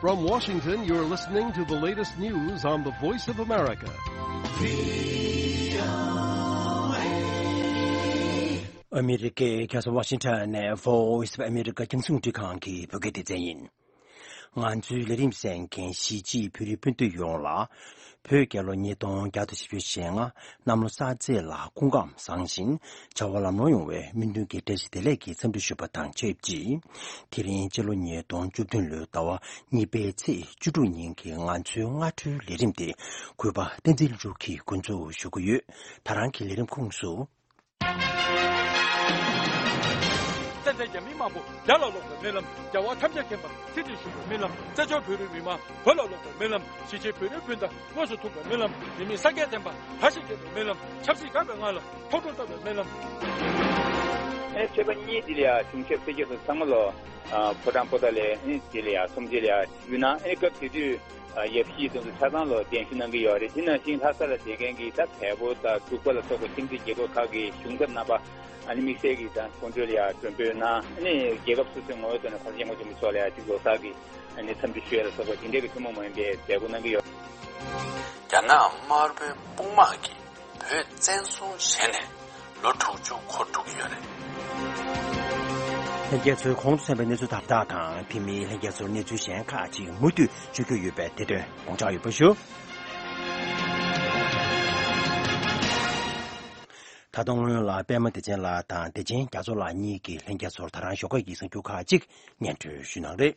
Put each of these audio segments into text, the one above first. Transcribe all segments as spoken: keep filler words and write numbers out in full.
From Washington, you're listening to the latest news on the Voice of America. ཨ་མི་རི་ཀའི་རྒྱལ་ས་ཝ་ཤིང་ཊོན་ནས་Voice of America རྒྱང་སྲིང་རླུང་འཕྲིན་ཁང་གི་བོད་སྐད་སྡེ་ཚན་ཡིན། ང་ཚོའི་ལས་རིམ་གསན་མཁན་གཞིས་བྱེས་བོད་རིགས་སྤུན་ཟླ་ཡོངས་ལ། བོད་རྒྱལ་ལོ་ཉིས་སྟོང་བརྒྱ་དང་བཞི་བཅུ་ཞེ་ལྔ་གནམ་ལོ་གསར་ཚེས་ལ་སྐུ་ཁམས་བཟང་ཞིང་བྱ་བ་ལམ་ལྷོང་ཡོང་བའི་སྨོན་འདུན་གྱི་བཀྲ་ཤིས་བདེ་ལེགས་ཀྱི་འཚམས་འདྲི་ཞུ་བ་དང་ཆབས་ཅིག་དེ་རིང་སྤྱི་ལོ་ཉིས་སྟོང་བཅུ་བདུན་ལོའི་ཟླ་བ་གཉིས་པའི་ཚེས་བཅུ་དྲུག་ཉིན་གྱི་ང་ཚོའི་སྔ་དྲོའི་ལས་རིམ་དེ་གུས་པ་བསྟན་འཛིན་ལྷུན་གྲུབ་ཀྱིས་འགོ་འཛུགས་ཞུ་གི་ཡོད། ད་རང་གི་ལས་རིམ་ཁོངས་སུ། བཙན་བྱོལ་རྒྱ་མི་མང་པོ་རྒྱ་ལ་ལོག་པའི་སྨོན་ལམ། རྒྱལ་བ་ཐམས་ཅད་མཁྱེན་པ་སྲིད་ཁྲིར་བཞུགས་པའི་སྨོན་ལམ། བཙན་བྱོལ་བོད་རིགས་མི་མང་བོད་ལ་ལོག་པའི་སྨོན་ལམ། གཞིས་བྱེས་བོད་རིགས་སྤུན་ཟླ་དངོས་སུ་ཐུག་པའི་སྨོན་ལམ། མི་མེད་སངས་རྒྱས་བསྟན་པ་དར་ཞིང་རྒྱས་པའི་སྨོན་ལམ། ཆབ་སྲིད་འགག་པའི་ངང་ལ་ཐོག་དྲུག་བཏབ་པའི་སྨོན་ལམ། ཨེ་ཆོས་པ་གཉིས་འདི་ལ་ཡ་གཞུང་ཞབས་སེར་སྐྱ་ཚོ་ཚང་མ་ལོ། ཨ་ཕོ་བྲང་པོ་ཏཱ་ལའི་ཨེ་འདི་ལ་ཡ་གསུམ་འདི་ལ་ཡ་ཡུལ་ན་ཨེ་སྐབས་དེ་དུས། ཡབ་གཞིས་དེ་ཚོ་ཆ་ཚང་ལོ་གདན་ཞུ་གནང་གི་ཡོད་རེད། དེ་ནང་བཞིན་ལྷ་ས་ལ་བསྡད་མཁན་གྱི་ད་བལ་པོ་དང་འབྲུག་པ་ལ་སོགས་པ་ཁྱིམ་མཚེས་རྒྱལ་ཁབ་ཁག་གི་གཞུང་ཚབ་རྣམ་པ་ཨ་ནི་དམིགས་བསལ་གྱི་ད་ཁོང་ཚོ་ལ་ཡ་མགྲོན་འབོད་གནང་། ཨ་ནི་རྒྱལ་ཁབ་སོ་སོའི་ངོ་བོ་ཐོག་ནས་༸གོང་ས་༸སྐྱབས་མགོན་ཆེན་པོ་མཆོག་ལ་ཡ་གཅིག་ལོ་གསར་གྱི་ཨ་ནི་འཚམས་འདྲི་ཞུ་ཡ་ལ་སོགས་པ་དེ་འདྲའི་གི་ཐུན་མོང་མ་ཡིན་པའི་མཛད་སྒོ་གནང་གི་ཡོད། རྒྱ་ནག་དམར་པོའི་དཔུང་དམག་གིས་བོད་བཙན་བཟུང་བྱས་ནས་ལོ་དྲུག་ཅུ་འཁོར་འགྲོ་གི་ཡོད་རེད། ལྷན་རྒྱས་ཚོས་གོང་དུ་གསན་པའི་གནས་ཚུལ་དག་དག་དང་། བོད་མིའི་ལྷན་རྒྱས་ཚོར་གནས་ཚུལ་གཞན་ཁག་ཅིག་མུ་མཐུད་བརྗོད་རྒྱུ་ཡོད་པས། དེ་དོན་དགོངས་འཇགས་ཡོད་པ་ཞུ། ད་དུང་སྔོན་ལ་པད་མ་བདེ་ཆེན་ལགས་དང་བདེ་ཆེན་རྒྱ་མཚོ་ལགས་གཉིས་ཀྱིས་ལྷན་རྒྱས་ཚོར་ད་རང་ཞོགས་ཀས་ཀྱི་གསར་འགྱུར་ཁག་ཅིག་སྙན་སྒྲོན་ཞུས་གནང་རེད།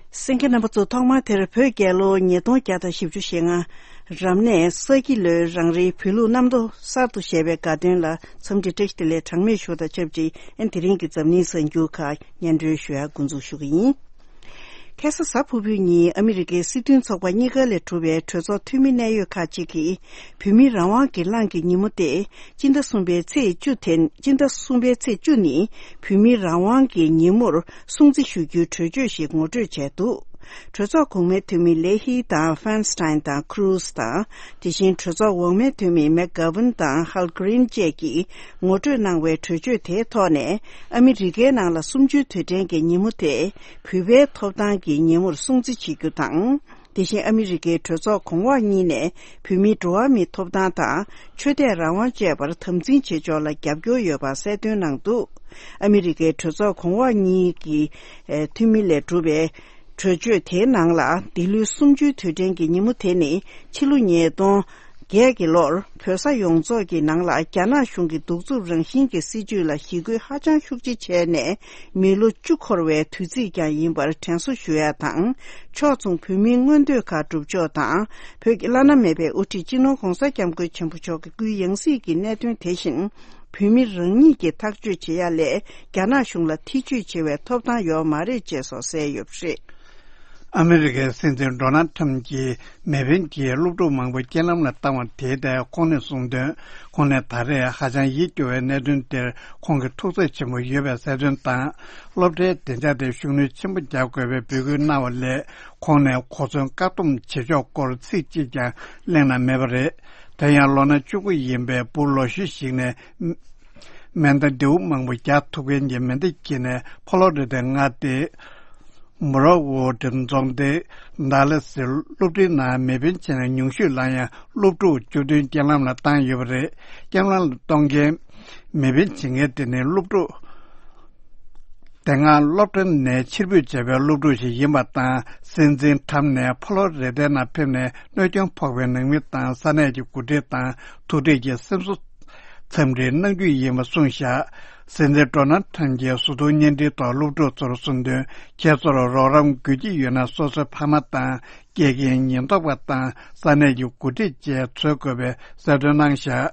གསན་མཁན་རྣམ་པ་ཚོ། ཐོག་མར་དེར་བོད་རྒྱལ་ལོ་ཉིས་སྟོང་བརྒྱ་དང་བཞི་བཅུ་ཞེ་ལྔ། རབ་གནས་ས་ཁྱི་ལོའི་རང་རེའི་བོད་ལུགས་གནམ་ཐོ་གསར་དུ་བཞད་པའི་དགའ་སྟོན་ལ་འཚམས་འདྲི་བཀྲ་ཤིས་བདེ་ལེགས་གྲངས་མེད་ཞུ་བ་དང་ཆབས་ཅིག་ཨན་དེ་རིང་གི་འཛམ་གླིང་གསར་འགྱུར་ཁག་སྙན་སྒྲོན་ཞུ་ཡ་འགོ་འཛུགས་ཞུ་གི་ཡིན། ཁ་སང་གཟའ་ཕུར་བུའི་ཉིན་ཨ་མི་རི་ཀའི་སྲིད་དོན་ཚོགས་པ་གཉིས་ཀ་ལས་གྲུབ་པའི་གྲོས་ཚོགས་འཐུས་མི་གནད་ཡོད་ཁག་ཅིག་གིས། བོད་མི་རང་དབང་གི་གླིང་གི་ཉིན་མོ་སྟེ། སྤྱི་ཟླ་གསུམ་པའི་ཚེས་བཅུ་དེ། སྤྱི་ཟླ་གསུམ་པའི་ཚེས་བཅུ་ནི་བོད་མི་རང་དབང་གི་ཉིན་མོར་སྲུང་བརྩི་ཞུ་རྒྱུའི་གྲོས་ཆོད་ཞིག་ངོ་སྤྲོད་བྱས་འདུག་གྲོས་ཚོགས་གོང་མའི་འཐུས་མི་ལེ་ཧི་དང་ཧྥན་སི་ཏན་དང་ཁུ་རུ་སི་དང་། དེ་བཞིན་གྲོས་ཚོགས་འོག་མའི་འཐུས་མི་མེག་གྷ་ཝིན་དང་ཧལ་གྷི་རིན་བཅས་ཀྱིས་ངོ་སྤྲོད་གནང་བའི་གྲོས་ཆོད་དེའི་ཐོག་ནས། ཨ་མི་རི་ཀའི་ནང་ལ་གསུམ་བཅུའི་དུས་དྲན་གྱི་ཉིན་མོ་དེ། བོད་པའི་ཐོབ་ཐང་གི་ཉིན་མོར་སྲུང་བརྩི་བྱེད་རྒྱུ་དང་། དེ་བཞིན་ཨ་མི་རི་ཀའི་གྲོས་ཚོགས་གོང་འོག་གཉིས་ནས་བོད་མིའི་འགྲོ་བ་མིའི་ཐོབ་ཐང་དང་ཆོས་དད་རང་དབང་བཅས་པར་དམ་འཛིན་བྱེད་ཕྱོགས་ལ་རྒྱབ་སྐྱོར་ཡོད་པ་གསལ་སྟོན་གནང་འདུག་ཨ་མི་རི་ཀའི་གྲོས་ཚོགས་གོང་འོག་གཉིས་ཀྱི་ཨེ་འཐུས་མི་ལས་གྲུབ་པའི་གྲོས་ཆོད་དེའི་ནང་ལ། འདི་ལོའི་གསུམ་བཅུའི་དུས་དྲན་གྱི་ཉིན་མོ་དེ་ནི་ཕྱི་ལོ་ཉིས་སྟོང་བརྒྱད་ཀྱི་ལོར་བོད་ས་ཡོངས་རྫོགས་ཀྱི་ནང་ལ་རྒྱ་ནག་གཞུང་གི་གདུག་རྩུབ་རང་བཞིན་གྱི་སྲིད་བྱུས་ལ་ཞི་རྒོལ་ཧ་ཅང་ཤུགས་ཆེ་བྱས་ནས། མི་ལོ་བཅུ་འཁོར་བའི་དུས་ཚིགས་ཀྱང་ཡིན་པར་དྲན་གསོ་ཞུ་ཡ་དང་། ཕྱོགས་མཚུངས་བོད་མིའི་མངོན་འདོད་ཁག་སྒྲུབ་ཕྱོགས་དང་། བོད་ཀྱི་བླ་ན་མེད་པའི་དབུ་ཁྲིད་སྤྱི་ནོར་༸གོང་ས་༸སྐྱབས་མགོན་ཆེན་པོ་མཆོག་གི་སྐུའི་ཡང་སྲིད་ཀྱི་གནད་དོན་དེ་བཞིན། བོད་མི་རང་ཉིད་ཀྱིས་ཐག་གཅོད་བྱེད་ཡ་ལས་རྒྱ་ནག་གཞུང་ལ་ཐེ་བྱུས་བྱེད་པའི་ཐོབ་ཐང་ཡོད་མ་རེད་ཅེས་སོགས་གསལ་ཡོད་པ་རེད། ཨ་མི་རི་ཀའི་སྲིད་འཛིན་ཌོ་ནལ་ཁྲམ་གྱིས་མེ་འཕེན་གྱིས་སློབ་ཕྲུག་མང་པོ་རྐྱེན་ལམ་ལ་བཏང་བ་དེའི་ཐད་ཁོང་ནས་གསུངས་དོན། ཁོང་ནས་ད་རེས་ཧ་ཅང་ཡིད་སྐྱོ་བའི་གནད་དོན་དེར་ཁོང་གི་ཐུགས་འཚབ་ཆེན་པོ་ཡོད་པའི་གསལ་སྟོན་དང་། སློབ་གྲྭའི་བདེ་འཇགས་དེ་ཤུགས་སྣོན་ཆེན་པོ་རྒྱག་དགོས་པའི་འབོད་སྐུལ་གནང་བ་ལས། ཁོང་ནས་གོ་མཚོན་བཀག་སྡོམ་བྱེད་ཕྱོགས་སྐོར་ཚིག་གཅིག་ཀྱང་གླེང་གནང་མེད་པ་རེད། དེ་ཡང་ལོ་ན་བཅུ་དགུ་ཡིན་པའི་བུ་ལོ་གཞོན་ཞིག་ནས། མེ་མདའ་མདེའུ་མང་པོ་རྒྱག་ཐུབ་མཁན་གྱི་མེ་མདའ་གྱིས་ནས་ཕོ་ལོ་རི་ཏའི་མངའ་སྡེ་མོ་རོ་ཝོ་ཌི་རྫོང་སྡེ་ཌ་ལ་སི་སློབ་གྲྭའི་ནང་མེ་འཕེན་བྱས་ནས་ཉུང་ཤོས་ལ་ཡང་སློབ་ཕྲུག་བཅུ་བདུན་རྐྱེན་ལམ་ལ་བཏང་ཡོད་པ་རེད། རྐྱེན་ལམ་ལ་གཏོང་མཁན་མེ་འཕེན་བྱེད་མཁན་དེ་ནི་སློབ་ཕྲུག་དེ་སྔ་སློབ་གྲྭ་ནས་ཕྱིར་འབུད་བྱས་པའི་སློབ་ཕྲུག་ཞིག་ཡིན་པ་དང་། སྲིད་འཛིན་ཁྲམ་ནས་ཕོ་ལོ་རི་ཏའི་ནང་ཕེབས་ནས་གནོད་སྐྱོན་ཕོག་པའི་ནང་མི་དང་ས་གནས་ཀྱི་འགོ་ཁྲིད་དང་ཐུག་འཕྲད་ཀྱིས་སེམས་གསོ་འཚམས་འདྲི་གནང་རྒྱུ་ཡིན་པ་གསུངས་བཞག་སྲིད་འཛིན་ཌོ་ནལ་ཁྲམ་གྱིས་གཟུགས་མཐོང་བརྙན་འཕྲིན་ཐོག་སློབ་ཕྲུག་ཚོར་གསུངས་དོན། ཁྱེད་ཚོར་རོགས་རམ་དགོས་ཀྱི་ཡོད་ན་སོ་སོའི་ཕ་མ་དང་། སྐྱེས་རྒན་ཉེན་རྟོག་པ་དང་ས་གནས་ཀྱི་འགོ་ཁྲིད་བཅས་འཚོལ་དགོས་པའི་གསལ་སྟོན་གནང་བཞག་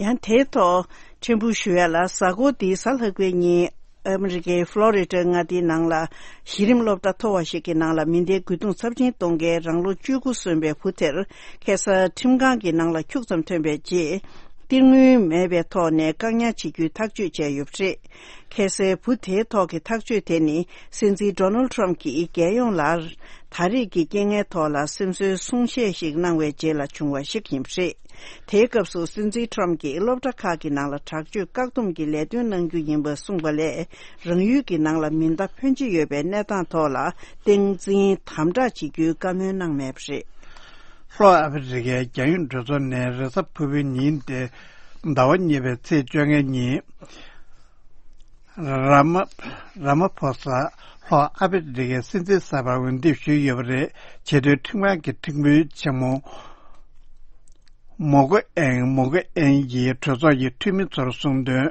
ཡང་དེའི་ཐོག་ཕྲན་བུ་ཞུ་ཡ་ལ། གཟའ་འཁོར་འདིའི་གཟའ་ལྷག་པའི་ཉིན་ཨ་མི་རི་ཀའི་ཕློ་རི་ཌ་མངའ་སྡེའི་ནང་ལ་གཞི་རིམ་སློབ་གྲྭ་མཐོ་བ་ཞིག་གི་ནང་ལ་མེ་མདའི་རྒོལ་རྡུང་ཚབས་ཆེན་གཏོང་མཁན་རང་ལོ་བཅུ་དགུ་སོན་པའི་བུ་དེར་ཁ་སང་ཁྲིམས་ཁང་གི་ནང་ལ་འཁྱུག་ཙམ་ཐོན་པའི་རྗེས། གཏེར་དངུལ་མེད་པའི་ཐོག་ནས་བཀག་ཉར་བྱེད་རྒྱུའི་ཐག་གཅོད་བྱས་ཡོད་པ་རེད། ཁ་སའི་བུ་དེའི་ཐོག་གི་ཐག་གཅོད་དེ་ནི་སྲིད་འཛིན་ཌོ་ནལ་ཁྲམ་གྱིས་རྒྱལ་ཡོངས་ལ་ ད་རེས་ཀྱི་རྐྱེན་ངན་ཐོག་ལ་སེམས་གསོའི་གསུང་བཤད་ཞིག་གནང་བའི་རྗེས་ལ་བྱུང་བ་ཞིག་ཡིན་པ་རེད། དེའི་སྐབས་སུ་སྲིད་འཛིན་ཊམ་གྱིས་སློབ་གྲྭ་ཁག་གི་ནང་ལ་དྲག་སྤྱོད་བཀག་སྡོམ་གྱི་ལས་དོན་གནང་རྒྱུ་ཡིན་པ་གསུངས་པ་ལས། རང་ཡུལ་གྱི་ནང་ལ་མེ་མདའ་འཕོན་གྱི་ཡོད་པའི་གནས་སྟངས་ཐོག་ལ་སྟངས་འཛིན་དམ་དྲག་བྱེད་རྒྱུའི་བཀའ་མོལ་གནང་མེད་པ་རེད། ལྷོ་ཨ་ཕི་རི་ཀའི་རྒྱལ་ཡོངས་གྲོས་ཚོགས་ནས་རེས་གཟའ་ཕུར་བུའི་ཉིན་ཏེ་ཟླ་བ་གཉིས་པའི་ཚེས་བཅོ་ལྔའི་ཉིན། ར་མ་ར་མ་ཕོ་ས་ལྷོ་ཨ་ཕི་རི་ཀའི་སྲིད་འཛིན་གསར་པར་འོས་འདེམས་ཞུས་ཡོད་པ་རེད། ཆེས་མཐོའི་ཁྲིམས་ཁང་གི་ཁྲིམས་དཔོན་ཆེན་མོ་མོ་གོ་ཨེན་མོ་གོ་ཨེན་ཡིས་གྲོས་ཚོགས་ཀྱི་འཐུས་མི་ཚོར་གསུངས་དོན།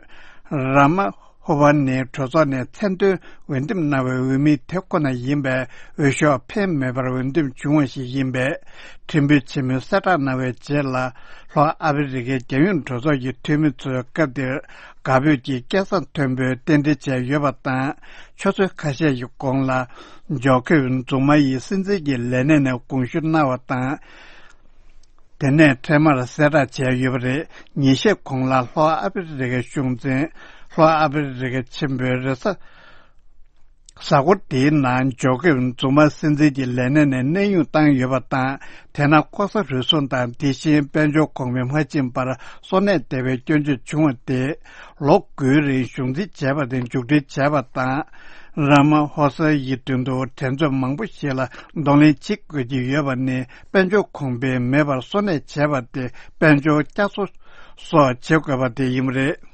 ར་མ་ཧོ་བ་ནི་གྲོས་ཚོགས་ནས་མཚན་ཐོའི་འོས་འདེམས་གནང་བའི་འོས་མི་དེ་ཁོ་ན་ཡིན་པས། འོས་ཤོག་འཕེན་མེད་པར་འོས་འདེམས་བྱུང་བ་ཞིག་ཡིན་པས། ཁྲིམས་དཔོན་ཆེན་མོས་གསལ་བསྒྲགས་གནང་བའི་རྗེས་ལ། ལྷོ་ཨ་ཕི་རི་ཀའི་རྒྱལ་ཡོངས་གྲོས་ཚོགས་ཀྱི་འཐུས་མི་ཚོས་སྐབས་དེར་དགའ་འབོད་ཀྱིས་སྐད་གསང་མཐོན་པོས་རྟེན་འབྲེལ་བྱས་ཡོད་པ་དང་། ཆུ་ཚོད་ཁ་ཤས་ཀྱི་གོང་ལ་ཇོ་ཁེབ་ཛུ་མ་ཡིས་སྲིད་འཛིན་གྱི་ལས་གནས་ནས་དགོངས་ཞུ་གནང་བ་དང་། དེ་ནས་འཕྲལ་མར་གསལ་བསྒྲགས་བྱས་ཡོད་པ་རེད། ཉིན་ཤས་གོང་ལ་ལྷོ་ཨ་ཕི་རི་ཀའི་གཞུང་འཛིན། ལྷོ་ཨ་ཕི་རི་ཀ་ཆེན་པོའི་རེས་གཟའ། གཟའ་འཁོར་དེའི་ནང་ཇོ་ཁེབ་ཛུ་མ་སྲིད་འཛིན་གྱི་ལས་གནས་ནས་གནས་དབྱུང་བཏང་ཡོད་པ་དང་། དེ་ན་ལྐོག་ཟ་རུལ་སུངས་དང་། དེ་བཞིན་དཔལ་འབྱོར་གོང་འཕེལ་མ་ཕྱིན་པར་གསོ་གནས་བསྡད་པའི་སྐྱོན་བརྗོད་བྱུང་བ་སྟེ། ལོ་དགུའི་རིང་གཞུང་འཛིན་བྱས་པ་དེ་མཇུག་སྒྲིལ་བྱས་པ་དང་། ར་མ་ཧོ་ས་ཡི་མདུན་དུ་འགྲན་རྩོད་མང་པོ་ཞིག་ལ་གདོང་ལེན་བྱེད་དགོས་ཀྱི་ཡོད་པ་ནི། དཔལ་འབྱོར་གོང་འཕེལ་མེད་པར་གསོ་གནས་བྱས་པ་དེ་དཔལ་འབྱོར་བསྐྱར་གསོ་སོགས་བྱེད་དགོས་པ་དེ་ཡིན་པ་རེད།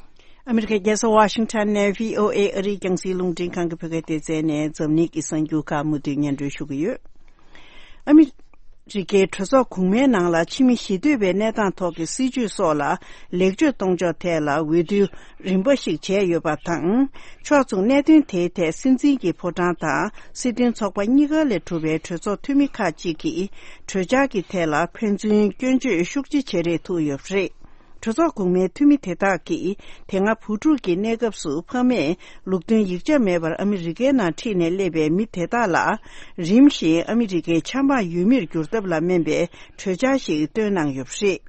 ཨ་མི་རི་ཀའི་རྒྱལ་ས་ཝ་ཤིང་ཊོན་ནས་བྷི་ཨོ་ཨེ་ཨ་རིའི་རྒྱང་སྲིང་རླུང་འཕྲིན་ཁང་གི་བོད་སྐད་སྡེ་ཚན་ནས་འཛམ་གླིང་གི་གསར་འགྱུར་ཁག་མུ་མཐུད་སྙན་སྒྲོན་ཞུ་གི་ཡོད། ཨ་མི་རི་ཀའི་གྲོས་ཚོགས་གོང་མའི་ནང་ལ་ཕྱི་མི་ཞི་འདོད་པའི་གནས་སྟངས་ཐོག་གི་སྲིད་བྱུས་སོགས་ལ་ལེགས་བཅོས་གཏོང་ཕྱོགས་ཐད་ལ་འོས་བསྡུ་རིམ་པ་ཞིག་བྱས་ཡོད་པ་དང་། ཕྱོགས་མཚུངས་གནད་དོན་དེའི་ཐད་སྲིད་འཛིན་གྱི་ཕོ་བྲང་དང་སྲིད་དོན་ཚོགས་པ་གཉིས་ཀ་ལས་གྲུབ་པའི་གྲོས་ཚོགས་འཐུས་མི་ཁག་ཅིག་གིས་གྲོས་འཆར་གྱི་ཐད་ལ་ཕན་ཚུན་སྐྱོན་བརྗོད་ཤུགས་ཆེ་བྱེད་རེས་ཐུག་ཡོད་པ་རེད། གྲོས་ཚོགས་གོང་མའི་འཐུས་མི་དེ་དག་གིས་དེ་སྔ་བུ་ཕྲུག་གི་གནས་སྐབས་སུ་ཕ་མས་ལུགས་མཐུན་ཡིག་ཆ་མེད་པར་ཨ་མི་རི་ཀའི་ནང་ཁྲིད་ནས་སླེབས་པའི་མི་དེ་དག་ལ། རིམ་བཞིན་ཨ་མི་རི་ཀའི་ཆབ་འབངས་ཡུལ་མིར་འགྱུར་ཐབས་ལ་སྨན་པའི་གྲོས་འཆར་ཞིག་བཏོན་གནང་ཡོད་པ་རེད།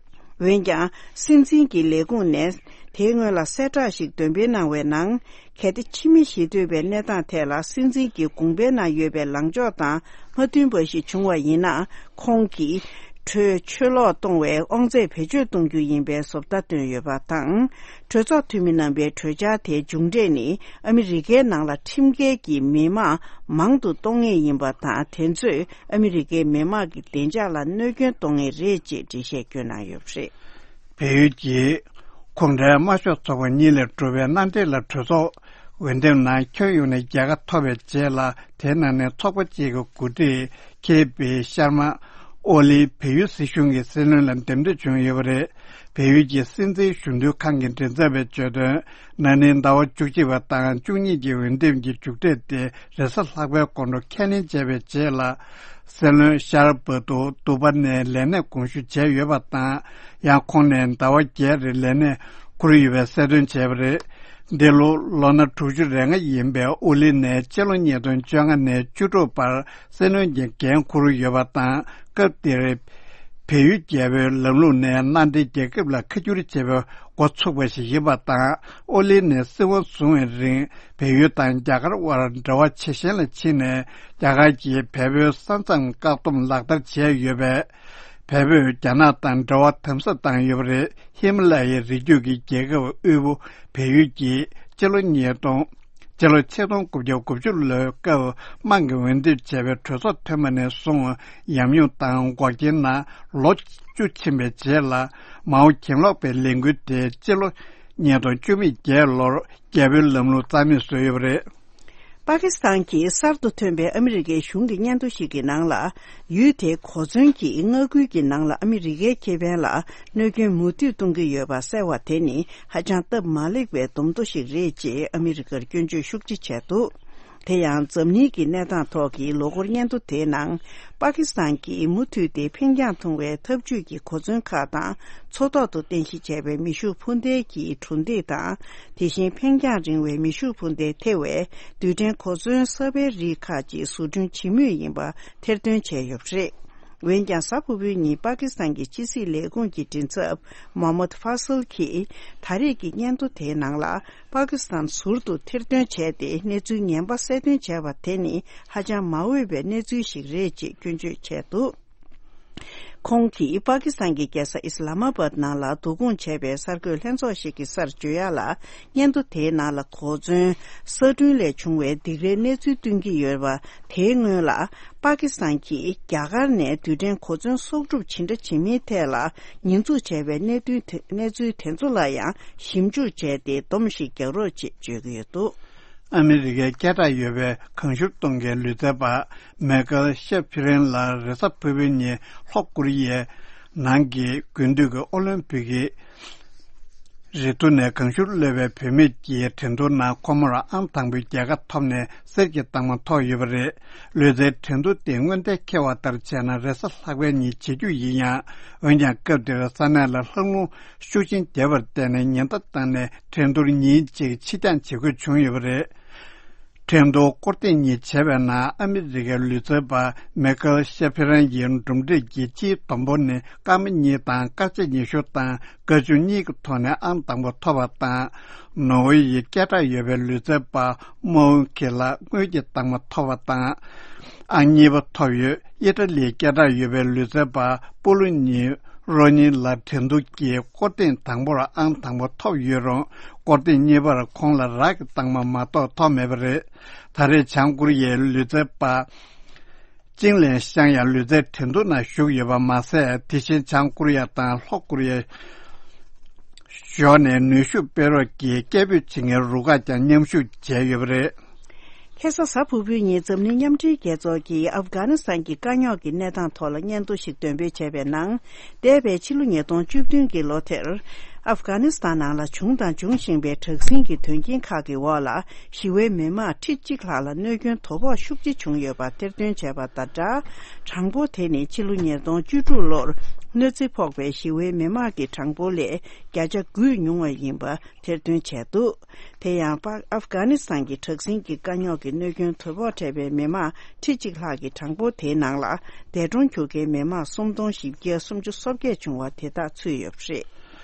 འོན་ཀྱང་། སྲིད་འཛིན་གྱི་ལས་ཁུངས་ནས་དེའི་སྔོན་ལ་གསལ་བསྒྲགས་ཤིག་འདོན་སྤེལ་གནང་བའི་ནང་། གལ་ཏེ་ཕྱི་མི་ཞི་འདོད་པའི་གནས་སྟངས་ཐད་ལ་སྲིད་འཛིན་གྱི་དགོངས་པའི་ནང་ཡོད་པའི་ལངས་ཕྱོགས་དང་མ་མཐུན་པ་ཞིག་བྱུང་བ་ཡིན་ན། ཁོང་གིས་གྲོས་ཆོད་ལོག་གཏོང་བའི་དབང་ཚད་བེད་སྤྱོད་གཏོང་རྒྱུ་ཡིན་པའི་བཟོ་ལྟ་བཏོན་ཡོད་པ་དང་། གྲོས་ཚོགས་འཐུས་མི་རྣམ་པའི་གྲོས་འཆར་དེའི་མཇུག་འབྲས་ནི་ཨ་མི་རི་ཀའི་ནང་ལ་ཁྲིམས་འགལ་གྱི་མི་མང་མང་དུ་གཏོང་ངེས་ཡིན་པ་དང་། དེ་ཚོས་ཨ་མི་རི་ཀའི་མི་དམངས་ཀྱི་བདེ་འཇགས་ལ་གནོད་སྐྱོན་གཏོང་ངེས་རེད་ཅེས་འགྲེལ་བཤད་བསྐྱོན་གནང་ཡོད་པ་རེད། བལ་ཡུལ་གྱི་གུང་ཁྲན་དམར་ཤོག་ཚོགས་པ་གཉིས་ལས་གྲུབ་པའི་མནའ་འབྲེལ་ལ་གྲོས་ཚོགས་འོས་འདེམས་ནང་ཁྱོན་ཡོངས་ནས་རྒྱལ་ཁ་ཐོབ་པའི་རྗེས་ལ། དེའི་ནང་ནས་ཚོགས་པ་གཅིག་གི་འགོ་ཁྲིད་ཁེ་པི་ཤར་མ་ཨོ་ལི་བལ་ཡུལ་སྲིད་གཞུང་གི་སྲིད་བློན་ལ་འདེམས་ཐོན་བྱུང་ཡོད་པ་རེད། བལ་ཡུལ་གྱི་སྲིད་འཛིན་གཞོན་ནུ་ཁང་གི་མགྲིན་ཚབ་པས་བརྗོད་དོན། ན་ནིང་ཟླ་བ་བཅུ་གཅིག་པ་དང་བཅུ་གཉིས་ཀྱི་འོས་འདེམས་ཀྱི་མཇུག་འབྲས་དེ་རེས་གཟའ་ལྷག་པའི་དགོང་དྲོ་ཁས་ལེན་བྱས་པའི་རྗེས་ལ། སྲིད་བློན་ཤར་བྷ་ཏུ་ཏུ་པ་ནས་ལས་གནས་དགོངས་ཞུ་བྱས་ཡོད་པ་དང་། ཡང་ཁོང་ནས་ཟླ་བ་བརྒྱད་རིང་ལས་གནས་འཁུར་ཡོད་པའི་གསལ་སྟོན་བྱས་པ་རེད། འདི་ལོ་ལོ་ན་དྲུག་ཅུ་རེ་ལྔ་ཡིན་པའི་ཨོ་ལི་ནས་སྤྱི་ལོ་ཉིས་སྟོང་བཅོ་ལྔ་ནས་བཅུ་དྲུག་བར་སྲིད་བློན་གྱི་འགན་འཁུར་ཡོད་པ་དང་། སྐབས་དེར་བལ་ཡུལ་རྒྱལ་པོའི་ལམ་ལུགས་ནས་མནའ་འབྲེལ་རྒྱལ་ཁབ་ལ་ཁ་བསྒྱུར་བྱས་པའི་འགོ་ཚུགས་པ་ཞིག་ཡིན་པ་དང་། ཨོ་ལི་ནས་སྲིད་དབང་བཟུང་བའི་རིང་། བལ་ཡུལ་དང་རྒྱ་གར་དབར་འབྲེལ་བ་ཇེ་ཞན་ལ་ཕྱིན་ནས། རྒྱ་གར་གྱིས་བལ་པོའི་ས་མཚམས་བཀག་སྡོམ་ལག་བསྟར་བྱས་ཡོད་པས། བལ་པོས་རྒྱ་ནག་དང་འབྲེལ་བ་དམ་ཟབ་བཏང་ཡོད་པ་རེད། ཧི་མ་ལ་ཡའི་རི་རྒྱུད་ཀྱི་རྒྱལ་ཁབ་དབུལ་པོ་བལ་ཡུལ་གྱིས་སྤྱི་ལོ་ཉིས་སྟོང་། སྤྱི་ལོ་ཆིག་སྟོང་དགུ་བརྒྱ་དགུ་བཅུ་ལོའི་སྐབས་དམངས་ཀྱིས་འོས་འདེམས་བྱས་པའི་གྲོས་ཚོགས་ཐོན་པ་ནས་བཟུང་ཉམས་མྱོང་དང་འགོག་རྐྱེན་ནང་ལོ་བཅུ་ཕྱིན་པའི་རྗེས་ལ། མའོ་གྱེན་ལོག་པའི་ལས་འགུལ་དེ་སྤྱི་ལོ་ཉིས་སྟོང་བཅུ་མེད་བརྒྱད་ལོར་རྒྱལ་པོའི་ལམ་ལུགས་རྩ་མེད་བཟོས་ཡོད་པ་རེད། པ་ཀི་སི་ཐན་གྱི་གསར་དུ་ཐོན་པའི་ཨ་མི་རི་ཀའི་གཞུང་གི་སྙན་ཐོ་ཞིག་གི་ནང་ལ། ཡུལ་དེའི་གོ་མཚོན་གྱིས་མངའ་ཁུལ་གྱི་ནང་ལ་ཨ་མི་རི་ཀའི་ཁེ་ཕན་ལ་གནོད་སྐྱོན་མུ་མཐུད་གཏོང་གི་ཡོད་པ་གསལ་བ་དེ་ནི་ཧ་ཅང་སྟབས་མ་ལེགས་པའི་བསྡོམས་ཐོ་ཞིག་རེད་ཅེས་ཨ་མི་རི་ཀར་སྐྱོན་བརྗོད་ཤུགས་ཆེ་བྱས་འདུག་དེ་ཡང་འཛམ་གླིང་གི་གནས་སྟངས་ཐོག་གི་ལོ་འཁོར་སྙན་ཐོ་དེའི་ནང་། པ་ཀི་སི་ཐན་གྱིས་མུ་མཐུད་དེ་འཕེན་རྒྱང་ཐུང་བའི་འཐབ་ཇུས་ཀྱི་གོ་མཚོན་ཁག་དང་། མཚོ་ཐོག་ཏུ་རྟེན་གཞི་བྱས་པའི་མེ་ཤུགས་འཕུར་མདེལ་གྱི་གྲུ་འདེགས་དང་། དེ་བཞིན་འཕེན་རྒྱང་རིང་བའི་མེ་ཤུགས་འཕུར་མདེལ་ཐེ་བའི་རྡུལ་ཕྲན་གོ་མཚོན་གསར་པའི་རིགས་ཁག་ཅིག་བཟོ་སྐྲུན་བྱེད་མུས་ཡིན་པ་ཐེར་འདོན་བྱས་ཡོད་པ་རེད། འོན་ཀྱང་གཟའ་ཕུར་བུའི་ཉིན་པ་ཀི་སི་ཐན་གྱི་ཕྱི་སྲིད་ལས་ཁུངས་ཀྱི་མགྲིན་ཚབ་མོ་ཧམ་མད་ཧྥ་སལ་གྱིས་ད་རེས་ཀྱི་སྙན་ཐོ་དེའི་ནང་ལ་པ་ཀི་སི་ཐན་ཟུར་དུ་ཐེར་འདོན་བྱས་ཏེ་གནས་ཚུལ་ངན་པ་གསལ་སྟོན་བྱས་པ་དེ་ནི་ཧ་ཅང་མ་འོས་པའི་གནས་ཚུལ་ཞིག་རེད་ཅེས་སྐྱོན་བརྗོད་བྱས་འདུག་ཁོང་གིས་པ་ཀི་སི་ཐན་གྱི་རྒྱལ་ས་ཨི་སི་ལ་མ་བཱད་ནང་ལ་བསྡུ་སྐོང་བྱས་པའི་གསར་འགོད་ལྷན་ཚོགས་ཤིག་གི་སར་བརྗོད་ཡ་ལ། སྙན་ཐོ་དེའི་ནང་ལ་གོ་མཚོན་གསར་སྐྲུན་ལས་བྱུང་བའི་སྡིགས་རའི་གནས་ཚུལ་སྟོན་གྱི་ཡོད་པ་དེའི་སྔོན་ལ། པ་ཀི་སི་ཐན་གྱིས་རྒྱ་གར་ནས་རྡུལ་ཕྲན་གོ་མཚོན་གསོག་སྒྲུབ་ཇི་འདྲ་བྱེད་མིན་ཐད་ལ་ཉེས་འཛུགས་བྱས་པའི་གནད་དོན་དེ། གནས་ཚུལ་དེ་ཚོ་ལ་ཡང་ཞིབ་འཇུག་བྱས་ཏེ་སྡོམ་ཞིག་རྒྱག་རོགས་ཅེས་བརྗོད་ཀྱི་ཡོད་འདུག་ཨ་མི་རི་ཀའི་སྐད་གྲགས་ཡོད་པའི་གང་ཤར་གཏོང་མཁན་ལུས་རྩལ་པ་མེ་ཁལ་ཤེ་ཕི་རན་ལ་རེས་གཟའ་ཕུར་བུའི་ཉིན་ལྷོ་ཀོ་རི་ཡའི་ནང་གི་དགུན་དུས་ཀྱི་ཨོ་ལིམ་ཕིག་གི་རི་ཐུར་ནས་གང་ཤར་གློད་པའི་བུད་མེད་ཀྱི་འགྲན་བསྡུར་ནང་ཁོ་མོར་ཨང་དང་པོའི་རྒྱལ་ཁ་ཐོབ་ནས་གསེར་གྱི་རྟགས་མ་ཐོབ་ཡོད་པ་རེད། ལུས་རྩལ་འགྲན་བསྡུར་དེ་སྔོན་གཏན་འཁེལ་བ་ལྟར་བྱས་ན་རེས་གཟའ་ལྷག་པའི་ཉིན་བྱེད་རྒྱུ་ཡིན་ཡང་། འོན་ཀྱང་སྐབས་དེར་ས་གནས་ལ་ལྷགས་རླུང་ཤུགས་ཆེན་རྒྱག་པར་བརྟེན་ནས་ཉེན་བརྡ་བཏང་ནས་འགྲན་བསྡུར་ཉིན་གཅིག་ཕྱིར་འགྱངས་བྱེད་དགོས་བྱུང་ཡོད་པ་རེད། འགྲན་བསྡུར་སྐོར་ཐེངས་གཉིས་བྱས་པའི་ནང་ཨ་མི་རི་ཀའི་ལུས་རྩལ་པ་མེ་ཁལ་ཤེ་ཕི་རན་གྱི་གྲུབ་འབྲས་ཀྱི་སྤྱིའི་བསྡོམས་པོ་ནི་སྐར་མ་གཉིས་དང་སྐར་ཆ་ཉི་ཤུ་དང་སྐར་ཆུང་གཉིས་ཀྱི་ཐོག་ནས་ཨང་དང་པོ་ཐོབ་པ་དང་། ནོར་ཝེ་ཡི་སྐད་གྲགས་ཡོད་པའི་ལུས་རྩལ་པ་མོའུ་ཁེ་ལ་དངུལ་གྱི་རྟགས་མ་ཐོབ་པ་དང་། ཨང་གཉིས་པ་ཐོབ་ཡོད། ཨི་ཊ་ལིའི་སྐད་གྲགས་ཡོད་པའི་ལུས་རྩལ་པ་པུ་ལུ་ཉི་རོ་ནི་ལ་འགྲན་བསྡུར་གྱི་སྐོར་ཐེངས་དང་པོར་ཨང་དང་པོ་ཐོབ་ཡོད་རུང་། སྐོར་ཐེངས་གཉིས་པར་ཁོང་ལ་རག་གི་རྟགས་མ་མ་གཏོགས་ཐོབ་མེད་པ་རེད། ད་རེས་བྱང་ཀོ་རི་ཡའི་ལུས་རྩལ་པ་ཅིང་ལན་ཤང་ཡང་ལུས་རྩལ་འགྲན་བསྡུར་ནང་ཞུགས་ཡོད་པ་མ་ཟད། དེ་བཞིན་བྱང་ཀོ་རི་ཡ་དང་ལྷོ་ཀོ་རི་ཡའི་ཞོར་ནས་ནུས་ཤུགས་སྤེལ་རོགས་ཀྱི་སྐད་འབོད་བྱེད་མཁན་རུ་ཁག་ཀྱང་མཉམ་ཞུགས་བྱས་ཡོད་པ་རེད། ཁ་སང་གཟའ་ཕུར་བུའི་ཉིན་འཛམ་གླིང་མཉམ་འབྲེལ་རྒྱལ་ཚོགས་ཀྱིས་ཨབ་གྷ་ནི་སི་ཐན་གྱི་དཀའ་རྙོག་གི་གནས་སྟངས་ཐོག་ལ་སྙན་ཐོ་ཞིག་འདོན་སྤེལ་བྱས་པའི་ནང་། འདས་པའི་ཕྱི་ལོ་ཉིས་སྟོང་བཅུ་བདུན་གྱི་ལོ་དེར། ཨབ་གྷ་ནི་སི་ཐན་ནང་ལ་བྱུང་དང་འབྱུང་བཞིན་པའི་དྲག་ཟིང་གི་དོན་རྐྱེན་ཁག་གི་འོག་ལ། ཞི་བའི་མི་མང་ཁྲི་གཅིག་ལྷག་ལ་གནོད་སྐྱོན་དོ་ཕོག་ཤུགས་ཆེ་བྱུང་ཡོད་པ་ཐེར་འདོན་བྱས་པ་དང་སྦྲགས། གྲངས་འབོར་དེ་ནི་ཕྱི་ལོ་ཉིས་སྟོང་བཅུ་དྲུག་ལོར་གནོད་འཚེ་ཕོག་པའི་ཞི་བའི་མི་མང་གི་གྲངས་འབོར་ལས་བརྒྱ་ཆ་དགུ་ཉུང་བ་ཡིན་པ་ཐེར་འདོན་བྱས་འདུག་དེ་ཡང་། ཨབ་གྷ་ནི་སི་ཐན་གྱི་དྲག་ཟིང་གི་དཀའ་རྙོག་གི་གནོད་སྐྱོན་དོ་ཕོག་འཕྲད་པའི་མི་མང་ཁྲི་གཅིག་ལྷག་གི་གྲངས་འབོར་དེའི་ནང་ལ། འདས་གྲོངས་གྱུར་མཁན་མི་མང་སུམ་སྟོང་བཞི་བརྒྱ་སུམ་ཅུ་སོ་བརྒྱད་བྱུང་བ་དེ་དག་ཚུད་ཡོད་པ་རེད།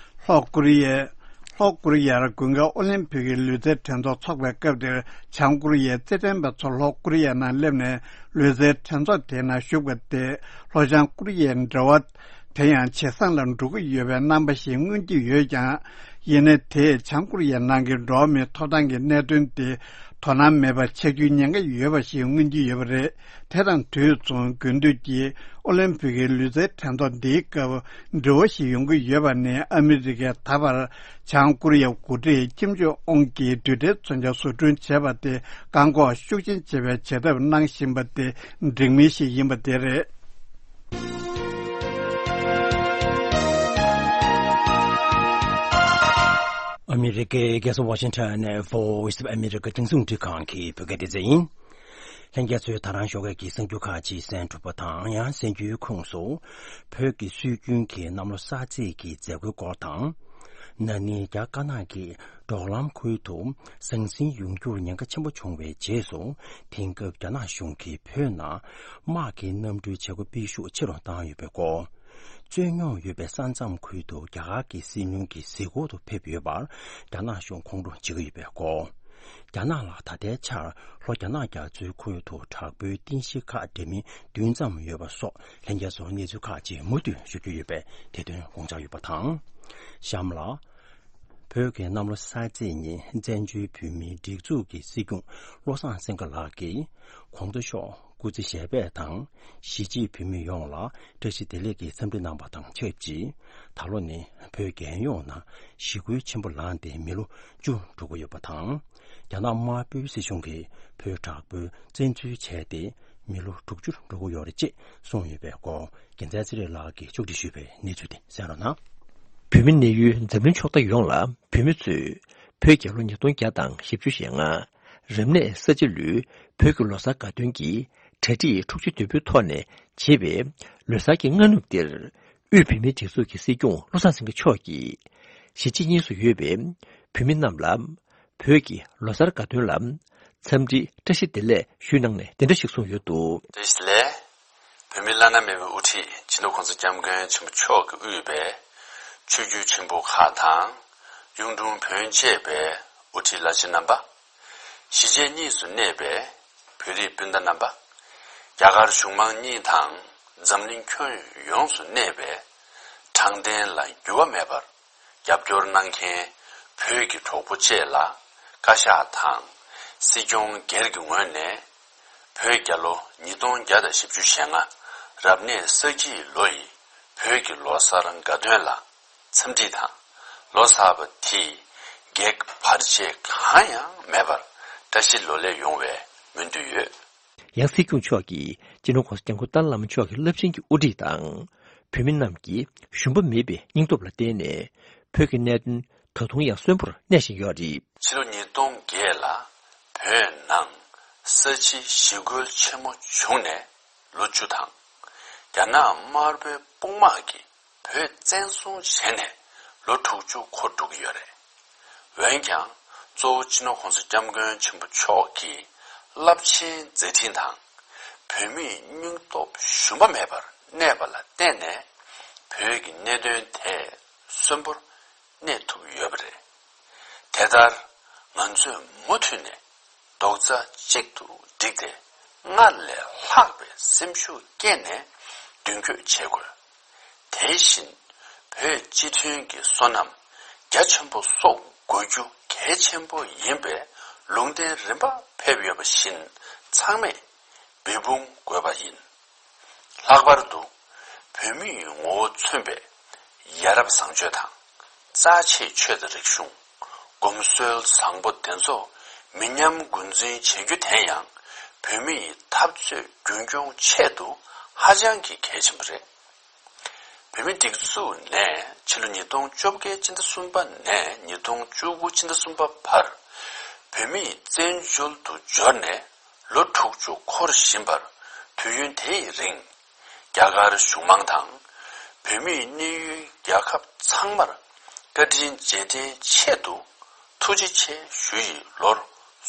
ལྷོ་ཀོ་རི་ཡའི། ལྷོ་ཀོ་རི་ཡར་དགུན་ཁའི་ཨོ་ལིམ་ཕིག་གི་ལུས་རྩལ་འགྲན་ཚོགས་འཚོགས་པའི་སྐབས་དེར། བྱང་ཀོ་རི་ཡའི་རྩེད་འགྲན་པ་ཚོ་ལྷོ་ཀོ་རི་ཡའི་ནང་སླེབས་ནས་ལུས་རྩལ་འགྲན་ཚོགས་དེའི་ནང་ཞུགས་པ་སྟེ། ལྷོ་བྱང་ཀོ་རི་ཡའི་འབྲེལ་བ་དེ་ཡང་ཇེ་བཟང་ལ་འགྲོ་གི་ཡོད་པའི་རྣམ་པ་ཞིག་མངོན་གྱི་ཡོད་ཀྱང་། ཡིན་ནའི་དེས་བྱང་ཀོ་རི་ཡའི་ནང་གི་འགྲོ་བ་མིའི་ཐོབ་ཐང་གི་གནད་དོན་དེ་དོ་སྣང་མེད་པ་ཆགས་རྒྱུའི་ཉེན་ཁ་ཡོད་པ་ཞིག་མངོན་གྱི་ཡོད་པ་རེད། དེ་དང་དུས་མཚུངས་དགུན་དུས་ཀྱི་ཨོ་ལིམ་ཕིག་གི་ལུས་རྩལ་འགྲན་ཚོགས་འདིའི་སྐབས་འབྲེལ་བ་ཞིག་ཡོང་གི་ཡོད་པ་ནི། ཨ་མི་རི་ཀས་ད་བར་བྱང་ཀོ་རི་ཡའི་འགོ་ཁྲིད་ཀིམ་ཇོང་ཨུན་གྱིས་རྡུལ་ཕྲན་མཚོན་ཆ་བཟོ་སྐྲུན་བྱས་པ་དེ་བཀག་འགོག་ཤུགས་ཆེན་བྱེད་པའི་བྱེད་ཐབས་གནང་བཞིན་པ་དེ་འགྲིག་མིན་ཞིག་ཡིན་པ་དེ་རེད། ཨ་མི་རི་ཀའི་རྒྱལ་ས་ཝ་ཤིང་ཊོན་ནས་Voice of America་རྒྱང་སྲིང་རླུང་འཕྲིན་ཁང་གི་བོད་སྐད་སྡེ་ཚན་ཡིན། ལྷན་རྒྱས་ཚོས་ད་རང་ཞོགས་ཀས་ཀྱི་གསར་འགྱུར་ཁག་ཅིག་གསན་གྲུབ་པ་དང་། ཡང་གསར་འགྱུར་ཁོངས་སུ། བོད་ཀྱི་སྲོལ་རྒྱུན་གྱི་གནམ་ལོ་གསར་ཚེས་ཀྱི་མཛད་སྒོའི་སྐོར་དང་། ན་ནིང་རྒྱ་དཀར་ནག་གི་འབྲོག་ལམ་ཁུལ་དུ་ཟང་ཟིང་ཡོང་རྒྱུར་ཉེན་ཁ་ཆེན་པོ་བྱུང་བའི་རྗེས་སུ། དེང་སྐབས་རྒྱ་ནག་གཞུང་གིས་བོད་ནང་དམག་གི་གནམ་གྲུའི་བྱེད་སྒོ་སྤེལ་ཤུགས་ཆེ་རུ་བཏང་ཡོད་པའི་སྐོར། རྩོད་རྙོག་ཡོད་པའི་ས་མཚམས་ཁུལ་དུ་རྒྱ་གར་གྱི་སྲིད་བློན་གྱི་གཟིགས་སྐོར་དུ་ཕེབས་ཡོད་པར་རྒྱ་ནག་གཞུང་ཁོང་ཁྲོ་བྱེད་ཀྱི་ཡོད་པའི་སྐོར། རྒྱ་ནག་ལ་ད་ལྟའི་ཆར་ལྷོ་རྒྱ་ནག་རྒྱ་མཚོའི་ཁུལ་དུ་དྲག་པོའི་རྟེན་གཞི་ཁག་འདྲ་མིན་བདུན་ཙམ་ཡོད་པ་སོགས་ལྷན་རྒྱས་ཚོར་གནས་ཚུལ་ཁག་ཅིག་མུ་མཐུད་ཞུ་རྒྱུ་ཡོད་པས་དེ་དོན་དགོངས་འཇགས་ཡོད་པ་དང་། གཤམ་ལ། བོད་ཀྱི་གནམ་ལོ་གསར་ཚེས་ཉིན་བཙན་བྱོལ་བོད་མིའི་སྒྲིག་འཛུགས་ཀྱི་སྲིད་སྐྱོང་བློ་བཟང་སེང་གེ་ལགས་ཀྱིས་གོང་ས་མཆོག་སྐུ་ཚེ་ཞབས་པད་དང་གཞིས་བྱེས་བོད་མི་ཡོངས་ལ་བཀྲ་ཤིས་བདེ་ལེགས་ཀྱི་འཚམས་འདྲི་གནང་བ་དང་ཆབས་ཅིག་ད་ལོ་ནི་བོད་རྒྱལ་ཡོངས་ནང་ཞི་རྒོལ་ཆེན་པོ་ལངས་ཏེ་མི་ལོ་བཅུ་འགྲོ་གི་ཡོད་པ་དང་། རྒྱ་ནག་དམར་པོའི་སྲིད་གཞུང་གིས་བོད་དྲག་པོའི་བཙན་འཛུལ་བྱས་ཏེ་མི་ལོ་དྲུག་ཅུ་འགྲོ་གི་ཡོད་རེད་ཅེས་གསུངས་ཡོད་པའི་སྐོར། རྒྱལ་མཚན་ཚེ་རིང་ལགས་ཀྱིས་ཕྱོགས་སྒྲིག་ཞུས་པའི་གནས་ཚུལ་དེ་གསན་རོགས་གནང་། བོད་མི་གནས་ཡུལ་འཛམ་གླིང་ཕྱོགས་མཐའ་ཡོངས་ལ་བོད་མི་ཚོས་བོད་རྒྱལ་ལོ་ཉིས་སྟོང་བརྒྱ་དང་བཞི་བཅུ་ཞེ་ལྔ། རབ་གནས་ས་བྱི་ལོའི་བོད་ཀྱི་ལོ་གསར་དགའ་སྟོན་གྱི་གྲ་སྒྲིག་འཁྲུག་ཆ་དོད་པོའི་ཐོག་ནས་བྱེད་པའི་ལོ་གསར་གྱི་སྔ་ནུབ་འདིར། དབུས་བོད་མིའི་སྒྲིག་འཛུགས་ཀྱི་སྲིད་སྐྱོང་བློ་བཟང་སེང་གེ་མཆོག་གིས་གཞིས་བྱེས་གཉིས་སུ་ཡོད་པའི་བོད་མི་རྣམས་ལ་བོད་ཀྱི་ལོ་གསར་དགའ་སྟོན་ལ་འཚམས་འདྲི་བཀྲ་ཤིས་བདེ་ལེགས་ཞུས་གནང་ནས་འདི་འདྲ་ཞིག་གསུངས་ཡོད་འདུག། བཀྲ་ཤིས་བདེ་ལེགས། བོད་མི་བླ་ན་མེད་པའི་དབུ་ཁྲིད་སྤྱི་ནོར་༸གོང་ས་༸སྐྱབས་མགོན་ཆེན་པོ་མཆོག་གིས་དབུས་པའི་ཆོས་བརྒྱུད་ཆེན་པོ་ཁག་དང་། གཡུང་དྲུང་བོན་བཅས་པའི་དབུ་ཁྲིད་བླ་ཆེན་རྣམ་པ། གཞིས་བྱེས་གཉིས་སུ་གནས་པའི་བོད་རིགས་སྤུན་ཟླ་རྣམ་པ། རྒྱ་གར་གཞུང་མང་གཉིས་དང་འཛམ་གླིང་ཁྱོན་ཡོངས་སུ་གནས་པའི་དྲང་བདེན་ལ་འགྱུར་བ་མེད་པར་རྒྱབ་སྐྱོར་གནང་མཁན་བོད་ཀྱི་གྲོགས་པོ་བཅས་ལ་བཀའ་ཤག་དང་སྲིད་སྐྱོང་སྒེར་གྱི་ངོས་ནས། བོད་རྒྱལ་ལོ་ཉིས་སྟོང་བརྒྱ་དང་བཞི་བཅུ་ཞེ་ལྔ་རབ་གནས་ས་ཁྱི་ལོ་ཡི་བོད་ཀྱི་ལོ་གསར་དགའ་སྟོན་ལ་འཚམས་འདྲི་དང་། ལོ་གསར་པ་དེས་གེགས་བར་ཆད་གང་ཡང་མེད་པར་བཀྲ་ཤིས་ལོ་ལེགས་ཡོང་བའི་སྨོན་འདུན་ཡོད། ཡང་སྲིད་སྐྱོང་མཆོག་གིས་སྤྱི་ནོར་༸གོང་ས་༸སྐྱབས་མགོན་ཏཱ་ལའི་བླ་མ་མཆོག་གི་རླབས་ཆེན་གྱི་དབུ་ཁྲིད་དང་། བོད་མི་རྣམས་ཀྱི་ཞུམ་པ་མེད་པའི་སྙིང་སྟོབས་ལ་བརྟེན་ནས། བོད་ཀྱི་གནད་དོན་ད་དུང་ཡང་གསོན་པོར་གནས་བཞིན་ཡོད་རེད། ཕྱི་ལོ་ཉིས་སྟོང་བརྒྱད་ལ་བོད་ནང་ས་བྱི་ཞི་རྒོལ་ཆེན་མོ་བྱུང་ནས་ལོ་བཅུ་དང་། རྒྱ་ནག་དམར་པོའི་དཔུང་དམག་གིས་བོད་བཙན་བཟུང་བྱས་ནས་ལོ་དྲུག་ཅུ་འཁོར་འགྲོ་གི་ཡོད་རེད། འོན་ཀྱང་གཙོ་བོ་སྤྱི་ནོར་༸གོང་ས་༸སྐྱབས་མགོན་ཆེན་པོ་མཆོག་གི་རླབས་ཆེན་མཛད་འཕྲིན་དང་། བོད་མིའི་སྙིང་སྟོབས་ཞུམ་པ་མེད་པར་གནས་པ་ལ་བརྟེན་ནས། བོད་ཀྱི་གནད་དོན་དེ་གསོན་པོར་གནས་ཐུབ་ཡོད་པ་རེད། དེ་ལྟར་ང་ཚོས་མུ་མཐུད་ནས་རྡོག་རྩ་གཅིག་ཏུ་བསྒྲིལ་ཏེ། སྔར་ལས་ལྷག་པའི་སེམས་ཤུགས་བསྐྱེད་ནས་མདུན་སྐྱོད་བྱེད་དགོས། དེ་བཞིན་བོད་སྤྱི་མཐུན་གྱི་བསོད་ནམས་རྒྱ་ཆེན་པོ་གསོག་དགོས་རྒྱུ་གལ་ཆེན་པོ་ཡིན་པའི་ལུང་བསྟན་རིམ་པ་ཕེབས་ཡོད་པ་བཞིན། ཚང་མས་འབད་འབུངས་དགོས་པ་ཡིན། ལྷག་པར་དུ་བོད་མིའི་ངོ་བོ་མཚོན་པའི་ཡ་རབས་བཟང་སྤྱོད་དང་། རྩ་ཆེའི་ཆོས་དང་རིག་གཞུང་། གོམས་སྲོལ་བཟང་པོ་དེ་ཚོ་མི་ཉམས་འགོ་འཛིན་བྱེད་རྒྱུ་དེ་ཡང་། བོད་མིའི་འཐབ་རྩོད་རྒྱུན་སྐྱོང་ཆེད་དུ་ཧ་ཅང་གི་གལ་ཆེན་པོ་རེད། བོད་མིའི་སྒྲིག་འཛུགས་ནས་ཕྱི་ལོ་ཉིས་སྟོང་བཅོ་བརྒྱད་ཕྱི་ཟླ་གསུམ་པ་ནས་ཉིས་སྟོང་བཅུ་དགུ་ཕྱི་ཟླ་གསུམ་པ་བར། བོད་མིའི་བཙན་བྱོལ་དུ་འབྱོར་ནས་ལོ་དྲུག་ཅུ་འཁོར་བཞིན་པར། དུས་ཡུན་དེའི་རིང་། རྒྱ་གར་གཞུང་མང་དང་། བོད་མིའི་གནས་ཡུལ་རྒྱལ་ཁབ་ཚང་མར་བཀའ་དྲིན་རྗེས་དྲན་ཆེད་དུ་ཐུགས་རྗེ་ཆེ་ཞུ་ཡི་ལོར་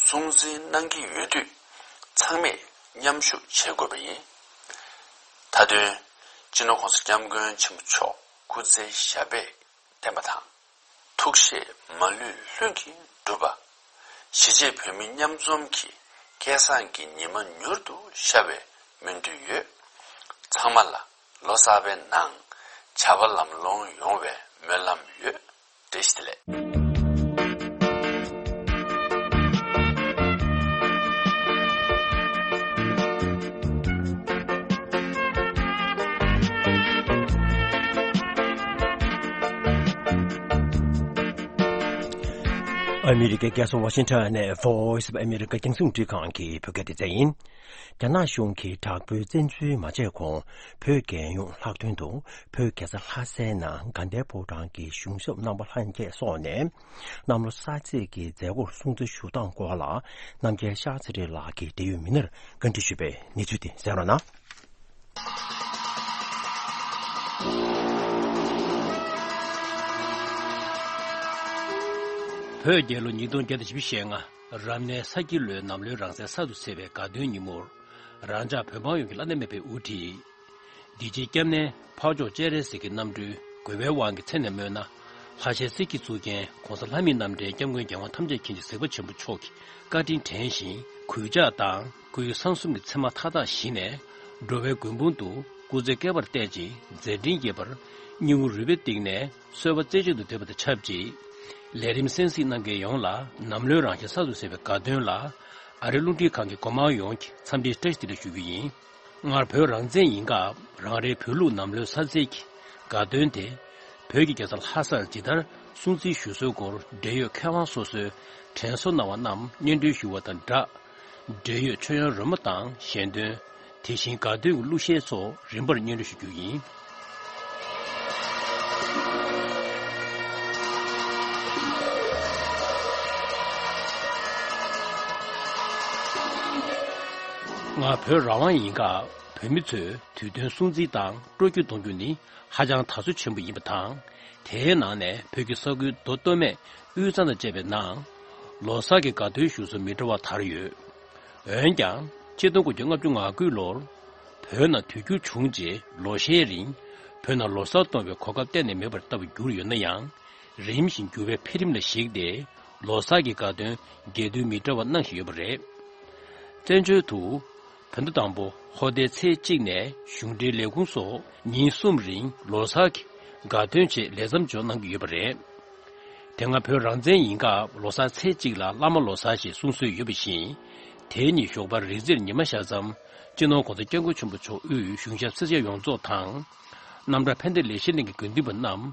སྲུང་བརྩི་གནང་གི་ཡོད་དུས། ཚང་མས་མཉམ་ཞུགས་བྱེད་དགོས་པ་ཡིན། མཐའ་དོན། སྤྱི་ནོར་༸གོང་ས་༸སྐྱབས་མགོན་ཆེན་པོ་མཆོག་སྐུ་ཚེ་ཞབས་པད་བརྟན་པ་དང་། ཐུགས་བཞེད་མ་ལུས་ལྷུན་གྱིས་འགྲུབ་པ། གཞིས་བྱེས་བོད་མི་མཉམ་འཛོམས་ཀྱི་སྐལ་བཟང་གི་ཉི་མ་མྱུར་དུ་ཤར་བའི་སྨོན་འདུན་ཡོད། ཚང་མ་ལ་ལོ་གསར་པའི་ནང་བྱ་བ་ལམ་ལྷོང་ཡོང་བའི་སྨོན་ལམ་ཡོད། བཀྲ་ཤིས་བདེ་ལེགས། ཨ་མི་རི་ཀའི་རྒྱལ་ས་ཝ་ཤིང་ཊོན་ནས་Voice of America རྒྱང་སྲིང་རླུང་འཕྲིན་ཁང་གི་བོད་སྐད་སྡེ་ཚན་ཡིན། རྒྱ་ནག་གཞུང་གིས་དྲག་པོའི་བཙན་འཛུལ་མ་བྱས་གོང་། བོད་རྒྱལ་ཡོངས་ལྷག་དོན་དུ་བོད་རྒྱལ་ས་ལྷ་སའི་ནང་དགའ་ལྡན་ཕོ་བྲང་གི་གཞུང་ཞབས་རྣམ་པ་ལྷན་རྒྱས་སོགས་ནས། གནམ་ལོ་གསར་ཚེས་ཀྱི་མཛད་སྒོར་སྲུང་བརྩི་ཞུ་སྟངས་སྐོར་ལ། རྣམ་རྒྱལ་ཤར་ཚེ་རིང་ལགས་ཀྱིས་འབྲེལ་ཡོད་མི་སྣར་བཀའ་འདྲི་ཞུས་པའི་གནས་ཚུལ་དེ་གསན་རོགས་གནང་། བོད་རྒྱལ་ལོ་ཉིས་སྟོང་བརྒྱ་དང་བཞི་བཅུ་ཞེ་ལྔ་རབ་གནས་ས་ཁྱི་ལོའི་ནམ་ལོའི་རང་སའི་གསར་དུ་ཚེས་པའི་དགའ་སྟོན་ཉིན་མོར། རང་ཅག་བོད་འབངས་ཡོངས་ཀྱི་བླ་ན་མེད་པའི་དབུ་ཁྲིད། འདི་ཕྱིའི་སྐྱབས་གནས་འཕགས་མཆོག་སྤྱན་རས་གཟིགས་ཀྱི་རྣམ་སྤྲུལ་དགོས་པའི་དབང་གིས་མཚན་ནས་སྨོས་ན། ལྷ་ཞལ་གསེར་གྱིས་བཙུགས་མཁན་༸གོང་ས་ལྷ་མིའི་རྣམ་འདྲེན་༸སྐྱབས་མགོན་རྒྱལ་དབང་ཐམས་ཅད་མཁྱེན་ཅིང་གཟིགས་པ་ཆེན་པོ་མཆོག་གི་བཀའ་དྲིན་དྲན་ཞིང་། གུས་ཕྱག་དང་སྐུའི་གསང་གསུམ་གྱི་མཚན་མ་མཐའ་དག་ཞིང་ནས། འགྲོ་བའི་མགོན་དཔུང་དུ་སྐུ་ཚེ་བསྐལ་པར་བརྟན་ཅིང་མཛད་འཕྲིན་རྒྱས་པར། སྙིང་བོ་རུས་པའི་གཏིང་ནས་གསོལ་བ་རྩེ་གཅིག་ཏུ་འདེབས་པ་དང་ཆབས་ཅིག་ལས་རིམ་གསན་གཟིགས་གནང་མཁན་ཡོངས་ལ་ནམ་ལོའི་རང་ཞལ་གསར་དུ་གསལ་བའི་དགའ་སྟོན་ལ། ཨ་རིའི་རླུང་འཕྲིན་ཁང་གི་འགོ་དམངས་ཡོངས་ཀྱི་འཚམས་འདྲིའི་བཀྲ་ཤིས་བདེ་ལེགས་ཞུ་རྒྱུ་ཡིན། སྔར་བོད་རང་བཙན་ཡིན་སྐབས་རང་རེའི་བོད་ལུགས་ནམ་ལོའི་གསར་ཚེས་ཀྱི་དགའ་སྟོན་དེ། བོད་ཀྱི་རྒྱལ་ས་ལྷ་སར་ཇི་ལྟར་སྲུང་བརྩི་ཞུ་སྲོལ་སྐོར་འབྲེལ་ཡོད་མཁས་དབང་སོ་སོས་དྲན་གསོ་གནང་བ་རྣམས་སྙན་སྒྲོན་ཞུ་བ་དང་སྦྲགས། འབྲེལ་ཡོད་མཆོད་ཡོན་རོལ་མོ་དང་ཞལ་འདོན། དེ་བཞིན་དགའ་སྟོན་གྱི་གླུ་གཞས་སོགས་རིམ་པར་སྙན་སྒྲོན་ཞུ་རྒྱུ་ཡིན། སྔར་བོད་རང་དབང་ཡིན་སྐབས་བོད་མི་ཚོས་དུས་སྟོན་སྲུང་བརྩི་དང་སྤྲོ་སྐྱིད་གཏོང་རྒྱུ་ནི་ཧ་ཅང་དར་སོ་ཆེན་པོ་ཡིན་པ་དང་། དེའི་ནང་ནས་བོད་ཀྱི་ས་ཁུལ་མདོ་སྟོད་སྨད་དབུས་གཙང་དང་བཅས་པའི་ནང་ལོ་གསར་གྱི་དགའ་སྟོན་ཞུ་སྲོལ་མི་འདྲ་བ་དར་ཡོད། འོན་ཀྱང་ཆིག་སྟོང་དགུ་བརྒྱ་ལྔ་བཅུ་ང་དགུ་ལོར། བོད་ནང་དུས་འགྱུར་བྱུང་རྗེས་ལོ་ཤས་རིང་བོད་ནང་ལོ་གསར་གཏོང་བའི་གོ་སྐབས་གཏན་ནས་མེད་པར་ལྟ་བུ་གྱུར་ཡོད་ན་ཡང་། རིམ་བཞིན་འགྱུར་བའི་འཕེལ་རིམ་ལ་གཞིགས་ཏེ་ལོ་གསར་གྱི་དགའ་སྟོན་རྒྱས་བསྡུས་མི་འདྲ་བ་གནང་བཞིན་ཡོད་པ་རེད། བཙན་བྱོལ་དུ་བོད་ཟླ་དང་པོ་ཧོ་ཟླའི་ཚེས་གཅིག་ནས་གཞུང་འབྲེལ་ལས་ཁུངས་སོགས་ཉིན་གསུམ་རིང་ལོ་གསར་གྱི་དགའ་སྟོན་ཆེད་ལས་མཚམས་འཇོག་གནང་གི་ཡོད་པ་རེད། དེ་སྔ་བོད་རང་བཙན་ཡིན་སྐབས་ལོ་གསར་ཚེས་གཅིག་ལ་བླ་མ་ལོ་གསར་ཞེས་གསུང་སྲོལ་ཡོད་པ་བཞིན། དེའི་ཉིན་ཞོགས་པར་རིག་འཛིན་ཉི་མ་ཤར་མཚམས་སྤྱི་ནོར་༧གོང་ས་༧སྐྱབས་མགོན་ཆེན་པོ་མཆོག་དབུས་གཞུང་ཞབས་སེར་སྐྱ་ཡོངས་རྫོགས་དང་། རྣམ་གྲྭ་ཕན་བདེ་ལེགས་བཤད་གླིང་གི་དགེ་འདུན་པ་རྣམས་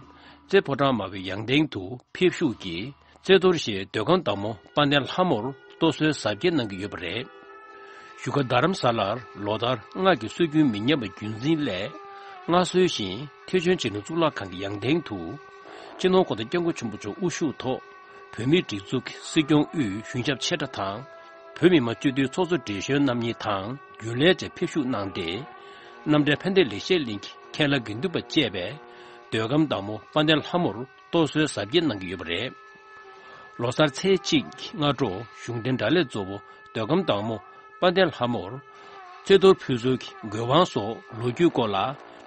རྩེ་ཕོ་བྲང་མ་བའི་ཡང་སྟེང་དུ་ཕེབས་བཞུགས་ཀྱིས་རྩེ་གཏོར་ཞེས་མདོ་ཁམས་བདག་མོ་དཔལ་ལྡན་ལྷ་མོར་གཏོར་གསོལ་གཟབ་རྒྱས་གནང་གི་ཡོད་པ་རེད། བཞུགས་སྒར་རྡ་རམ་ས་ལར་ལོ་ལྟར་སྔར་གྱི་སྲོལ་རྒྱུན་མི་ཉམས་པ་རྒྱུན་འཛིན་སླད། སྔར་སྲོལ་བཞིན་ཐེག་ཆེན་རྗེ་དྲུང་གཙུག་ལག་ཁང་གི་ཡང་སྟེང་དུ། སྤྱི་ནོར་༧གོང་ས་༧སྐྱབས་མགོན་ཆེན་པོ་མཆོག་དབུ་བཞུགས་ཐོག་བོད་མིའི་སྒྲིག་འཛུགས་ཀྱི་སྲིད་སྐྱོང་དབུས་གཞུང་ཞབས་ཆེ་ཕྲ་དང་། བོད་མི་མང་སྤྱི་འཐུས་ཚོགས་གཙོ་བགྲེས་གཞོན་རྣམ་གཉིས་དང་རྒྱུན་ལས་བཅས་ཕེབས་བཞུགས་གནང་སྟེ། རྣམ་གྲྭ་ཕན་བདེ་ལེགས་བཤད་གླིང་གི་མཁན་བླ་དགེ་འདུན་པ་བཅས་པས་མདོ་ཁམས་བདག་མོ་དཔལ་ལྡན་ལྷ་མོར་གཏོར་གསོལ་གཟབ་རྒྱས་གནང་གི་ཡོད་པ་རེད། ལོ་གསར་ཚེས་གཅིག་གི་སྔ་དྲོ་གཞུང་འབྲེལ་གྲ་སྒྲིག་གཙོ་བོ་མདོ་ཁམས་བདག་མོ་དཔལ་ལྡན་ལྷ་མོར་རྩེ་གཏོར་ཕུལ་སྲོལ་གྱི་དགོས་དབང་སོགས་ལོ་རྒྱུས་སྐོར་ལ་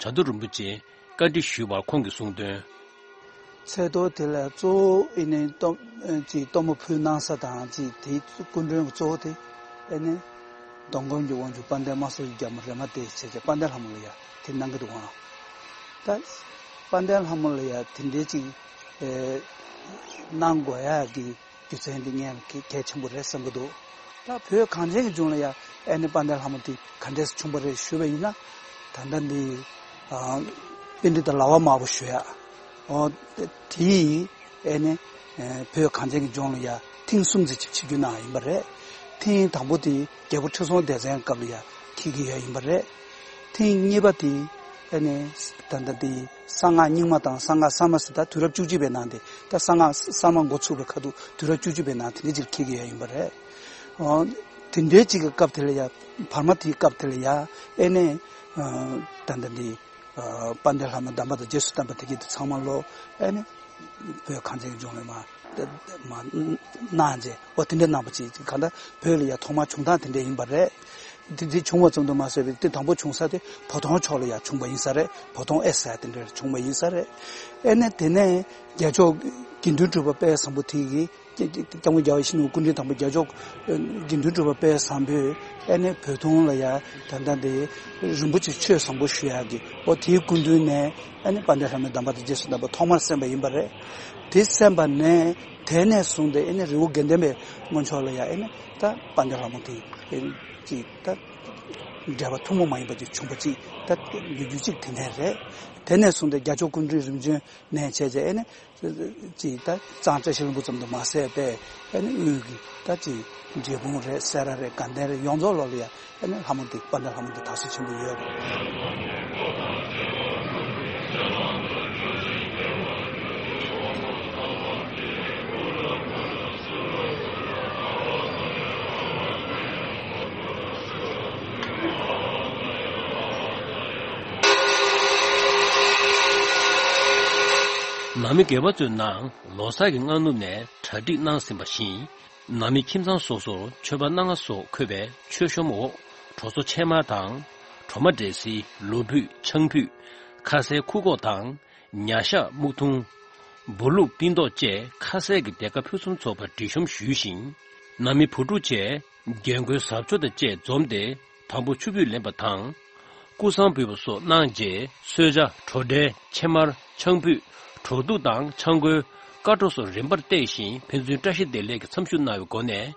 བྱ་དུར་རིན་པོ་ཆེས་བཀའ་འདྲི་ཞུས་པར་ཁོང་གིས་གསུངས་དོན། ཚེས་གཏོར་དེ་ལ་གཙོ་བོ་ཨེ་ནས་གཏོར་ཨེ་ཅིག་གཏོར་མ་ཕུལ་གནང་ས་དང་ཅིག་དེའི་སྐུ་མགྲོན་གྱི་གཙོ་བོ་དེ་ཨེ་ནས་མདོ་ཁམས་ཀྱི་དབང་ཕྱུག་དཔལ་ལྡན་དམག་ཟོར་གྱི་རྒྱལ་མོ་རེ་མ་ཏི་བྱས་བྱས་དཔལ་ལྡན་ལྷ་མོ་ལ་ཡ་དེ་གནང་གི་འདུག་ཨང་། ད་དཔལ་ལྡན་ལྷ་མོ་ལ་ཡ་དེ་འདྲའི་ཅིག་ཨེ་གནང་དགོས་ཡ་གི་རྒྱུ་མཚན་འདི་ངས་གལ་གལ་ཆེན་པོ་རེད་བསམ་གྱི་འདུག་ད་བོད་གངས་ཅན་གྱི་ལྗོངས་ལ་ཡ་ཨེ་ནི་དཔལ་ལྡན་ལྷ་མོ་འདི་ག་འདྲས་བྱུང་བ་རེད་ཞུས་པ་ཡིན་ན། ད་ལྟ་འདི་ཨ་པཎྜི་ཏ་ལྭ་བ་དམར་པོ་ཞུ་ཡ་ཨོ་དེ་ཡིས་ཨེ་ནི་ཨེ་བོད་གངས་ཅན་གྱི་ལྗོངས་ལ་ཡ་ཐེངས་གསུམ་ཙམ་ཅིག་ཆིབས་བསྒྱུར་གནང་ཡ་ཡིན་པ་རེད། ཐེངས་དང་པོ་དེ་རྒྱལ་པོ་ཁྲི་སྲོང་ལྡེ་བཙན་སྐབས་ལ་ཡ་འཁེལ་གྱི་ཡོད་ཡིན་པ་རེད། ཐེངས་གཉིས་པ་དེ་ཨེ་ནི་ད་ལྟ་དེ་གསང་སྔགས་རྙིང་མ་དང་གསང་སྔགས་གསར་མ་ཟེར་ད་དུས་རབས་བཅུ་གཅིག་པའི་ནང་དེ་ད་གསང་སྔགས་གསར་མ་འགོ་ཚུགས་པའི་ཁ་ཐུག་དུས་རབས་བཅུ་གཅིག་པའི་ནང་དེ་འདྲ་ཅིག་འཁེལ་གྱི་ཡོད་ཡིན་པ་རེད། ཨོ། དེ་འདྲའི་ཅིག་གི་སྐབས་དེ་ལ་ཡ་བར་མ་དེའི་སྐབས་དེ་ལ་ཡ་ཨེ་ནས་ཨ་ད་ལྟ་འདི་ཨ་དཔལ་ལྡན་ལྷ་མོ་གདམས་པ་དང་རྗེས་སུ་བསྟན་པ་དེ་གྱད་དེ་ཚང་མ་ལོ་ཨེ་ནས་བོད་གངས་ཅན་གྱི་ལྗོངས་ལ་མ་མ་གནང་རྗེས་ཨོ་དེ་འདྲ་གནང་པ་ཅིག་ག་འདྲ་བོད་ལ་ཡ་ཐོག་མར་བྱུང་སྟངས་དེ་འདྲ་ཡིན་པ་རེད། དེ་དེ་བྱུང་བ་ཙམ་དུ་མ་ཟད་པའི་དེ་དང་པོ་བྱུང་ས་དེ་བོ་དོང་ཕྱོགས་ལ་ཡ་བྱུང་བ་ཡིན་ས་རེད། བོ་དོང་ཨེ་ས་དེ་འདྲ་བྱུང་བ་ཡིན་ས་རེད། ཨེ་ནས་དེ་ནས་རྒྱལ་མཆོག་དགེ་འདུན་གྲུབ་པ་དཔལ་བཟང་པོ་དེ་གིས། སྐྱབས་མགོན་རྒྱལ་བ་ཡིད་བཞིན་ནོར་བུ་སྐུ་ཕྲེང་དང་པོ་རྒྱལ་མཆོག་དགེ་འདུན་གྲུབ་པ་དཔལ་བཟང་པོས་ཨ་ནི་བོད་དོན་ལ་ཡ་ད་ལྟ་འདི་རིན་པོ་ཆེ་ཆོས་བཟང་པོ་ཞུ་ཡག་གི་འོ་དེའི་སྐུ་མདུན་ནས་ཨ་ནི་དཔལ་ལྡན་ལྷ་མོའི་གདམས་པ་དང་རྗེས་སུ་བསྟན་པ་ཐོག་མར་གསན་པ་ཡིན་པ་རེད། དེ་གསན་པ་ནས་དེ་ནས་བཟུང་སྟེ་ཨ་ནི་རི་བོ་དགེ་ལྡན་པའི་སྔོན་ཕྱོགས་ལ་ཡ་ཨ་ནི་ད་དཔལ་ལྡན་ལྷ་མོ་དེ་ཨ་ནི་ཅིག་ད་འབྲེལ་བ་ཐུན་མོང་མ་ཡིན་པ་ཅིག་བྱུང་བ་ཅིག་ད་ལོ་རྒྱུས་ཅིག་དེ་ནས་རེད། དེ་ནས་བཟུང་སྟེ་རྒྱལ་མཆོག་སྐུ་ཕྲེང་རིམ་བྱོན་ནས་བྱས་རྗེས་ཨ་ནི། ཅིག་ད་གཙང་བཀྲ་ཤིས་ལྷུན་པོ་ཙམ་དུ་མ་ཟད་པས་ཨ་ནི་དབུས་ཀྱི་ད་ཅིག་འབྲས་སྤུངས་རེད། སེ་ར་རེད། དགའ་ལྡན་རེད། ཡོངས་རྫོགས་ལོག་ལ་ཡ་ཨ་ནི་ལྷ་མོ་འདི་དཔལ་ལྡན་ལྷ་མོ་འདི་དར་སྲོལ་ཆེན་པོ་ཡོད་རེད། ནང་མི་སྒེར་པ་ཚོའི་ནང་ལོ་གསར་གྱི་སྔ་ནུབ་ནས་གྲ་སྒྲིག་གནང་ཟིན་པ་བཞིན། ནང་མི་ཁྱིམ་ཚང་སོ་སོར་མཆོད་པ་སྣ་ལྔ་སོགས་འཁོད་པའི་མཆོད་གཤོམ་འོག་གྲོ་སོ་ཕྱེ་མར་དང་། གྲོ་མ་འབྲས་སིལ། ལོ་ཕུད། ཆང་ཕུད། ཁ་ཟས་ཁུར་ཁོག་དང་། ཉ་ཤ། སྨུག་ཐུང་། འབུ་ལུག། སྤྲིན་ཏོག་བཅས་ཁ་ཟས་ཀྱི་སྡེར་ཁ་ཕུན་སུམ་ཚོགས་པ་སྒྲིག་གཤོམ་ཞུས་ཤིང་། ནང་མི་བུ་ཕྲུག་བཅས་རྒན་རྒོན་གཟབ་མཆོར་དང་བཅས་འཛོམས་ཏེ་དང་པོ་ཆུ་ཕུད་ལེན་པ་དང་། ཀུ་སང་འབུལ་བ་སོགས་གནང་རྗེས་གསོལ་ཇ། གྲོ་འབྲས། ཕྱེ་མར། ཆང་ཕུད། གྲོ་ཐུག་དང་ཆང་ཁོལ། ཀ་གྲོ་སོགས་རིམ་པར་བཏེགས་ཤིང་ཕན་ཚུན་བཀྲ་ཤིས་བདེ་ལེགས་ཀྱི་འཚམས་ཞུ་གནང་བའི་སྒོ་ནས་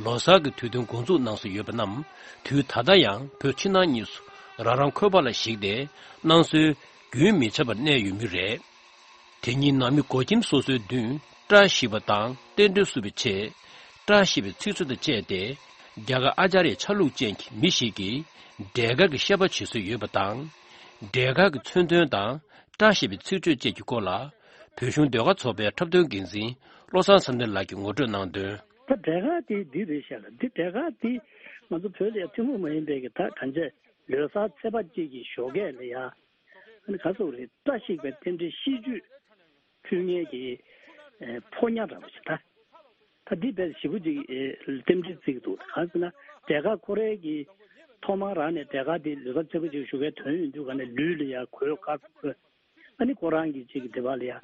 ལོ་གསར་གྱི་དུས་སྟོན་འགོ་འཛུགས་གནང་སྲོལ་ཡོད་པ་རྣམས་དུས་ད་ལྟ་ཡང་བོད་ཕྱི་ནང་གཉིས་སུ་རང་རང་འཁོས་པ་ལ་གཞིགས་ཏེ་གནང་སྲོལ་རྒྱུན་མི་ཆད་པར་གནས་ཡོད་མུས་རེད། དེ་ཉིན་ནང་མི་སྒོ་ཁྱིམ་སོ་སོའི་མདུན་བཀྲ་ཤིས་པ་དང་རྟེན་འབྲེལ་བསུ་བའི་ཆེད། བཀྲ་ཤིས་པའི་ཚིག་མཛོད་དང་བཅས་ཏེ། རྒྱ་གར་ཨ་ཅཱརྱ་ཆ་ལུགས་ཅན་གྱི་མི་ཞིག་གིས་འབྲས་དཀར་གྱི་བཤད་པ་བྱེད་སྲོལ་ཡོད་པ་དང་། འབྲས་དཀར་གྱི་མཚོན་དོན་དང་བཀྲ་ཤིས་པའི་ཚིག་མཛོད་བཅས་ཀྱི་སྐོར་ལ། བོད་གཞུང་ཟློས་གར་ཚོགས་པའི་འཁྲབ་སྟོན་འགན་འཛིན་བློ་བཟང་བསམ་གཏན་ལགས་ཀྱིས་ངོ་སྤྲོད་གནང་དོན། ད་འབྲས་དཀར་དེ་འདི་རེད་ཤག་ལ། འདི་འབྲས་དཀར་དེ་ང་ཚོ་བོད་ལ་ཡ་ཐུན་མོང་མ་ཡིན་པའི་གི་ད་གང་ཅི་ལོ་གསར་ཚེས་པ་གཅིག་གི་ཞོགས་ཀས་ལ་ཡ། ཨ་ནི་ག་ཟེར་རེད། བཀྲ་ཤིས་པའི་རྟེན་འབྲེལ་ཤིས་བརྗོད་ཕུལ་མཁན་གྱི་ཨེ་ཕོ་ཉ་འདྲ་པོ་ཞིག་ད། ད་འདི་དཔེ་ཞེ་པོ་ཅིག་ཨེ་རྟེན་འབྲེལ་བརྩི་གི་འདུག་གང་ཟེར་ན་འབྲས་དཀར་ཁོ་རའི་གི་ ཐོག་མར་རང་ནས་འབྲས་དཀར་དེ་ལོ་གསར་ཚེས་པ་གཅིག་ཞོགས་ཀའི་དོན་ཡོད་དུས་ག་ནས་ལུས་ལ་ཡང་གོས་དཀར་པོ་གོན། ཨ་ནི་ཁོ་རང་གི་ཅིག་དེ་བ་ལ་ཡང་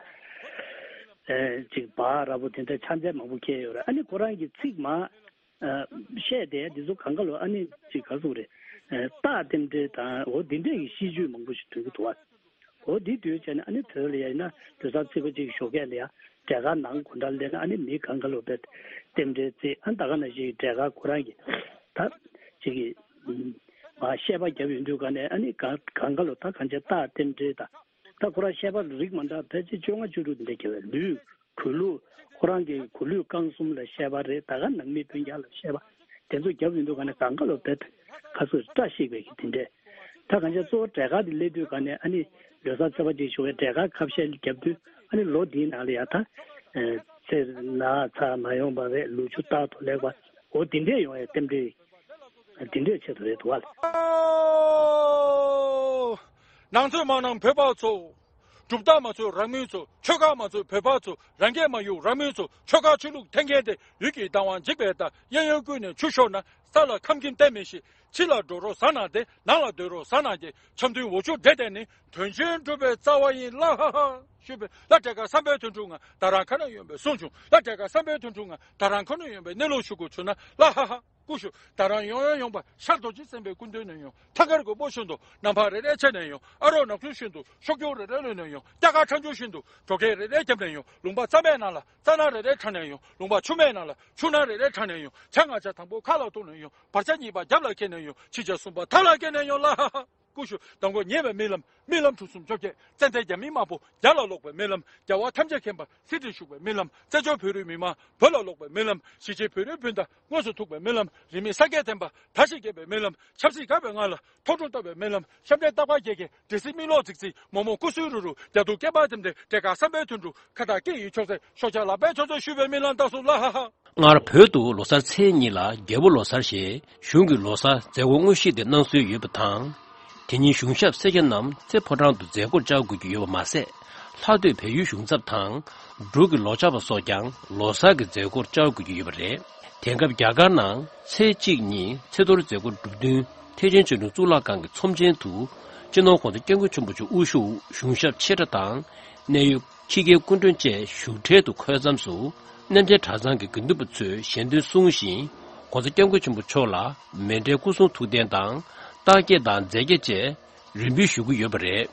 ཨེ་ཅིག་བག་ར་བོ་དེ་འདྲ་ཕྱག་འཚལ་མང་པོ་བཀལ་ཡོད་རེད། ཨ་ནི་ཁོ་རང་གི་ཚིག་མ་ཨ་བཤད་དེ་འདི་ཚོ་གང་ག་ལོ་ཨ་ནི་ཅིག་ག་ཟེར་རེད། ཨེ་རྟགས་རྟེན་འབྲེལ་དང་འོ་འདི་འདྲས་ཀྱི་ཤིས་བརྗོད་མང་པོ་ཞིག་འདོན་གྱི་འདུག་བ། འོ་འདི་དུས་བྱས་ནས་ཨ་ནི་བོད་ལ་ཡིན་ན་ལོ་གསར་ཚེས་པ་གཅིག་ཞོགས་ཀས་ལ་ཡ་འབྲས་དཀར་ནང་དགོང་དག་སླེབས་ན་ཨ་ནི་མི་གང་ག་ལོ་བས་རྟེན་འབྲེལ་བརྩི། ཨ་ནི་ད་ག་ནང་བཞིན་འབྲས་དཀར་ཁོ་རང་གི་ད་ཅིག་གི་མ་བཤད་པ་བརྒྱབ་ཡོང་དུས་ག་ནས་ཨ་ནི་གང་གང་ག་ལོ་ད་གང་ཆེ་རྟགས་རྟེན་འབྲེལ་དང་ད་ཁོ་རང་བཤད་པ་རིགས་མ་འདྲ་ཕལ་ཆེར་བཅོ་ལྔ་བཅུ་དྲུག་འདི་འདྲ་བརྒྱབ་པའི་ལུས། གོས་ལུགས། ཁོ་རང་གི་གོས་ལུགས་རྐང་གསུམ་ལ་བཤད་པ་རེད། ད་ག་ནང་མི་སྤུན་ཀྱག་ལ་བཤད་པ་དེ་ཚོ་རྒྱབ་ཡོང་དུས་ག་ནས་གང་ག་ལོ་བེད་ཁ་སོ་བཀྲ་ཤིས་པའི་གི་དེ་འདྲས། ད་གང་ཆེ་གཙོ་བོ་འབྲས་དཀར་དེ་སླེབས་དུས་ག་ནས་ཨ་ནི་ལོ་གསར་ཚེས་པ་གཅིག་ཞོགས་པའི་འབྲས་དཀར་ཁ་བཤད་རྒྱབ་དུས་ཨ་ནི་ལོ་འདིའི་ནང་ལ་ཡ་ད་ཚེ་ན་ཚ་མ་ཡོང་བ་རེད། ལུག་ཁྱུ་རྟག་ཏུ་ལེགས་པ་འོ་དེ་འདྲས་ཡོང་བའི་རྟེན་འབྲེལ་དེ་འདྲས་ཆེད་དུ་རེད་འདུག་བ། ནང་ཚོད་མ་ནང་བོད་པ་ཚོ། གྲུབ་རྟགས་མ་ཚོད་རང་མོས་ཚོ། ཆོལ་ཁ་མ་ཚོད་བོད་པ་ཚོ། རང་སྐད་མ་ཡོད་རང་མོས་ཚོ། ཆོལ་ཁ་ཆོས་ལུགས་འཐེན་མཁན་དེ། ཡུལ་གྱི་བདག་དབང་འཇིག་པའི་མཐའ། གཡས་གཡོན་ཀུན་ནས་ཆུ་ཤོར་ན། ས་ལ་ཁམས་ཁྱིམ་བསྟན་མི་ཤེས། ཕྱི་ལ་འགྲོ་རོགས་ཟ་ན་དེ། ནང་ལ་སྡོད་རོགས་ཟ་ན་དེ། འཆམ་མཐུན་འོ་ཆུ་འདྲེ་དེ་ནི། དོན་ཆེན་སྒྲུབ་པའི་རྩ་བ་ཡིན། ལ་ཧ་ཧ། ཞུས་པས་ལ་འབྲས་དཀར་བསམ་པའི་དོན་གྲུབ་ང་ད་རང་ཁ་ན་ཡོང་བའི་གསུང་བྱུང་། ལ་འབྲས་དཀར་བསམ་པའི་དོན་གྲུབ་ང་ད་རང་ཁ་ན་ཡོང་བའི་གནས་ལུགས་ཞུ་དགོས་བྱུང་ན། ལ་ཧ་ཧ། སྐུ་ཞུ། ད་རང་ཡོང་ཡོང་ཡོང་པ་ཤར་རྡོ་རྗེ་སེམས་དཔའི་སྐུ་མདུན་ནས་ཡོང་། ཐང་དཀར་གྱི་སྤོ་བཞིན་དུ་ནམ་ཕར་རེ་རེ་ཆས་ནས་ཡོང་། ཨ་རོགས་ནག་ཆུ་བཞིན་དུ་ཤོག་ཀྱོག་རེ་རེ་ལོན་ནས་ཡོང་། སྐྱ་ཀ་ཁྲ་འཇུ་བཞིན་དུ་གྲོ་གས་རེ་རེ་བརྒྱབ་ནས་ཡོང་། ལུང་པ་རྩ་མེད་ནང་ལ་རྩ་ནག་རེ་རེ་དྲངས་ནས་ཡོང་། ལུང་པ་ཆུ་མེད་ནང་ལ་ཆུ་ནག་རེ་རེ་དྲངས་ནས་ཡོང་། བྱ་ང་བྱ་དང་པོ་ཁ་ལ་གཏོང་ནས་ཡོང་། བར་ཆ་གཉིས་པ་རྒྱབ་ལ་འཁྱེར་ནས་ཡོང་། ཕྱི་ཆ་གསུམ་པ་ཐབ་ལ་འཁྱེར་ནས་ཡོང་། ལ་ཧ་ཧ། སྐུ་ཞུ། དང་པོ་ཉེས་པའི་རྨི་ལམ། རྨི་ལམ་གྲུ་གསུམ་བཅོ་བརྒྱད། ཙན་དན་རྒྱ་མི་དམར་པོ་རྒྱ་ལ་ལོག་པའི་རྨི་ལམ། རྒྱལ་བ་ཐམས་ཅད་མཁྱེན་པ་སྲིད་ཁྲིར་བཞུགས་པའི་རྨི་ལམ། བཙན་བྱོལ་བོད་རིགས་མི་དམངས་བོད་ལ་ལོག་པའི་རྨི་ལམ། གཞིས་བྱེས་བོད་རིགས་སྤུན་ཟླ་དངོས་སུ་ཐུག་པའི་རྨི་ལམ། རིས་མེད་སངས་རྒྱས་བསྟན་པ་དར་ཞིང་རྒྱས་པའི་རྨི་ལམ། ཆབ་སྲིད་འགག་པའི་ངང་ལ་ཐོག་དྲུང་ལྟ་བའི་རྨི་ལམ། བཤམས་སྟོན་རྟ་ཕག་རྒྱལ་རྒྱལ། འདྲེ་སྲིན་མིག་ལོག་ཙིག་ཙིག། མོག་མོག་སྐུ་གསུང་རུ་རུ། རྒྱ་སྡུག་སྐེད་པ་ལྡེམ་ལྡེམ། འབྲས་དཀར་བསམ་པའི་དོན་གྲུབ། ཁ་བཏགས་སྐེ་ཡི་ཕྱོགས་ཚད། ཤོག་བྱ་ལག་པའི་ཕྱོགས་ཚད། ཞུ་བའི་རྨི་ལམ་རྟགས་སུ་ལ་ཧ་ཧ། སྔར་བོད་དུ་ལོ་གསར་ཚེས་གཉིས་ལ་རྒྱལ་པོ་ལོ་གསར་ཞེས་གཞུང་གི་ལོ་གསར་མཛད་སྒོ་དངོས་གཞི་དེ་གནང་སྲོལ་ཡོད་པ་དང་། དེ་ཉིན་གཞུང་ཞབས་སེར་སྐྱ་རྣམས་རྩེ་ཕོ་བྲང་དུ་མཛད་སྒོར་བཅར་དགོས་ཀྱི་ཡོད་པ་མ་ཟད། ལྷག་སྡོད་བལ་ཡུལ་གཞུང་ཚབ་དང་། འབྲུག་གི་ལོ་ཇ་པ་སོགས་ཀྱང་ལོ་གསར་གྱི་མཛད་སྒོར་བཅར་དགོས་ཀྱི་ཡོད་པ་རེད། དེང་སྐབས་རྒྱ་གར་ནང་ཚེས་གཅིག་གཉིས་ཚེས་གཏོར་མཛད་སྒོ་གྲུབ་བསྟུན་ཐེག་ཆེན་ཆོས་འབྱུང་གཙུག་ལག་ཁང་གི་ཚོམས་ཆེན་དུ། སྤྱི་ནོར་༸གོང་ས་༸སྐྱབས་མགོན་ཆེན་པོ་མཆོག་དབུ་བཞུགས་གཞུང་ཞབས་ཆེ་ཕྲ་དང་། གནད་ཡོད་ཕྱི་རྒྱལ་སྐུ་མགྲོན་བཅས་བཞུགས་གྲལ་དུ་འཁོད་མཚམས་སུ། རྣམ་རྒྱལ་གྲྭ་ཚང་གི་དགེ་འདུན་པ་ཚོས་ཞལ་འདོན་གསུང་ཞིང་། ༸གོང་ས་༸སྐྱབས་མགོན་ཆེན་པོ་མཆོག་ལ་མཎྜལ་སྐུ་གསུང་ཐུགས་རྟེན་དང་། རྟགས་བརྒྱད་དང་རྫས་བརྒྱད་བཅས་རེ་འབུལ་ཞུ་གི་ཡོད་པ་རེད།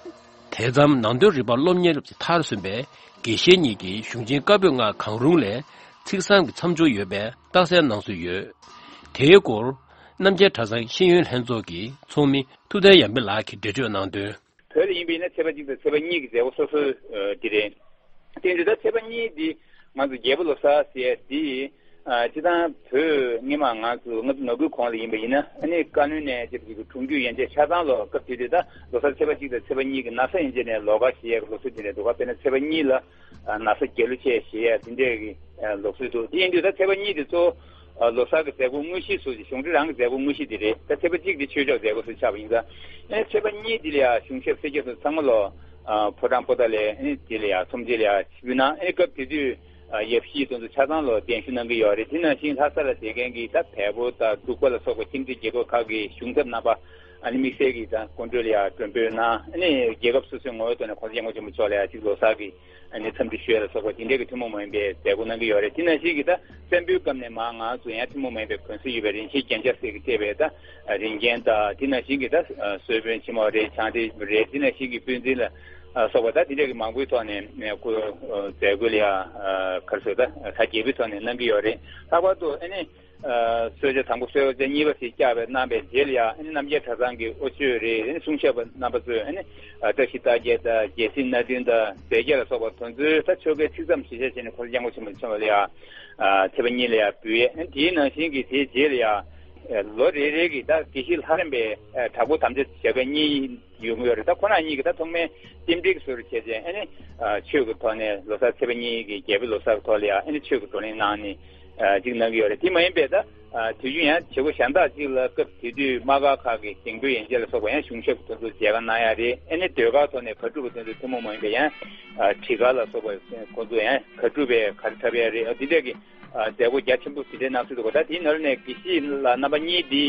དེ་མཚམས་ནང་དོན་རིག་པ་སློབ་གཉེར་མཐར་སོན་པའི་དགེ་བཤེས་གཉིས་ཀྱིས་གཞུང་ཆེན་བཀའ་པོད་ལྔ་གང་རུང་ལས་ཚིག་བཟང་གི་མཚམས་སྦྱོར་ཡོད་པའི་རྟགས་གསལ་གནང་སྲོལ་ཡོད། དེའི་སྐོར། རྣམ་རྒྱལ་གྲྭ་ཚང་ཤེས་ཡོན་ལྷན་ཚོགས་ཀྱི་ཚོགས་མི་ཐུབ་བསྟན་ཡར་འཕེལ་ལགས་ཀྱིས་འགྲེལ་བརྗོད་གནང་དོན། བོད་ལ་ཡིན་པ་ཡིན་ན་ཚེས་པ་གཅིག་དང་ཚེས་པ་གཉིས་ཀྱི་མཛད་སྒོ་སོ་སོ་འདི་རེད། དེ་འདྲ་ད་ཚེས་པ་གཉིས་འདི་ང་ཚོ་རྒྱལ་པོ་ལོ་གསར་ཟེར་འདི་སྤྱི་བཏང་བོད་སྔོན་མ་ང་ཚོ་ང་ཚོ་ནོར་བུའི་གོང་ལ་ཡིན་པ་ཡིན་ན་ཨ་ནི་བཀའ་བློན་ནས་ཅིག་གི་གྲོང་ཁྱེར་ཡན་ཆད་ཆ་ཚང་ལོ་སྐབས་དེ་དུས་ད་ལོ་གསར་ཚེས་པ་གཅིག་དང་ཚེས་པ་གཉིས་ཀྱི་ན་བཟའ་ཡན་ཆད་ནས་ལོགས་ཀ་ཞེས་ཡག་གི་ལུགས་སྲོལ་དེ་འདྲ་འདུག་ག་དཔེར་ན་ཚེས་པ་གཉིས་ལ་ན་བཟའ་རྒྱལ་གླུ་ཆེ་ཞེས་ཡག་དེ་འདྲས་ཀྱི་ལུགས་སྲོལ་འདུག་དེ་ཡིན་དུས་ད་ཚེས་པ་གཉིས་དེ་གཙོ་བོ། ལོ་གསར་གྱི་མཛད་སྒོ་དངོས་གཞི་སུ་ཞིག་གཞུང་འབྲེལ་རང་གི་མཛད་སྒོ་དངོས་གཞི་དེ་རེད། ད་ཚེས་པ་གཅིག་དེ་ཆོས་ཕྱོགས་མཛད་སྒོ་སུ་ཆགས་པ་ཡིན་ཙང་། ཨེ་ཚེས་པ་གཉིས་དེ་ལ་ཡང་གཞུང་ཞབས་སེར་སྐྱ་ཚོ་ཚང་མ་ལོ། ཕོ་བྲང་པོ་ཏཱ་ལའི་ཨེ་དེ་ལ་ཡང་ཚོམས་ཆེན་ལ་ཡང་ཆིབས་བསྒྱུར་གནང་། ཨེ་སྐབས་དེ་དུས་ཡབ་གཞིས་དེ་ཚོ་ཆ་ཚང་ལོ་གདན་ཞུ་གནང་གི་ཡོད་རེད། དེ་ནང་བཞིན་ལྷ་ས་ལ་བསྡད་མཁན་གྱི་ད་བལ་པོ་དང་འབྲུག་པ་ལ་སོགས་པ་ཁྱིམ་མཚེས་རྒྱལ་ཁབ་ཁག་གི་གཞུང་ཚབ་རྣམ་པ་ཨ་ནི་དམིགས་བསལ་གྱི་ད་སྐུ་མགྲོན་ལ་ཡང་མགྲོན་འབོད་གནང་། ཨ་ནི་རྒྱལ་ཁབ་སོ་སོའི་ངོ་བོའི་ཐོག་ནས་གོང་ས་སྐྱབས་མགོན་ཆེན་པོ་མཆོག་ལ་ཡང་གཅིག་ལོ་གསར་གྱི་ཨ་ནི་འཚམས་འདྲི་ཞུ་ཡ་ལ་སོགས་པ་དེ་འདྲའི་གི་ཐུན་མོང་མ་ཡིན་པའི་མཛད་སྒོ་གནང་གི་ཡོད་རེད། དེ་ནང་བཞིན་གྱི་ད་བཙན་པོའི་སྐབས་ནས་མར་ང་ཚོ་ཡང་ཐུན་མོང་མ་ཡིན་པའི་གོན་ས་ཡོད་པའི་རིན་ཆེན་རྒྱན་ཆ་ཟེར་གྱི་སྤྲས་པའི་ད་རིན་ཆེན་དང་དེ་ནང་བཞིན་གྱི་ད་གསོལ་དཔོན་ཆེན་མོ་རེད། བྱང་སྡེ་རེད། དེ་ནང་བཞིན་གྱི་དཔོན་རྩིས་ལ་སོགས་པ་ད་དེ་འདྲའི་གི་མང་པོའི་ཐོག་ནས་སྐུ་མཛད་སྒོ་ལ་ཡང་ག་རེ་ཟེར་ད་གྲ་རྒྱས་པའི་ཐོག་ནས་གནང་གི་ཡོད་རེད། ལྷག་པར་དུ་ཨ་ནི། གསོལ་ཇ་དང་པོ་གསོལ་ཇ་གཉིས་པ་ཞིག་བཅར་བའི་གནང་བའི་རྗེས་ལ་ཡང་ཨ་ནི་རྣམ་རྒྱལ་གྲྭ་ཚང་གི་དབུ་ཆོས་རེད། ཨ་ནི་གསུང་ཞབས་པ་རྣམ་པ་ཚོས་ཨ་ནི་བཀྲ་ཤིས་རྟགས་བརྒྱད་དང་རྒྱལ་སྲིད་སྣ་བདུན་དང་རྫས་བརྒྱད་ལ་སོགས་པ་དེ་ཚོའི་ད་ཆོ་གའི་ཚིག་ཙམ་ཞིག་བྱས་བྱས་ནས་གོང་ས་སྐྱབས་མགོན་ཆེན་པོ་མཆོག་ལ་ཡང་ཚེས་པ་གཉིས་ལ་ཡང་འབུལ་ཡས། ཨ་ནི་དེའི་ནང་བཞིན་གྱི་དེའི་རྗེས་ལ་ཡང་ལོ་རེ་རེ་གི་ད་དགེ་བཤེས་ལྷ་རམས་པའི་དྲག་པོ་དམ་བཅའ་བྱ་དགའ་གཉིས། ཡོང་གི་ཡོད་རེད། ད་ཁོ་རང་གཉིས་ཀྱིས་ད་ཐོག་མའི་རྟེན་འབྲེལ་གྱི་བཟོ་འདྲ་བྱས་རྗེས་ཨ་ནི་ཆོས་ཀྱི་ཐོག་ནས་ལོ་གསར་ཚེས་པ་གཉིས་ཀྱི་རྒྱལ་པོའི་ལོ་གསར་གྱི་ཐོག་ལ་ཡང་ཨ་ནི་ཆོས་ཀྱི་བགྲོ་གླེང་གནང་ནས་ཅིག་གནང་གི་ཡོད་རེད། དེ་མ་ཡིན་པའི་ད་དུས་རྒྱུན་ཡང་བྱེད་སྒོ་གཞན་དག་ཅིག་ལ་སྐབས་དེ་དུས་དམག་སྒར་ཁག་གི་གདེང་འབོད་ཡན་ཆད་ལ་སོགས་པ་ཡང་གཞུང་ཞབས་ཀྱི་དོན་དུ་མཇལ་ཁ་གནང་ཡ་རེད། ཨ་ནི་ཟློས་གར་ཐོག་ནས་གར་སྒྲུབ་པ་དོན་དུ་ཐུན་མོང་མ་ཡིན་པའི་ཡང་བྲིས་གར་ལ་སོགས་པ་ཁོང་ཚོ་ཡང་གར་སྒྲུབ་པའི་གར་འཁྲབ་ཡ་རེད། འདི་འདྲས་ཀྱི་ མཛད་སྒོ་རྒྱ་ཆེན་པོ་དེ་འདྲའི་གནང་སྲོལ་འདུག་གོ། ད་དེའི་ནང་ནས་དགེ་བཤེས་ལ་རྣམ་པ་གཉིས་འདི་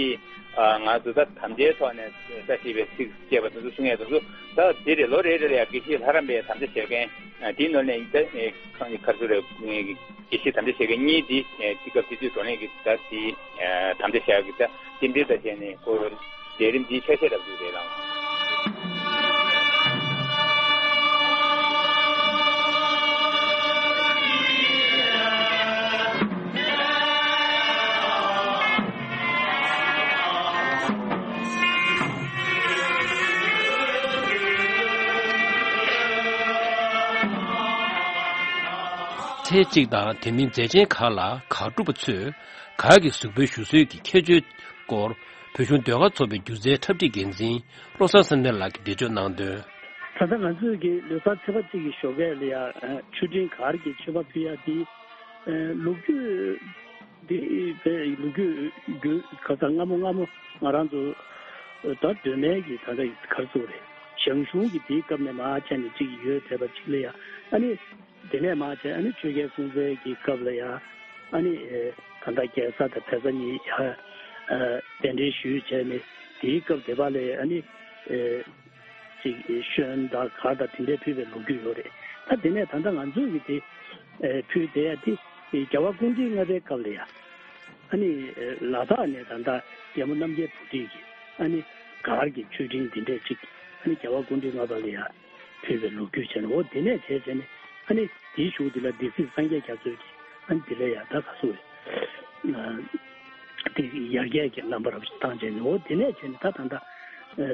ང་ཚོ་ད་དམ་བཅའི་ཐོག་ནས་བཀྲ་ཤིས་པའི་ཚིག་བཅད་པ་དེ་ཚོ་གསུང་ཡས་དེ་ཚོ་ད་དེ་རེད། ལོ་རེ་རེ་ལ་ཡང་དགེ་བཤེས་ལྷ་རམས་པའི་དམ་བཅའ་བཞག་མཁན་དེའི་ནང་ནས་ད་ག་རེ་ཟེར་རེད། དགེ་བཤེས་དམ་བཅའ་བཞག་མཁན་གཉིས་འདི་དེ་སྐབས་དེ་དུས་བགྲོ་གླེང་གི་ད་དེ་དམ་བཅའ་བཞག་གི་ད་རྟེན་འབྲེལ་ད་བྱས་ནས་ཁོ་ལས་རིམ་འདིའི་ཆ་ཤས་རབ་ཏུ་རེད་ལགས། ཚེས་གཅིག་དང་དེ་མིན་མཛད་ཆེན་ཁག་ལ་གར་སྒྲུབ་པ་ཚོས་གར་གྱི་གཟུགས་པོའི་བཞུགས་སྲོལ་གྱི་ཁྱད་ཆོས་སྐོར་བོད་གཞུང་ཟློས་གར་ཚོགས་པའི་སྒྱུ་རྩལ་འཁྲབ་ཁྲིད་འགན་འཛིན་བློ་བཟང་བསམ་གཏན་ལགས་ཀྱིས་འགྲེལ་བརྗོད་གནང་དོན། ད་ལྟ་ང་ཚོས་ཀྱི་ལོ་གསར་ཚེས་པ་གཅིག་གི་ཞོགས་ཀས་ལ་ཡ་མཆོད་སྤྲིན་གར་གྱི་མཆོད་པ་ཕུལ་ཡ་དེ་ལོ་རྒྱུས་འདི་ལོ་རྒྱུས་རྒྱུན་ཁ་སང་སྔ་མོ་སྔ་མོ་ང་རང་ཚོ་ད་སྒྲོལ་མའི་གི་ད་ལྟ་གར་ཚོགས་རེད། ཞང་ཞུང་གི་དེའི་སྐབས་ནས་མར་བྱས་ནས་གཅིག་ཡོད་བསྡད་པ་གཅིག་ལ་ཡ་ཨ་ནི། དེ་ནས་མར་བྱས་ཨ་ནི་ཆོས་རྒྱལ་སྲོང་བཙན་གྱི་སྐབས་ལ་ཡང་ཨ་ནི་ཨེ་ད་ལྟ་རྒྱལ་ས་དང་བལ་ས་གཉིས་ཡ་ཨ་གདན་འདྲེན་ཞུས་བྱས་ནས་དེའི་སྐབས་དེ་བ་ལས་ཨ་ནི་ཨེ་ཅིག་ཤོན་དང་གར་དང་དེ་འདྲའི་ཕུལ་བའི་ལོ་རྒྱུས་ཡོད་རེད། ད་དེ་ནས་ད་ལྟ་ང་ཚོས་ཀྱི་དེ་ཨེ་ཕུལ་བསྡད་ཡ་དེ་རྒྱལ་བ་སྐུ་ཕྲེང་ལྔ་པའི་སྐབས་ལ་ཡ་ཨ་ནི་ཨེ་ལ་དྭགས་ནས་ད་ལྟ་རྒྱལ་མོ་རྣམ་རྒྱལ་བུ་ཁྲིད་ཀྱི་ཨ་ནི་གར་གྱི་མཆོད་སྤྲིན་དེ་འདྲས་ཅིག་ཨ་ནི་རྒྱལ་བ་སྐུ་ཕྲེང་ལྔ་པ་ལ་ཡ། ཕུལ་བའི་ལོ་རྒྱུས་བྱས་ནས་འོ་དེ་ནས་བྱས་བྱས་ནས་ཨ་ནི་དེའི་གཞུག་དེ་ལ་སྡེ་སྲིད་སངས་རྒྱས་རྒྱ་མཚོས་ཀྱིས་ཨ་ནི་དེ་ལ་ཡང་ད་ག་སོ་བའི་དེ་ཡར་རྒྱས་ཀྱི་རྣམ་པ་རབ་ཏུ་བཏང་བྱས་ནས་འོ་དེ་ནས་བྱས་ནས་ད་ད་ལྟ་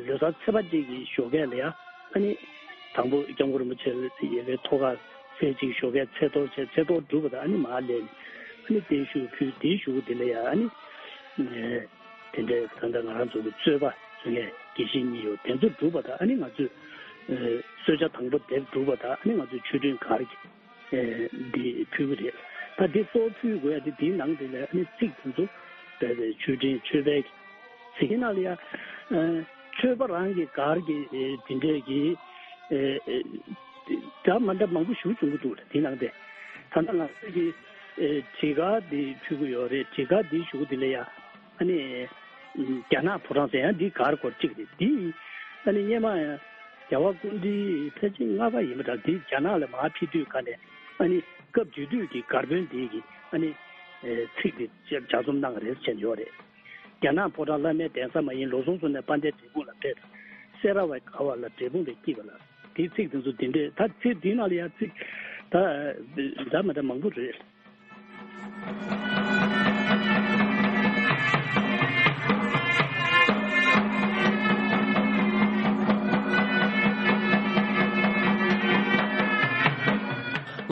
ལོ་གསར་ཚེས་པ་གཅིག་གི་ཞོགས་ཀས་ལ་ཡང་ཨ་ནི་དང་པོ་སྐྱབས་མགོན་རིན་པོ་ཆེ་ཡི་ལས་ཐོག་ཁར་ཚེས་གཅིག་ཞོགས་ཀས་ཚེས་གཏོར་བྱས་ཚེས་གཏོར་གྲུབ་པ་དང་ཨ་ནི་མར་སླེབས་ནས་ཨ་ནི་བརྟན་བཞུགས་ཕུལ། དེའི་གཞུག་དེ་ལ་ཡང་ཨ་ནི། དེ་འདྲའི་ད་ལྟ་ང་རང་ཚོ་གི་རྩོད་པ་ཚུགས་མཁན་དགེ་བཤེས་གཉིས་ཡོད། དེ་ཚོ་གྲུབ་པ་དང་ཨ་ནི་ང་ཚོས་ཨེ་གསོལ་ཇ་དང་པོ་དེ་གྲུབ་པ་དང་ཨ་ནི་ང་ཚོས་མཆོད་སྤྲིན་གར་གྱི་ཨེ་འདི་ཕུལ་གྱི་རེད། ད་འདི་གཙོ་བོ་ཕུལ་དགོས་ཡ་དེ་འདིའི་ནང་དེ་ལ་ཨ་ནི་ཚིག་དེ་ཚོ་བས་པའི་མཆོད་སྤྲིན་མཆོད་པའི་ཚིག་གི་ནང་ལ་ཡ་ཨེ་མཆོད་པ་རང་གི་གར་གྱི་ཨེ་དེ་འདྲའི་གི་ཨེ་ཨེ་འདྲ་མ་འདྲ་མང་པོ་ཞིག་བྱུང་གི་འདུག་ལ་དེའི་ནང་དེ་ད་ལྟ་ང་ཚོས་ཀྱི་ཨེ་བྲིས་གར་འདི་ཕུལ་གྱི་ཡོད་རེད། བྲིས་གར་འདིའི་གཞུག་དེ་ལ་ཡ། ཨ་ནི། རྒྱ་ནག་ཕོ་བྲང་ཟེར་ཡང་འདི་གར་སྐོར་གཅིག་རེད། འདི། ཨ་ནི་སྔོན་མ་ཡང་རྒྱལ་བ་སྐུ་ཕྲེང་ཕལ་ཆེར་ལྔ་པ་ཡིན་པ་འདྲ། འདི་རྒྱ་ནག་ལ་མར་ཕེབས་དུས་ག་ནས་ཨ་ནི་སྐབས་དེ་དུས་ཀྱི་གར་དཔོན་འདི་གིས་ཨ་ནི། ཚིག་འདི་ལྗགས་རྩོམ་གནང་རེད་ཟེར་ཡོད་རེད། རྒྱ་ནག་ཕོ་བྲང་བླ་མའི་གདན་ས་མ་ཡིན། ལོ་གསུམ་སོང་ནས་དཔལ་ལྡན་འབྲས་སྤུངས་ལ་ཕེབས། སེ་ར་བའི་ག་བ་ལ་འབྲས་སྤུངས་ལ་སྐྱིད་པ་ལ། དེའི་ཚིག་དེ་ཚོ་འདི་འདྲས་ད་ཚིག་འདི་ནང་ལ་ཡང་ཚིག་ད་འདྲ་མི་འདྲ་མང་པོ་རེད།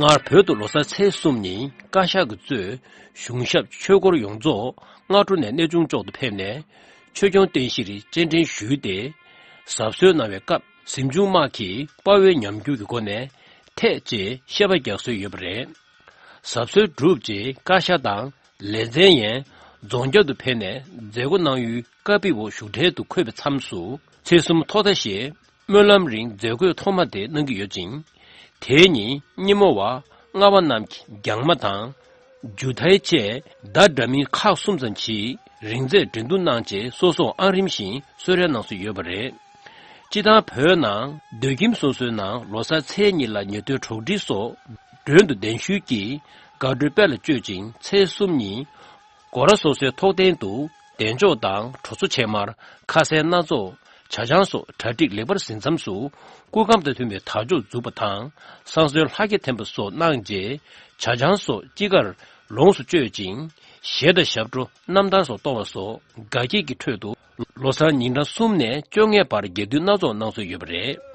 སྔར་བོད་དུ་ལོ་གསར་ཚེས་གསུམ་ཉིན་བཀའ་ཤག་གིས་གཙོས་གཞུང་ཞབས་ཆོས་སྒོར་ཡོངས་རྫོགས་སྔ་དྲོ་ནས་གནས་ཆུང་ལྕོག་ཏུ་ཕེབས་ནས། ཆོས་སྐྱོང་རྟེན་གཞིར་སྤྱན་འདྲེན་ཞུས་ཏེ། གཟབ་གསོལ་གནང་བའི་སྐབས་གཟིམ་ཆུང་དམག་གིས་དཔའ་བོའི་ཉམས་འགྱུར་གྱི་སྒོ་ནས་འཐད་ཅེས་བཤད་པ་རྒྱག་སྲོལ་ཡོད་པ་རེད། གཟབ་གསོལ་གྲུབ་རྗེས་བཀའ་ཤག་དང་ལེ་ཚན་ཡན་རྫོང་བརྒྱུད་དུ་ཕེབས་ནས་མཛད་སྒོ་གནང་ཡུལ་ཀ་པི་བོ་བཞུགས་གྲལ་དུ་འཁོད་པའི་མཚམས་སུ་ཚེས་གསུམ་ཐོག་མཐའ་བཞིའི་སྨོན་ལམ་རིང་མཛད་སྒོའི་ཐོག་མ་དེ་གནང་གི་ཡོད་ཅིང་། དེའི་ཉིན་སྙེ་མོ་བ་ལྔ་པ་རྣམས་ཀྱིས་རྒྱང་མ་དང་། ཇུ་ཐའི་བཅས་བརྡ་འདྲ་མིན་ཁག་གསུམ་ཙམ་གྱིས་རིང་ཚད་འགྲན་བསྡུར་གནང་རྗེས་སོ་སོར་ཨང་རིམ་བཞིན་གསོལ་རས་གནང་སྲོལ་ཡོད་པ་རེད། སྤྱིར་བཏང་བོད་ནང་སྡོད་ཁྱིམ་སོ་སོའི་ནང་ལོ་གསར་ཚེས་གཉིས་ལ་ཉེ་དོའི་གྲོགས་འདྲིས་སོགས་མགྲོན་དུ་གདན་ཞུས་ཀྱིས་དགའ་སྤྲོའི་དཔལ་ལ་སྤྱོད་ཅིང་ཚེས་གསུམ་ཉིན་སྒོ་ར་སོ་སོའི་ཐོག་སྟེང་དུ་གདན་ལྕོག་དང་གྲོ་མཚོ་ཕྱེ་མར་ཁ་ཟས་སྣ་ཚོགས་ཇ་ཆང་སོགས་གྲ་སྒྲིག་ལེགས་པར་ཟིན་མཚམས་སུ་སྐུ་ཁམས་དང་མཐུན་པའི་དར་ལྕོག་འཛུགས་པ་དང་བསང་གསོལ་ལྷ་བརྒྱ་འཐེན་པ་སོགས་གནང་རྗེས་ཇ་ཆང་སོགས་དཔྱིད་ཀར་ལོངས་སུ་སྤྱོད་ཅིང་གཞས་དང་ཞབས་བྲོ་རྣམ་ཐར་སོགས་གཏོང་བ་སོགས་དགའ་སྐྱིད་ཀྱི་ཁྲོད་དུ་ལོ་གསར་ཉིན་གྲངས་གསུམ་ནས་བཅོ་ལྔའི་བར་རྒྱས་བསྡུས་སྣ་ཚོགས་གནང་སྲོལ་ཡོད་པ་རེད།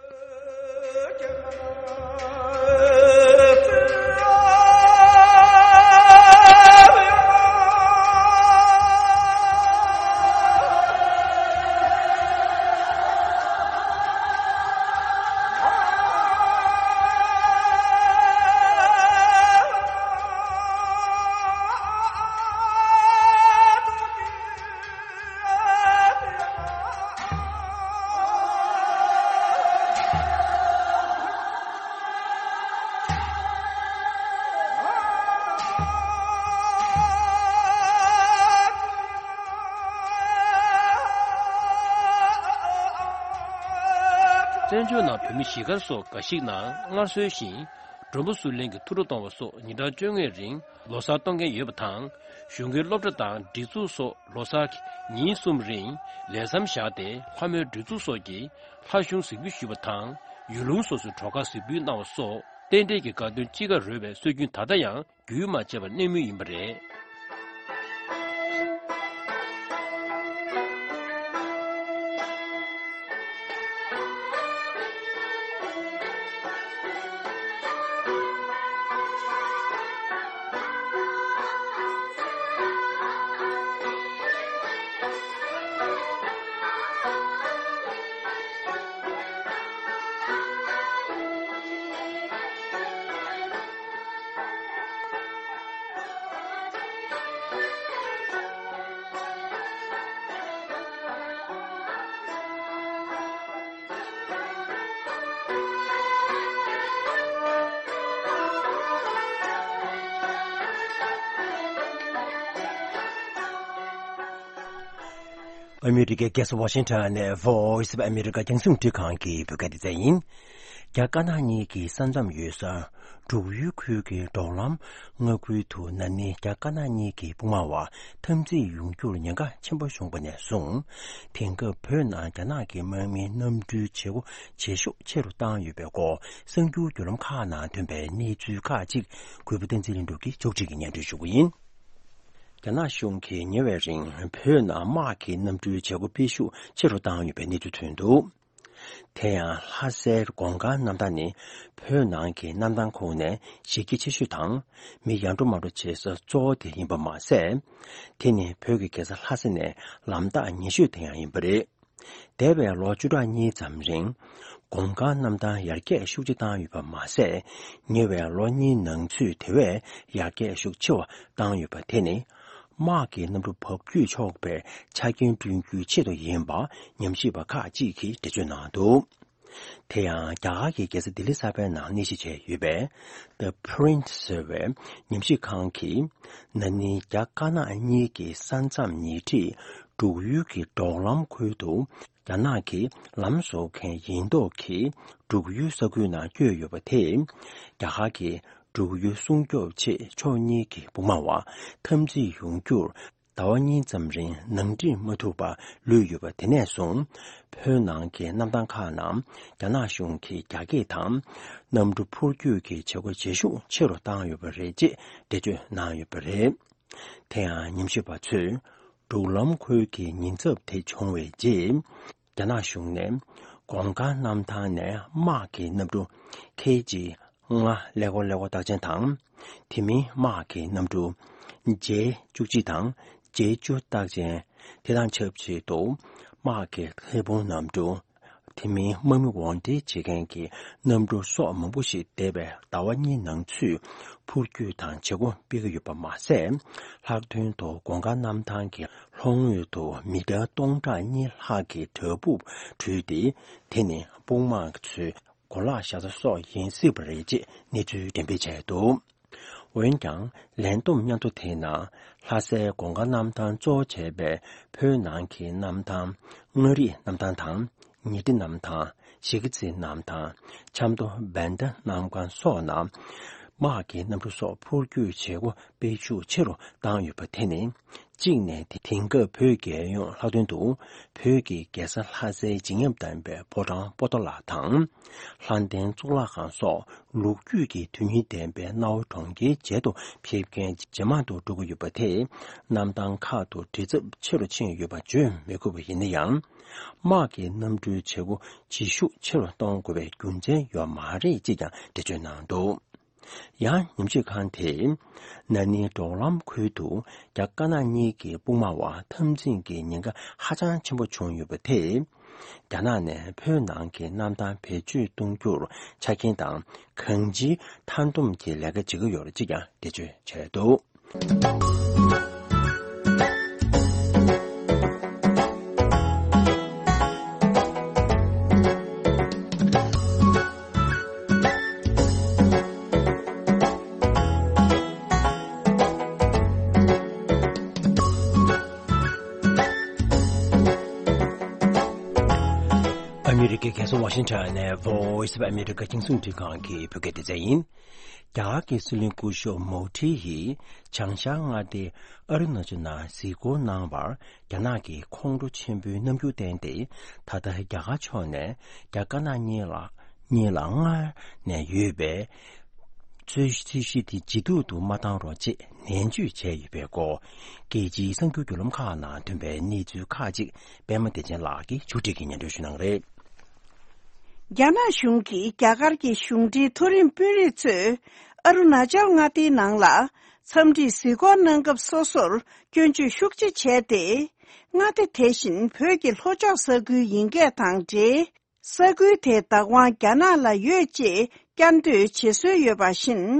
བཙན་བྱོལ་ནང་བོད་མི་གཞིས་སྒར་སོགས་འགའ་ཞིག་ནང་སྔར་སྲོལ་བཞིན་མགྲོན་པོ་ཚུར་ལེན་གྱི་ཐུགས་སྤྲོ་གཏོང་བ་སོགས་ཉིན་གྲངས་བཅོ་ལྔའི་རིང་ལོ་གསར་གཏོང་མཁན་ཡོད་པ་དང་། གཞུང་གི་སློབ་གྲྭ་དང་སྒྲིག་འཛུགས་སོགས་ལོ་གསར་གྱི་ཉིན་གསུམ་རིང་ལས་མཚམས་བཞག་སྟེ། ལྷ་མོའི་སྒྲིག་འཛུགས་སོགས་ཀྱིས་ལྷ་གཞུང་གཟིགས་འབུལ་ཞུས་པ་དང་། ཡུལ་ལུང་སོ་སོའི་གྲོགས་ཁར་གཟིགས་འབུལ་གནང་བ་སོགས་རྟེན་འབྲེལ་གྱི་དགའ་སྟོན་དཔྱིད་ཀ་རོལ་བའི་སྲོལ་རྒྱུན་ད་ལྟ་ཡང་རྒྱུན་མ་ཆད་པར་གནས་མུས་ཡིན་པ་རེད། ཨ་མི་རི་ཀའི་རྒྱལ་ས་ཝ་ཤིང་ཊོན་ནས་Voice of America རྒྱང་སྲིང་རླུང་འཕྲིན་ཁང་གི་བོད་སྐད་སྡེ་ཚན་ཡིན། རྒྱ་དཀར་ནག་གཉིས་ཀྱི་ས་མཚམས་ཡོད་ས་འབྲུག་ཡུལ་ཁུལ་གྱི་འབྲོག་ལམ་མངའ་ཁུལ་དུ་ན་ནིང་རྒྱ་དཀར་ནག་གཉིས་ཀྱི་དཔུང་དམག་དབར་འཐབ་འཛིང་ཡོང་རྒྱུར་ཉེན་ཁ་ཆེན་པོ་བྱུང་བ་ནས་བཟུང་། དེང་སྐབས་བོད་ནང་རྒྱ་ནག་གི་དམག་མིའི་གནམ་གྲུའི་བྱེད་སྒོ་བྱེད་ཤུགས་ཆེ་རུ་བཏང་ཡོད་པའི་སྐོར་གསར་འགྱུར་བརྒྱུད་ལམ་ཁག་ནང་ཐོན་པའི་གནས་ཚུལ་ཁག་ཅིག་གུས་པ་བསྟན་འཛིན་ལྷུན་གྲུབ་ཀྱིས་ཕྱོགས་སྒྲིག་གིས་སྙན་སྒྲོན་ཞུ་གི་ཡིན། རྒྱ་ནག་གཞུང་གིས་ཉེ་བའི་རིང་བོད་ནང་དམག་གི་གནམ་གྲུའི་བྱེད་སྒོ་སྤེལ་ཤུགས་ཆེ་རུ་བཏང་ཡོད་པའི་གནས་ཚུལ་ཐོན་འདུག་དེ་ཡང་ལྷ་སའི་གོང་དཀར་གནམ་ཐང་ནི་བོད་ནང་གི་གནམ་ཐང་ཁོངས་ནས་གཞི་རྒྱ་ཆེ་ཤོས་དང་མི་ཡར་འགྲོ་མར་འགྲོ་བྱེད་ས་གཙོ་བོ་དེ་ཡིན་པ་མ་ཟད། དེ་ནི་བོད་ཀྱི་རྒྱལ་ས་ལྷ་ས་ནས་ལམ་ཐག་ཉེ་ཤོས་དེ་ཡང་ཡིན་པ་རེད། འདས་པའི་ལོ་བཅུ་ཕྲག་གཉིས་ཙམ་རིང་གོང་དཀར་གནམ་ཐང་ཡར་རྒྱས་ཤུགས་ཆེ་བཏང་ཡོད་པ་མ་ཟད། ཉེ་བའི་ལོ་གཉིས་ནང་ཚུད་དེ་བས་ཡར་རྒྱས་ཤུགས་ཆེ་བ་བཏང་ཡོད་པ་དེ་ནི། དམག་གི་གནམ་གྲུ་འབབ་རྒྱུད་ཆོག་པའི་ཆ་རྐྱེན་བསྐྲུན་རྒྱུའི་ཆེད་དུ་ཡིན་པ་ཉམས་ཞིབ་པ་ཁག་ཅིག་གིས་འགྲེལ་བརྗོད་གནང་འདུག་དེ་ཡང་རྒྱ་གར་གྱི་རྒྱལ་ས་ལྡི་ལི་གསར་པའི་ནང་གནས་གཞི་བྱས་ཡོད་པའི་The Print ཟེར་བའི་ཉམས་ཞིབ་ཁང་གིས། ན་ནིང་རྒྱ་དཀར་ནག་གཉིས་ཀྱི་ས་མཚམས་ཉེ་འཁྲིས་འབྲུག་ཡུལ་གྱི་འབྲོག་ལམ་ཁུལ་དུ། རྒྱ་ནག་གིས་ལམ་བཟོ་མཁན་ཡིན་མདོག་གིས་འབྲུག་ཡུལ་ས་ཁུལ་ནང་བསྐྱོད་ཡོད་པ་དེས། རྒྱ་གར་གྱིས་འབྲུག་ཡུལ་སྲུང་སྐྱོབ་ཆེད་ཕྱོགས་གཉིས་ཀྱི་དཔུང་དམག་དབར་འཐབ་འཛིང་ཡོང་རྒྱུར་ཟླ་བ་གཉིས་ཙམ་རིང་ནང་འགྲིག་མ་ཐུབ་པར་ལུས་ཡོད་པ་དེ་ནས་བཟུང་། བོད་ནང་གི་གནམ་ཐང་ཁག་ནང་རྒྱ་ནག་གཞུང་གིས་རྒྱ་སྐྱེད་དང་། གནམ་གྲུ་འཕུར་སྐྱོད་ཀྱི་བྱེད་སྒོ་བྱེད་ཤུགས་ཆེ་རུ་བཏང་ཡོད་པ་རེད་ཅེས་འགྲེལ་བརྗོད་གནང་ཡོད་པ་རེད། དེ་ཡང་ཉམས་ཞིབ་པ་ཚོས། འབྲུག་ལམ་ཁུལ་གྱི་ཉེན་ཚབས་དེ་བྱུང་བའི་རྗེས། རྒྱ་ནག་གཞུང་ནས་གོང་དཀར་གནམ་ཐང་ནས་དམག་གི་གནམ་གྲུ་ཁེ་ཇི་ལྔ་ཀླད་ཀོར་ཀླད་ཀོར་རྟགས་ཅན་དང་། དེ་མིན་དམག་གི་གནམ་གྲུ་ཇེ་བཅུ་གཅིག་དང་ཇེ་བཅུ་རྟགས་ཅན། དེ་དང་ཆབས་ཅིག་ཏུ་དམག་གི་ལྷུན་པོ་གནམ་གྲུ། དེ་མིན་དམག་མི་འོར་འདྲེན་བྱེད་མཁན་གྱི་གནམ་གྲུ་སོགས་མང་པོ་ཞིག་འདས་པའི་ཟླ་བ་གཉིས་ནང་ཚུད་འཕུར་སྐྱོད་དང་བྱེད་སྒོ་སྤེལ་གྱི་ཡོད་པ་མ་ཟད། ལྷག་དོན་དུ་གོང་དཀར་གནམ་ཐང་གི་ལྷོ་ངོས་དུ་མི་ཊར་སྟོང་ཕྲག་གཉིས་ལྷག་གི་བྲག་ཕུག་བྲུས་ཏེ། དེ་ནི་དཔུང་དམག་ཚོའི་གོ་ལག་བཞག་ས་སོགས་ཡིན་སྲིད་པ་རེད་ཅེས་གནས་ཚུལ་འགྲེམས་སྤེལ་བྱས་འདུག་འོན་ཀྱང་། ལན་བསྡོམས་སྙན་ཐོ་དེའི་ནང་ལྷ་སའི་གོང་དཀར་གནམ་ཐང་གཙོ་བོ་བྱས་པའི་བོད་ནང་གི་གནམ་ཐང་། མངའ་རིས་གནམ་ཐང་དང་། ཉི་ཁྲི་གནམ་ཐང་། གཞིས་ཀ་རྩེ་གནམ་ཐང་། ཆབ་མདོ་བན་ད་གནམ་ཐང་སོགས་ནང་། དམག་གི་གནམ་གྲུ་སོགས་འཕུར་སྐྱོད་བྱེད་སྒོ་སྤེལ་ཤུགས་ཆེ་རུ་བཏང་ཡོད་པ་དེ་ནི། གཅིག་ནས་དེང་སྐབས་བོད་རྒྱལ་ཡོངས་ལྷག་དོན་དུ་བོད་ཀྱི་རྒྱལ་ས་ལྷ་སའི་བརྗིད་ཉམས་ལྡན་པའི་ཕོ་བྲང་པོ་ཏཱ་ལ་དང་། ལྷ་ལྡན་གཙུག་ལག་ཁང་སོགས་ལོ་རྒྱུས་ཀྱི་དོན་སྙིང་ལྡན་པའི་གནའ་བོའི་གྲོང་ཁྱེར་མཇལ་དུ་ཕེབས་མཁན་ཇེ་མང་དུ་འགྲོ་གི་ཡོད་པ་དེས། གནམ་ཐང་ཁག་ཏུ་འདྲེས་ཚབས་ཆེ་རུ་ཕྱིན་ཡོད་པ་བརྗོད་མི་དགོས་པ་ཡིན་ན་ཡང་། དམག་གི་གནམ་གྲུའི་བྱེད་སྒོ་བྱེད་ཤུགས་ཆེ་རུ་གཏོང་དགོས་པའི་རྒྱུ་མཚན་ཡོད་མ་རེད་ཅེས་ཀྱང་འགྲེལ་བརྗོད་གནང་འདུག་ཡང་ཉམས་ཞིབ་ཁང་དེས། ན་ནིང་འབྲོག་ལམ་ཁུལ་དུ་རྒྱ་དཀར་ནག་གཉིས་ཀྱི་དཔུང་དམག་དབར་འཐབ་འཛིང་གི་ཉེན་ཁ་ཧ་ཅང་ཆེན་པོ་བྱུང་ཡོད་པ་དེས། རྒྱ་ནག་ནས་བོད་ནང་གི་གནམ་ཐང་བེད་སྤྱོད་གཏོང་རྒྱུར་ཆ་རྐྱེན་དང་གང་ཅིའི་མཐའ་སྡོམ་གྱི་ལས་ཀ་བྱེད་ཀྱི་ཡོད་རེད་ཅེས་ཀྱང་འགྲེལ་བརྗོད་བྱས་འདུག་ཨ་མི་རི་ཀའི་ རྒྱལ་ས་ཝ་ཤིང་ཊོན་ནས་Voice of America་རྒྱང་སྲིང་རླུང་འཕྲིན་ཁང་གི་བོད་སྐད་སྡེ་ཚན་ཡིན། རྒྱ་གར་གྱི་སྲིད་བློན་སྐུ་ཞབས་མོ་དྷི་ཡིས་བྱང་ཤར་མངའ་སྡེ་ཨ་རུ་ན་ཅལ་ནང་གཟིགས་སྐོར་གནང་བར་རྒྱ་ནག་གི་ཁོང་ཁྲོ་ཆེན་པོའི་རྣམ་འགྱུར་བསྟན་ཏེ། ད་ལྟ་རྒྱ་གར་ཕྱོགས་ནས་རྒྱ་དཀར་ནག་གཉིས་ལ་གཉིས་ལ་སྔར་ནས་ཡོད་པའི་རྩོད་རྩོད་གཞི་དེ་ཇེ་སྡུག་ཏུ་མ་བཏང་རོགས་ཅེས་ནན་བརྗོད་བྱས་ཡོད་པའི་སྐོར། རྒྱལ་སྤྱིའི་གསར་འགྱུར་བརྒྱུད་ལམ་ཁག་ནང་ཐོན་པའི་གནས་ཚུལ་ཁག་ཅིག་པད་མ་བདེ་ཆེན་ལགས་ཀྱིས་མཇུག་སྒྲིལ་གྱིས་སྙན་སྒྲོན་ཞུ་གནང་གི་རེད། རྒྱ་ནག་གཞུང་གིས་རྒྱ་གར་གྱི་གཞུང་འབྲེལ་མཐོ་རིམ་དཔོན་རིགས་ཚོས་ཨ་རུ་ན་ཅལ་མངའ་སྡེའི་ནང་ལ་འཚམས་འདྲིའི་གཟིགས་སྐོར་གནང་སྐབས་སོ་སོར་སྐྱོན་བརྗོད་ཤུགས་ཆེ་བྱས་ཏེ། མངའ་སྡེ་དེ་བཞིན་བོད་ཀྱི་ལྷོ་ཕྱོགས་ས་ཁུལ་ཡིན་སྐད་དང་འབྲེལ། ས་ཁུལ་དེའི་བདག་དབང་རྒྱ་ནག་ལ་ཡོད་ཅེས་བསྐྱར་ཟློས་བྱེད་སྲོལ་ཡོད་པ་བཞིན།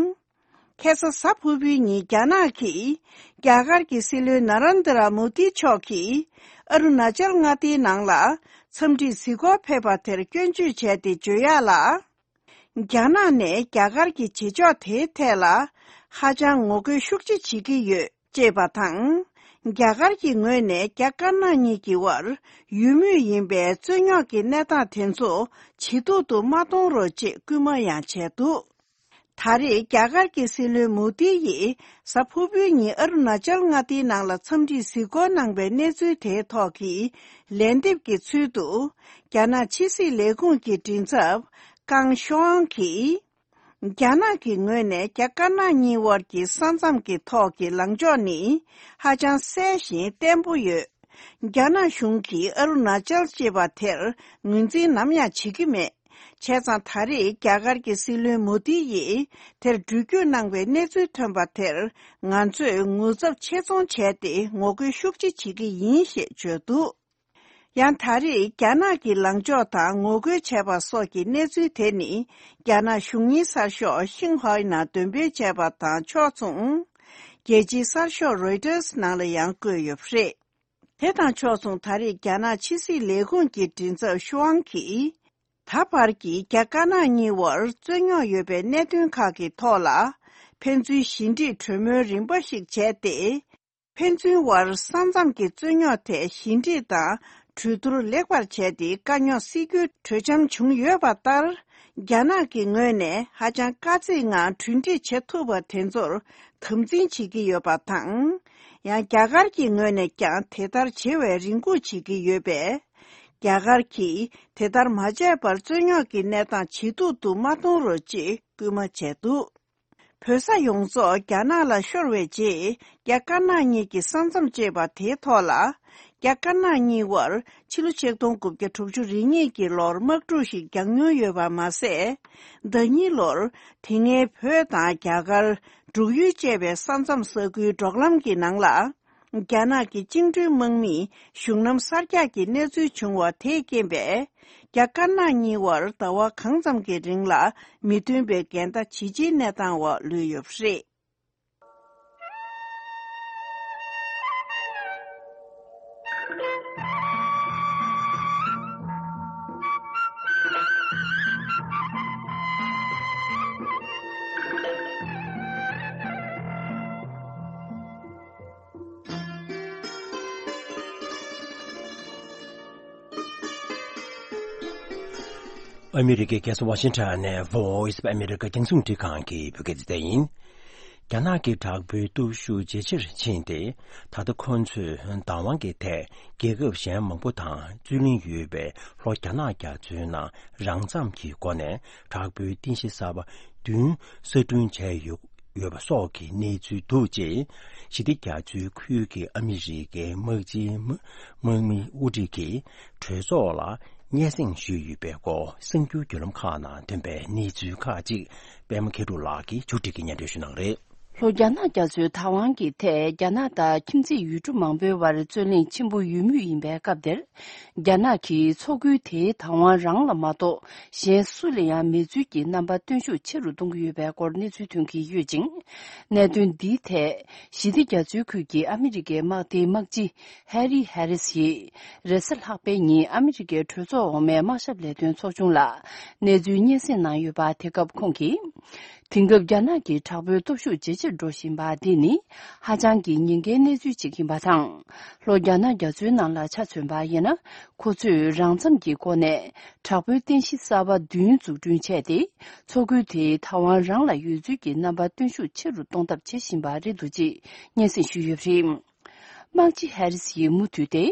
ཁ་སང་གཟའ་ཕུར་བུའི་ཉིན་རྒྱ་ནག་གིས་རྒྱ་གར་གྱི་སྲིད་བློན་ན་རན་དྲ་མོ་དི་མཆོག་གིས་ཨ་རུ་ན་ཅལ་མངའ་སྡེའི་ནང་ལ་འཚམས་འདྲིའི་གཟིགས་སྐོར་ཕེབས་པ་དེར་སྐྱོན་བརྗོད་བྱས་ཏེ་བརྗོད་ཡག་ལ། རྒྱ་ནག་ནས་རྒྱ་གར་གྱི་བྱེད་ཕྱོགས་དེའི་ཐད་ལ་ཧ་ཅང་ངོ་རྒོལ་ཤུགས་ཆེ་བྱེད་ཀྱི་ཡོད། ཅེས་པ་དང་། རྒྱ་གར་གྱི་ངོས་ནས་རྒྱ་དཀར་ནག་གཉིས་ཀྱི་དབར་ཡོད་མུས་ཡིན་པའི་རྩོད་རྙོག་གི་གནས་སྟངས་དེ་ཚོ་ཇེ་སྡུག་ཏུ་མ་གཏོང་རོགས་ཅེས་སྐུལ་མ་ཡང་བྱས་འདུག་ད་རེས་རྒྱ་གར་གྱི་སྲིད་བློན་མོ་དི་ཡིས་གཟའ་ཕུར་བུའི་ཉིན་ཨ་རུ་ན་ཅལ་མངའ་སྡེའི་ནང་ལ་འཚམས་འདྲིའི་གཟིགས་སྐོར་གནང་པའི་གནས་ཚུལ་དེའི་ཐོག་གི་ལན་འདེབས་ཀྱི་ཚུལ་དུ། རྒྱ་ནག་ཕྱི་སྲིད་ལས་ཁུངས་ཀྱི་མགྲིན་ཚབ་ཀང་ཤོའང་གིས། རྒྱ་ནག་གི་ངོས་ནས་རྒྱ་དཀར་ནག་གཉིས་དབར་གྱི་ས་མཚམས་ཀྱི་ཐོག་གི་ལངས་ཕྱོགས་ནི་ཧ་ཅང་གསལ་ཞིང་བརྟན་པོ་ཡོད། རྒྱ་ནག་གཞུང་གིས་ཨ་རུ་ན་ཅལ་ཅེས་པ་དེར་ངོས་འཛིན་ནམ་ཡང་བྱེད་ཀྱི་མེད། བྱས་ཙང་ད་རེས་རྒྱ་གར་གྱི་སྲིད་བློན་མོ་དི་ཡིས་དེར་འགྲུལ་སྐྱོད་གནང་བའི་གནས་ཚུལ་ཐོན་པ་དེར་ང་ཚོས་ངོ་ཚབ་ཆེ་མཚུངས་བྱས་ཏེ་ངོ་རྒོལ་ཤུགས་ཆེ་བྱེད་ཀྱི་ཡིན་ཞེས་བརྗོད་འདུག་ཡང་ད་རེས་རྒྱ་ནག་གི་ལངས་ཕྱོགས་དང་ངོ་རྒོལ་བྱས་པ་སོགས་ཀྱི་གནས་ཚུལ་དེ་ནི་རྒྱ་ནག་གཞུང་གཉེར་གསར་ཤོག་ཤིན་ཧྭའི་ནང་འདོན་སྤེལ་བྱས་པ་དང་ཕྱོགས་མཚུངས། རྒྱལ་སྤྱིའི་གསར་ཤོག་རོའི་ཊར་ནང་ལ་ཡང་བཀོད་ཡོད་པ་རེད། དེ་དང་ཕྱོགས་མཚུངས་ད་རེས་རྒྱ་ནག་ཕྱི་སྲིད་ལས་ཁུངས་ཀྱི་མགྲིན་ཚབ་ཤོའང་གིས། ད་བར་གྱི་རྒྱ་དཀར་ནག་གཉིས་དབར་རྩོད་རྙོག་ཡོད་པའི་གནད་དོན་ཁག་གི་ཐོག་ལ་ཕན་ཚུན་ཞི་འགྲིག་གྲོས་མོལ་རིམ་པ་ཞིག་བྱས་ཏེ། ཕན་ཚུན་དབར་ས་མཚམས་ཀྱི་རྩོད་རྙོག་ཐད་ཞི་འགྲིག་དང་གྲོས་བསྡུར་ལེགས་པར་བྱས་ཏེ་དཀའ་རྙོག་སེལ་རྒྱུའི་གྲོས་འཆམ་བྱུང་ཡོད་པ་ལྟར། རྒྱ་ནག་གི་ངོས་ནས་ཧ་ཅང་དཀའ་ཚེགས་ངང་གྲོས་འགྲིག་བྱེད་ཐུབ་པ་དེ་ཚོར་དམ་འཛིན་བྱེད་ཀྱི་ཡོད་པ་དང་། ཡང་རྒྱ་གར་གྱི་ངོས་ནས་ཀྱང་དེ་ལྟར་བྱེད་པའི་རེ་སྒུག་བྱེད་ཀྱི་ཡོད་པས། རྒྱ་གར་གྱིས་དེ་ལྟར་མ་བྱས་པར་རྩོད་རྙོག་གི་གནས་སྟངས་ཇེ་སྡུག་ཏུ་མ་གཏོང་རོགས་ཅེས་སྐུལ་མ་བྱས་འདུག་བོད་ས་ཡོངས་རྫོགས་རྒྱ་ནག་ལ་ཤོར་བའི་རྗེས། རྒྱ་དཀར་ནག་གཉིས་ཀྱི་ས་མཚམས་ཅེས་པ་དེའི་ཐོག་ལ། རྒྱ་དཀར་ནག་གཉིས་དབར་ཕྱི་ལོ་ཆིག་སྟོང་དགུ་བརྒྱ་དྲུག་ཅུ་རེ་གཉིས་ཀྱི་ལོར་དམག་འཁྲུག་ཞིག་བརྒྱབ་མྱོང་ཡོད་པ་མ་ཟད། ཟླ་ཉིན་ལོར་དེ་སྔའི་བོད་དང་རྒྱ་གར། འབྲུག་ཡུལ་བཅས་པའི་ས་མཚམས་ས་ཁུལ་འབྲོག་ལམ་གྱི་ནང་ལ། རྒྱ་ནག་གི་བཅིངས་འགྲོལ་དམག་མིས་གཞུང་ལམ་གསར་རྒྱག་གི་གནས་ཚུལ་བྱུང་བ་དེས་རྐྱེན་པས། རྒྱ་དཀར་ནག་གཉིས་དབར་ཟླ་བ་གང་ཙམ་གྱི་རིང་ལ་མི་མཐུན་པའི་འགལ་ཟླ་ཇེ་ཆེའི་གནས་སྟངས་འོག་ལུས་ཡོད་པ་རེད། ཨ་མི་རི་ཀའི་རྒྱལ་ས་ཝ་ཤིང་ཊོན་ནས་Voice of America་རྒྱང་སྲིང་རླུང་འཕྲིན་ཁང་གི་བོད་སྐད་སྡེ་ཚན་ཡིན། རྒྱ་ནག་གི་དྲག་པོའི་སྟོབས་ཤུགས་ཇེ་ཆེར་ཕྱིན་ཏེ། ད་ལྟ་ཁོ་ཚོས་བདག་དབང་གི་ཐད་རྒྱལ་ཁབ་གཞན་མང་པོ་དང་རྩོད་གླེང་ཡོད་པའི་ལྷོ་རྒྱ་ནག་རྒྱ་མཚོའི་ནང་རང་འཚམས་ཀྱི་སྒོ་ནས་དྲག་པོའི་རྟེན་གཞི་གསར་པ་བདུན་གསར་སྐྲུན་བྱས་ཡོད། ཡོད་པ་སོགས་ཀྱི་གནས་ཚུལ་འདུག་ཅེས། ཞི་བདེ་རྒྱ་མཚོའི་ཁུལ་གྱི་ཨ་མི་རི་ཀའི་དམག་སྤྱིའི་དམག་དམག་མི་དབུ་ཁྲིད་ཀྱིས་གྲོས་ཚོགས་ལ་སྙན་སེང་ཞུས་ཡོད་པའི་སྐོར། གསར་འགྱུར་བརྒྱུད་ལམ་ཁག་ནང་ཐོན་པའི་གནས་ཚུལ་ཁག་ཅིག་པད་མ་མཁས་གྲུབ་ལགས་ཀྱིས་མཇུག་སྒྲིལ་གྱིས་སྙན་སྒྲོན་ཞུ་གནང་རེད། ལྷོ་རྒྱ་ནག་རྒྱ་མཚོའི་བདག་དབང་གི་ཐད་རྒྱ་ནག་དང་ཁྱིམ་མཚེས་ཡུལ་གྲུ་མང་པོའི་བར་རྩོད་གླེང་ཆེན་པོ་ཡོད་མུས་ཡིན་པའི་སྐབས་དེར། རྒྱ་ནག་གིས་མཚོ་ཁུལ་དེའི་བདག་དབང་རང་ལ་མ་གཏོགས་གཞན་སུ་ལ་ཡང་མེད་ཚུལ་གྱི་རྣམ་པ་སྟོན་ཤུགས་ཆེ་རུ་གཏོང་གི་ཡོད་པའི་སྐོར་གནས་ཚུལ་ཐོན་གྱི་ཡོད་ཅིང་། གནད་དོན་འདིའི་ཐད་ཞི་བདེ་རྒྱ་མཚོའི་ཁུལ་གྱི་ཨ་མི་རི་ཀའི་དམག་སྡེའི་དམག་སྤྱི་ཧེ་རི་ཧེ་རི་སི་ཡིས་རེས་གཟའ་ལྷག་པའི་ཉིན་ཨ་མི་རི་ཀའི་གྲོས་ཚོགས་འོག་མའི་དམག་ཞབས་ལས་དོན་ཚོགས་ཆུང་ལ་གནས་ཚུལ་སྙན་སེང་གནང་ཡོད་པ། དེ་སྐབས་ཁོང་གིས། དེང་སྐབས་རྒྱ་ནག་གི་དྲག་པོའི་སྟོབས་ཤུགས་ཇེ་ཆེར་འགྲོ་བཞིན་པ་འདི་ནི་ཧ་ཅང་གི་ཉེན་ཁའི་གནས་ཚུལ་ཅིག་ཡིན་པ་དང་། ལྷོ་རྒྱ་ནག་རྒྱ་མཚོའི་ནང་ལ་ཆ་མཚོན་པ་ཡིན་ན། ཁོ་ཚོས་རང་འཚམ་གྱི་སྒོ་ནས་དྲག་པོའི་རྟེན་གཞི་གསར་པ་བདུན་འཛུགས་སྐྲུན་བྱས་ཏེ། མཚོ་ཁུལ་དེའི་བདག་དབང་རང་ལ་ཡོད་ཚུལ་གྱི་རྣམ་པ་སྟོན་ཤུགས་ཆེ་རུ་གཏོང་ཐབས་བྱེད་བཞིན་པ་རེད་འདུག་ཅེས་སྙན་སེང་ཞུས་ཡོད་པ་རེད། དམག་སྤྱི་ཧེ་རི་སི་ཡིས་མུ་མཐུད་དེ།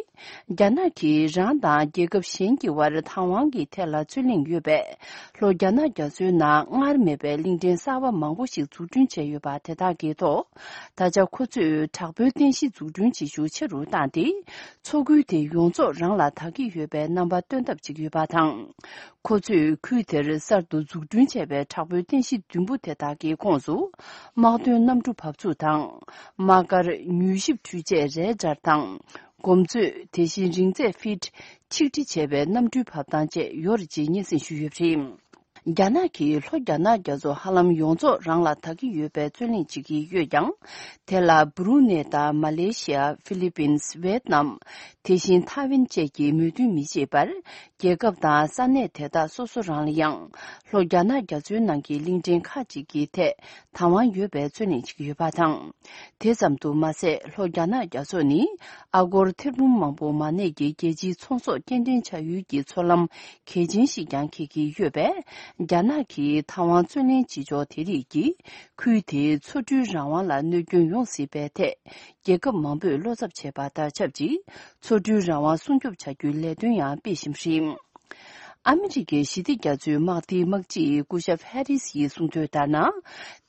རྒྱ་ནག་གིས་རང་དང་རྒྱལ་ཁབ་གཞན་གྱི་བར་བདག་དབང་གི་ཐད་ལ་རྩོད་གླེང་ཡོད་པས། ལྷོ་རྒྱ་ནག་རྒྱ་མཚོའི་ནང་སྔར་མེད་པའི་གླིང་ཕྲན་གསར་པ་མང་པོ་ཞིག་འཛུགས་སྐྲུན་བྱས་ཡོད་པ་དེ་དག་གི་ཐོག་ད་ཆ་ཁོ་ཚོས་དྲག་པོའི་རྟེན་གཞི་འཛུགས་སྐྲུན་བྱེད་ཤུགས་ཆེ་རུ་བཏང་སྟེ། མཚོ་ཁུལ་དེ་ཡོངས་རྫོགས་རང་ལ་བདག་གི་ཡོད་པའི་རྣམ་པ་སྟོན་ཐབས་བྱེད་ཀྱི་ཡོད་པ་དང་། ཁོ་ཚོས་ཁུལ་དེར་གསར་དུ་འཛུགས་སྐྲུན་བྱས་པའི་དྲག་པོའི་རྟེན་གཞི་བདུན་པོ་དེ་དག་གི་ཁོངས་སུ། དམག་དོན་གནམ་གྲུ་བབས་ཚུགས་དང་། དམག་སྒར་མྱུལ་ཞིབ་འཕྲུལ་ཆས་རེ་ཌར་དང་། གོམ་མཛོད། དེ་བཞིན་རིང་ཚད་ཕིཊ་ཆིག་ཁྲི་བྱས་པའི་གནམ་གྲུའི་བབས་སྟངས་བཅས་ཡོད་རེད་ཅེས་སྙན་སེང་ཞུས་ཡོད་པ་རེད། རྒྱ་ནག་གིས་ལྷོ་རྒྱ་ནག་རྒྱ་མཚོ་ཧ་ལམ་ཡོངས་རྫོགས་རང་ལ་བདག་གི་ཡོད་པའི་རྩོད་གླེང་བྱེད་ཀྱི་ཡོད་ཀྱང་། དེ་ལ་སྦུ་རུ་ནེ་དང་མ་ལེ་ཤི་ཡ། ཧྥི་ལི་པིན། ཝེད་ནམ། དེ་བཞིན་ཐའེ་ཝན་བཅས་ཀྱིས་མོས་མཐུན་མི་བྱེད་པར། རྒྱལ་ཁབ་དང་ས་གནས་དེ་དག་སོ་སོ་རང་ལ་ཡང་། ལྷོ་རྒྱ་ནག་རྒྱ་མཚོའི་ནང་གི་གླིང་ཕྲན་ཁག་ཅིག་གི་ཐད་བདག་དབང་ཡོད་པའི་རྩོད་གླེང་བྱེད་ཀྱི་ཡོད་པ་དང་། དེ་ཙམ་དུ་མ་ཟད། ལྷོ་རྒྱ་ནག་རྒྱ་མཚོ་ནི། ཨ་སྒོར་ཐེར་འབུམ་མང་པོ་མ་གནས་ཀྱི་རྒྱལ་སྤྱིའི་ཚོང་ཟོག་སྐྱེལ་འདྲེན་བྱ་ཡུལ་གྱི་མཚོ་ལམ་གལ་ཆེན་ཞིག་ཀྱང་འཁེལ་གྱི་ཡོད་པས། རྒྱ་ནག་གིས་བདག་དབང་རྩོད་ལེན་བྱེད་ཕྱོགས་དེ་རིགས་ཀྱིས། ཁུལ་དེའི་མཚོ་གྲུའི་རང་དབང་ལ་གནོད་སྐྱོན་ཡོང་སྲིད་པའི་ཐད། རྒྱལ་ཁབ་མང་པོས་བློ་འཚབ་བྱས་པ་དང་ཆབས་ཅིག་མཚོ་གྲུའི་རང་དབང་སྲུང་སྐྱོབ་བྱ་རྒྱུའི་ལས་དོན་ཡང་སྤེལ་བཞིན་པ་རེད། ཨ་མི་རི་ཀའི་ཞི་བདེ་རྒྱ་མཚོའི་དམག་སྡེའི་དམག་སྤྱི་སྐུ་ཞབས་ཧེ་རིས་ཡིས་གསུངས་དོན་ལྟར་ན།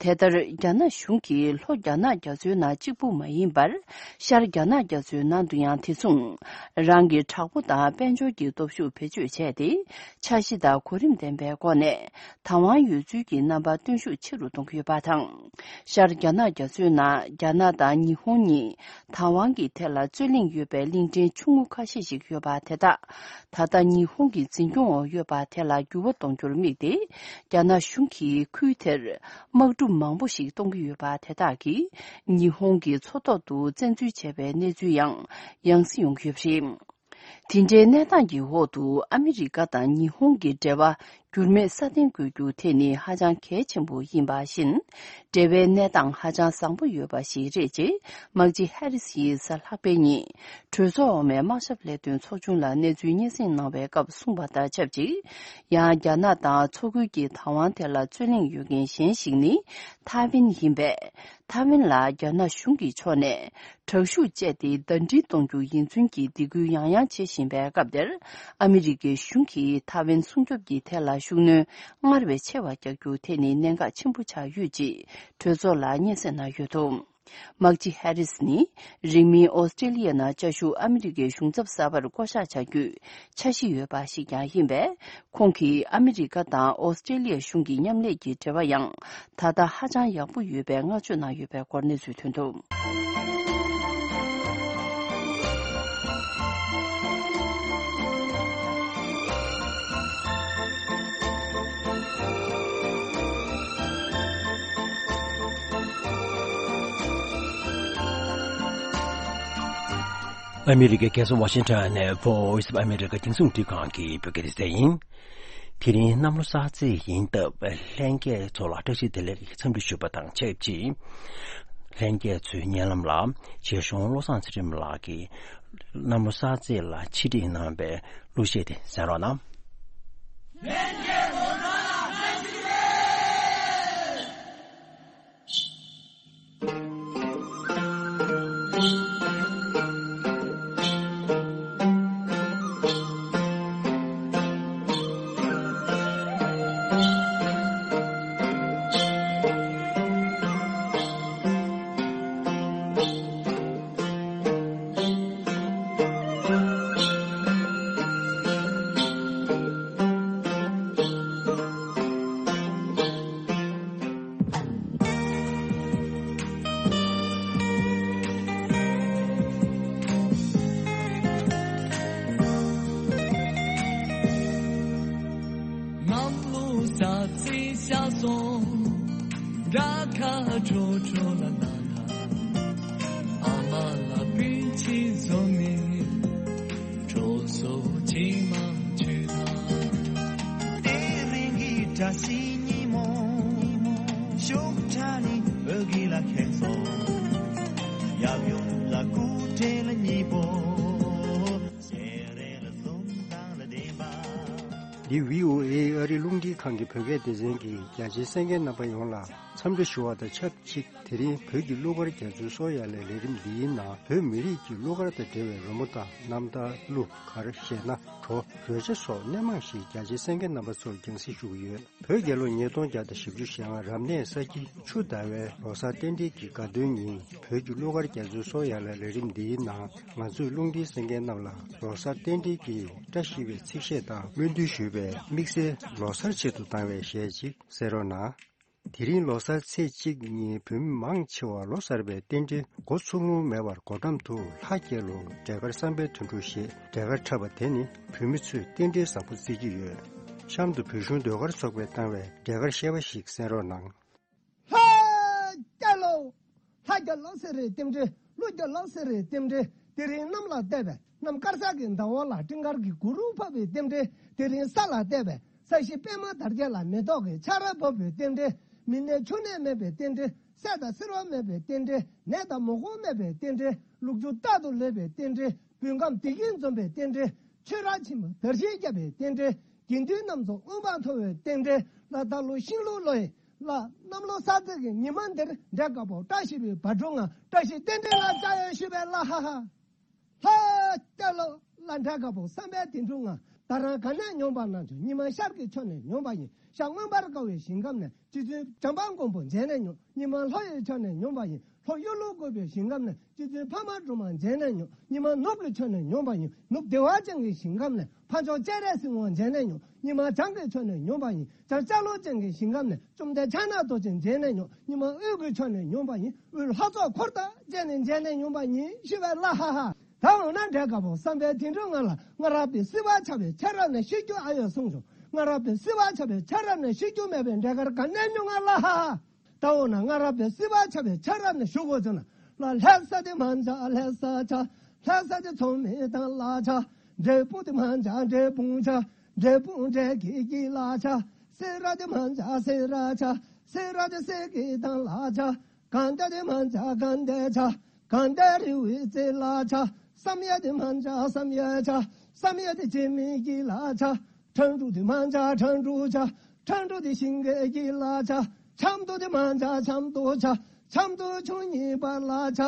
དེ་ལྟར་རྒྱ་ནག་གཞུང་གིས་ལྷོ་རྒྱ་ནག་རྒྱ་མཚོའི་ནང་གཅིག་པུ་མ་ཡིན་པར། ཤར་རྒྱ་ནག་རྒྱ་མཚོའི་ནང་དུ་ཡང་དེ་མཚུངས། རང་གི་དྲག་པོ་དང་དཔལ་འབྱོར་གྱི་སྟོབས་ཤུགས་བེད་སྤྱོད་བྱས་ཏེ། འཆར་གཞི་དང་གོ་རིམ་ལྡན་པའི་སྒོ་ནས། བདག་དབང་ཡོད་ཚུལ་གྱི་རྣམ་པ་སྟོན་ཤུགས་ཆེ་རུ་གཏོང་གི་ཡོད་པ་དང་། ཤར་རྒྱ་ནག་རྒྱ་མཚོའི་ནང་རྒྱ་ནག་དང་ཉི་ཧོང་གཉིས་བདག་དབང་གི་ཐད་ལ་རྩོད་གླེང་ཡོད་པའི་གླིང་ཕྲན་ཆུང་ངུ་ཁ་ཤས་ཤིག་ཡོད་པ་དེ་དག་ད་ལྟ་ཉི་ཧོང་གི་འཛིན་སྐྱོང་འོག་ཡོད་པ་དེ་ལ་འགྱུར་བ་གཏོང་རྒྱུར་དམིགས་ཏེ། རྒྱ་ནག་གཞུང་གིས་ཁུལ་དེར་དམག་གྲུ་མང་པོ་ཞིག་གཏོང་གི་ཡོད་པ་དེ་དག་གིས་ཉི་ཧོང་གི་མཚོ་ཐོག་ཏུ་བཙན་འཛུལ་བྱས་པའི་གནས་ཚུལ་ཡང་ཡང་སེ་ཡོང་གི་ཡོད་པ་རེད། དེ་འདྲའི་གནས་སྟངས་ཀྱི་འོག་ཏུ་ཨ་མི་རི་ཀ་དང་ཉི་ཧོང་གི་འབྲེལ་བ་འགྱུར་མེད་སྲ་བརྟན་དགོས་རྒྱུ་དེ་ནི་ཧ་ཅང་གལ་ཆེན་པོ་ཡིན་པ་བཞིན། འབྲེལ་བའི་གནས་སྟངས་ཧ་ཅང་བཟང་པོ་ཡོད་པ་ཞིག་རེད་ཅེས་དམག་སྤྱི་ཧེ་རི་སི་ཡིས་གཟའ་ལྷག་པའི་ཉིན་གྲོས་ཚོགས་འོག་མའི་དམག་ཞབས་ལས་དོན་ཚོགས་ཆུང་ལ་གནས་ཚུལ་སྙན་སེང་གནང་བའི་སྐབས་གསུངས་པ་དང་ཆབས་ཅིག་ཡང་རྒྱ་ནག་དང་མཚོ་ཁུལ་གྱི་བདག་དབང་དེ་ལ་རྩོད་གླེང་ཡོད་མཁན་གཞན་ཞིག་ནི་ཐའེ་ཝན་ཡིན་པས། ཐའེ་ཝན་ལ་རྒྱ་ནག་གཞུང་གི་ཕྱོགས་ནས་དྲག་ཤུགས་སྤྱད་དེ་ཟླ་སྒྲིལ་གཏོང་རྒྱུ་ཡིན་ཚུལ་གྱི་སྡིགས་སྐུལ་ཡང་ཡང་བྱེད་བཞིན་པའི་སྐབས་དེར། ཨ་མི་རི་ཀའི་གཞུང་གིས་ཐའེ་ཝན་སྲུང་སྐྱོབ་ཀྱི་ཐད་ལ་ཤུགས་སྣོན་སྔར་བས་ཆེ་བ་རྒྱག་རྒྱུ་དེ་ནི་གནད་འགག་ཆེན་པོ་ཆགས་ཡོད་ཅེས་གྲོས་ཚོགས་ལ་སྙན་སེང་གནང་ཡོད་འདུག་དམག་སྤྱི་ཧེ་རིས་ནི་རིང་མིན་ཨོ་སི་ཀྲེ་ལི་ཡ་ནང་བཅའ་བཞུགས་ཨ་མི་རི་ཀའི་གཞུང་ཚབ་གསར་པར་བསྐོ་གཞག་བྱ་རྒྱུའི་འཆར་གཞི་ཡོད་པ་ཞིག་ཀྱང་ཡིན་པས། ཁོང་གིས་ཨ་མི་རི་ཀ་དང་ཨོ་སི་ཀྲེ་ལི་ཡ་གཞུང་གི་མཉམ་ལས་ཀྱི་འབྲེལ་བ་ཡང་ད་ལྟ་ཧ་ཅང་ཡག་པོ་ཡོད་པའི་བསྔགས་བརྗོད་གནང་ཡོད་པའི་སྐོར་གནས་ཚུལ་ཐོན་འདུག་ཨ་མི་རི་ཀའི་རྒྱལ་ས་ཝ་ཤིང་ཊོན་ནས་Voice of America་རྒྱང་སྲིང་རླུང་འཕྲིན་ཁང་གི་བོད་སྐད་སྡེ་ཚན་ཡིན། དེ་རིང་གནམ་ལོ་གསར་ཚེས་ཡིན་སྟབས། ལྷན་རྒྱས་ཚོ་ལ་བཀྲ་ཤིས་བདེ་ལེགས་འཚམས་འདྲི་ཞུས་པ་དང་ཆབས་ཅིག་ལྷན་རྒྱས་ཚོའི་སྙན་ལམ་ལ་རྗེ་གཞུང་བློ་བཟང་ཚེ་རིང་ལགས་ཀྱིས་གནམ་ལོ་གསར་ཚེས་ལ་ཆེད་བསྒྲིགས་གནང་བའི་གླུ་གཞས་དེ་གསན་རོགས་གནང་། གནམ་ལོ་གསར་ཚེས་ཤར་སོང་། དགྲ་ཁ་ཁྲོ་ཁྲོ་ལ་ན་ཁ། ཨ་མ་ལ་སྤུན་མཆེད་འཛོམས་ནས། གྲོ་སོ་ཆེན་མ་མཆོད་ན། དེ་རིང་གི་བཀྲ་ཤིས་ཉིན་མོ། འདི་བྷི་ཨོ་ཨེ་ཨ་རིའི་རླུང་འཕྲིན་ཁང་གི་བོད་སྐད་སྡེ་ཚན་གྱིས་རྒྱ་ཆེའི་གསན་མཁན་རྣམ་པ་ཡོངས་ལ་འཚམས་འདྲི་ཞུ་བ་དང་ཆབས་ཅིག་དེ་རིང་བོད་ཀྱི་གླུ་གར་རྒྱ་མཚོའི་སྲོག་ཡར་ལངས་ལས་རིམ་འདིའི་ནང་བོད་མི་རིགས་ཀྱི་གླུ་གར་དང་འབྲེལ་བའི་རོལ་མོ་དང་རྣམ་ཐར། གླུ་གར་གཞས་སྣ། བྲོ་རོལ་ཆ་སོགས་སྣེ་མང་ཞིག་རྒྱ་ཆེའི་གསན་མཁན་རྣམ་པ་ཚོར་རྒྱང་སྲིང་ཞུ་གི་ཡོད། བོད་རྒྱལ་ལོ་ཉིས་སྟོང་བརྒྱ་དང་བཞི་བཅུ་ཞེ་ལྔ་རབ་གནས་ས་ཁྱི་ཆུ་ཟླ་བའི་ལོ་གསར་རྟེན་འབྲེལ་གྱི་དགའ་སྟོན་ཉིན་བོད་ཀྱི་གླུ་གར་རྒྱ་མཚོའི་སྲོག་ཡར་ལངས་ལས་རིམ་འདིའི་ནང་ང་ཚོས་རླུང་འཕྲིན་གསན་མཁན་རྣམས་ལ་ལོ་གསར་རྟེན་འབྲེལ་གྱི་བཀྲ་ཤིས་པའི་ཚིག་བཤད་དང་སྨོན་འདུན་ཞུས་པའི་དམིགས་བསལ་ལོ་གསར་ཆེད་དུ་བཏང་བའི་གཞས་ཅིག་གསན་རོགས་གནང་། དེ་རིང་ལོ་གསར་ཚེས་གཅིག་ཉིན་བོད་མི་མང་ཆེ་བ་ལོ་གསར་པའི་རྟེན་འབྲེལ་འགོ་ཚུགས་ལོང་མེད་པར་སྒོ་འགྲམ་དུ་ལྷ་རྒྱལ་ལོ་འབྲས་དཀར་བསམ་པའི་དོན་གྲུབ་ཞེས་འབྲས་དཀར་འཁྲབ་པ་དེ་ནི་བོད་མི་ཚོས་རྟེན་འབྲེལ་བཟང་པོ་བརྩི་གི་ཡོད། གཤམ་དུ་བོད་གཞུང་ཟློས་གར་ཚོགས་པས་བཏང་བའི་འབྲས་དཀར་བཤད་པ་ཞིག་གསན་རོགས་གནང་། ལྷ་རྒྱལ་ལོ། ལྷ་རྒྱལ་ལོ་སེ་རེ་རྟེན་འབྲེལ། ཀླུ་རྒྱལ་ལོ་སེ་རེ་རྟེན་འབྲེལ། དེ་རིང་གནམ་ལ་བསྡད་པའི་གནམ་དཀར་ས་གི་ཟླ་འོག་ལ་སྤྲིན་དཀར་གྱི་གུར་ཕབ་པའི་རྟེན་འབྲེལ། དེ་རིང་ས་ལ་བསྡད་པའི་ས་གཞི་པད་མ་དར་རྒྱས་ལ་མེ་ཏོག་གི་ཆར་བབས་པའི་རྟེན་འབྲེལ། མི་ནད་ཕྱུགས་ནད་མེད་པའི་རྟེན་འབྲེལ། སད་དང་སེར་བ་མེད་པའི་རྟེན་འབྲེལ། ནད་དང་མུ་གུ་མེད་པའི་རྟེན་འབྲེལ། ལུག་ཁྱུ་རྟག་ཏུ་ལེགས་པའི་རྟེན་འབྲེལ། བོད་ཁམས་བདེ་སྐྱིད་འཛོམས་པའི་རྟེན་འབྲེལ། ཆོས་ར་ཆེན་པོ་དར་ཞིང་རྒྱས་པའི་རྟེན་འབྲེལ། དགེ་འདུན་རྣམས་ཚོ་དབུ་འཕང་མཐོ་བའི་རྟེན་འབྲེལ། ལ་ད་ལོ་ཤིང་ལུག་ལོ་ཡི་ལ་གནམ་ལོ་གསར་ཚེས་ཀྱི་ཉི་མ་འདིར་འབྲས་དཀར་པོ་བཀྲ་ཤིས་པའི་བ་དྲུག་ང་བཀྲ་ཤིས་རྟེན་འབྲེལ་ལ་བཅར་ཡོད་ཞུས་པས་ལ་ཧ་ཧ། ལྷ་རྒྱལ་ལོ་ལ་འབྲས་དཀར་པོ་བསམ་པའི་དོན་གྲུབ་ང་། ད་རང་ག་ནས་ཡོང་པ་ན་ཆུ་ཉི་མ་ཤར་གྱི་ཕྱོགས་ནས་ཡོང་པ་ཡིན། ཤར་མངོན་པར་དགའ་བའི་ཞིང་ཁམས་ནས་རྗེ་བཙུན་བྱམས་པ་མགོན་པོ་མཇལ་ནས་ཡོང་། ཉི་མ་ལྷོ་ཡི་ཕྱོགས་ནས་ཡོང་པ་ཡིན། ལྷོ་གཡུ་ལོ་བཀོད་པའི་ཞིང་ཁམས་ནས་རྗེ་བཙུན་འཕགས་མ་སྒྲོལ་མ་མཇལ་ནས་ཡོང་། ཉི་མ་ནུབ་ཀྱི་ཕྱོགས་ནས་ཡོང་པ་ཡིན། ནུབ་བདེ་བ་ཅན་གྱི་ཞིང་ཁམས་ནས་ཕ་མཆོག་སྤྱན་རས་གཟིགས་དབང་མཇལ་ནས་ཡོང་། ཉི་མ་བྱང་གི་ཕྱོགས་ནས་ཡོང་པ་ཡིན། བྱང་ལྕགས་ལོ་ཅན་གྱི་ཞིང་ཁམས་ནས་བཅོམ་ལྡན་ཕྱག་ན་རྡོ་རྗེ་མཇལ་ནས་ཡོང་། ཉི་མ་དབུས་ཀྱི་ཕྱོགས་ནས་ཡོང་པ་ཡིན། དབུས་ལྷ་ཚོགས་འཁོར་དང་བཅས་ནས་མཇལ་ནས་ཡོང་པ་ཡིན་ཞུས་པས་ལ་ཧ་ཧ། ད་འོ་ན་འབྲས་དཀར་པོ་བསམ་པའི་དོན་གྲུབ་ང་ལ། སྔ་རབས་པའི་སྲིད་པ་ཆགས་པའི་ཆ་རབས་ནས་ཤི་རྒྱུ་ཨ་ཡོད་གསུངས་བྱུང་། སྔ་རབས་པའི་སྲིད་པ་ཆགས་པའི་ཆ་རབས་ནས་ཤི་རྒྱུ་མེད་པའི་འབྲས་དཀར་ག་ནས་ཉོ་ང་ལ་ཧ་ཧ། ད་འོ་ན་སྔ་རབས་པའི་སྲིད་པ་ཆགས་པའི་ཆ་རབས་ནས་ཞུ་དགོས་བྱུང་ན། ལ་ལྷ་ས་དེ་མ་འཇའ་ལྷ་ས་ཆ། ལྷ་ས་དེ་ཚོང་མི་དང་ལ་ཆ། འབྲས་སྤུངས་དེ་མ་འཇའ་འབྲས་སྤུངས་ཆ། འབྲས་སྤུངས་འབྲས་ཀྱི་གི་ལ་ཆ། སེ་ར་དེ་མ་འཇའ་སེ་ར་ཆ། སེ་ར་དེ་སེ་གི་དང་ལ་ཆ། དགའ་ལྡན་དེ་མ་འཇའ་དགའ་ལྡན་ཆ། དགའ་ལྡན་རི་བོའི་རྩེ་ལ་ཆ། བསམ་ཡས་དེ་མ་འཇའ་བསམ་ཡས་ཆ། བསམ་ཡས་དེ་བྱེ་མའི་གི་ལ་ཆ། ཁྲ་འབྲུག་དེ་མ་འཇའ་ཁྲ་འབྲུག་ཆ། ཁྲ་འབྲུག་དེ་ཤིང་གི་གི་ལ་ཆ། ཆབ་མདོ་དེ་མ་འཇའ་ཆབ་མདོ་ཆ། ཆབ་མདོ་ཆུ་གཉིས་པ་ལ་ཆ།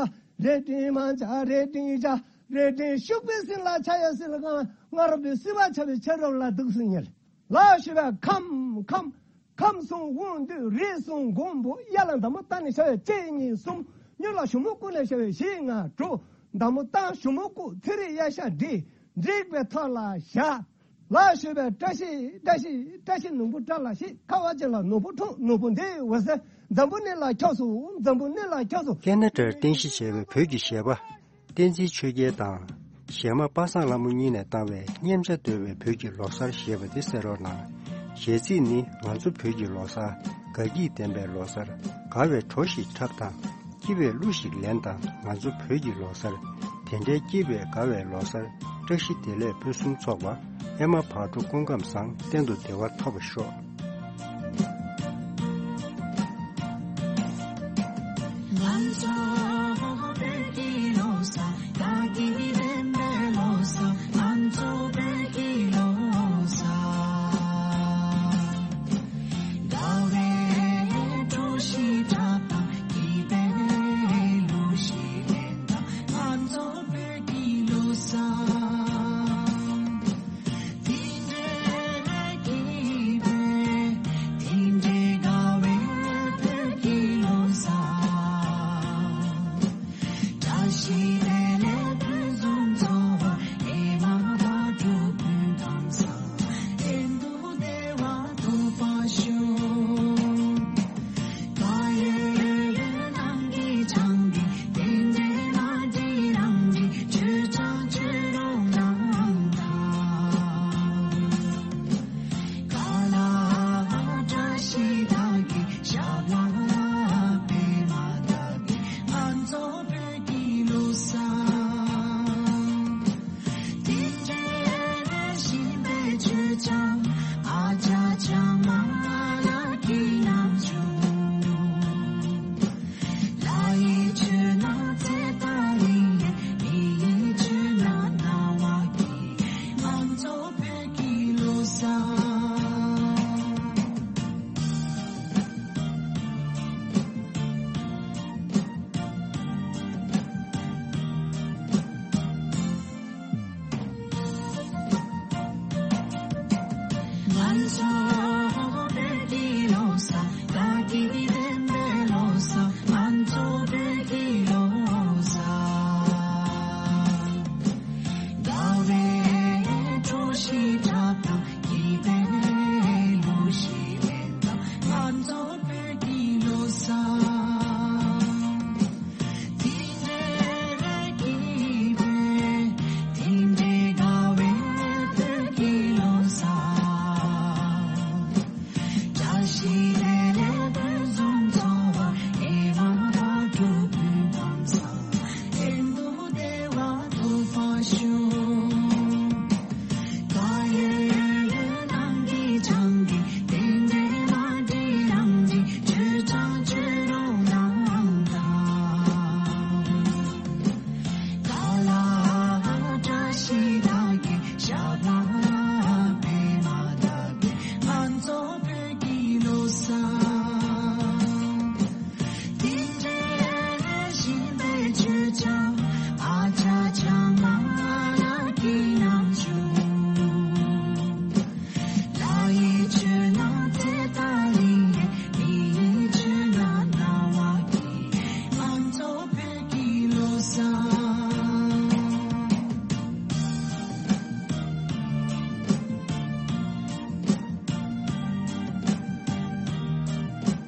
རྭ་སྒྲེང་མ་འཇའ་རྭ་སྒྲེང་ཆ། རྭ་སྒྲེང་ཤུག་པའི་སྲིན་ལ་ཆ་ཡ་སྲིན་ལ་གང་སྔ་རབས་པའི་སྲིད་པ་ཆགས་པའི་ཆ་རབས་ལ་འདུག་སྲིད་ཉལ། ལ་ཞུ་བའི་ཁམས་ཁམས། ཁམས་གསུམ་དབང་འདུས་རིགས་གསུམ་མགོན་པོ། གཡས་ལ་མདའ་མོ་བཏང་ནས་བཞག་པའི་གཅིག་གཉིས་གསུམ། གཉོས་ལ་ཞུ་མོ་བརྐུས་ནས་བཞག་པའི་བཞི་ལྔ་དྲུག། མདའ་མོ་བཏང་ཞུ་མོ་བརྐུས་ཚེ་རིང་གཡས་ཞབས་བསྒྲིགས། བསྒྲིགས་པའི་ཐོག་ལ་བཞག། ལ་ཞུ་བའི་བཀྲ་ཤིས་བཀྲ་ཤིས་བཀྲ་ཤིས་ནོར་བུ་བཀྲ་ལ་ཤིས། ཁ་བ་ཅན་ལ་ནོར་བུ་འཁྲུངས། ནོར་བུ་འདི་འོད་ཟེར་འཛམ་བུ་གླིང་ལ་ཁྱབ་སོང་། འཛམ་བུ་གླིང་ལ་ཁྱབ་སོང་། ཁེ་ན་ཌར་རྟེན་གཞི་བྱས་པའི་བོད་ཀྱི་གཞས་པ། བསྟན་འཛིན་ཆོས་རྒྱལ་དང་གཞས་མ་པ་སངས་ལྷ་མོ་གཉིས་ནས་བཏང་བའི་སྙེམས་བྱ་དོད་པའི་བོད་ཀྱི་ལོ་གསར་ཞེས་པ་དེ་གསན་རོགས་གནང་། གཞས་ཚིག་ནི་ང་ཚོ་བོད་ཀྱི་ལོ་གསར། དགའ་སྐྱིད་ལྡན་པའི་ལོ་གསར། དགའ་བའི་བྲོ་ཞིག་འཁྲབ་དང་། སྐྱིད་པའི་གླུ་ཞིག་ལེན་དང་། ང་ཚོ་བོད་ཀྱི་ལོ་གསར། དེ་འདྲའི་སྐྱིད་པའི་དགའ་བའི་ལོ་གསར། བཀྲ་ཤིས་བདེ་ལེགས་ཕུན་སུམ་ཚོགས་པ། ཨེ་མ་བག་དྲོ་སྐུ་ཁམས་བཟང་། གཏན་དུ་བདེ་བ་ཐོབ་པར་ཤོག།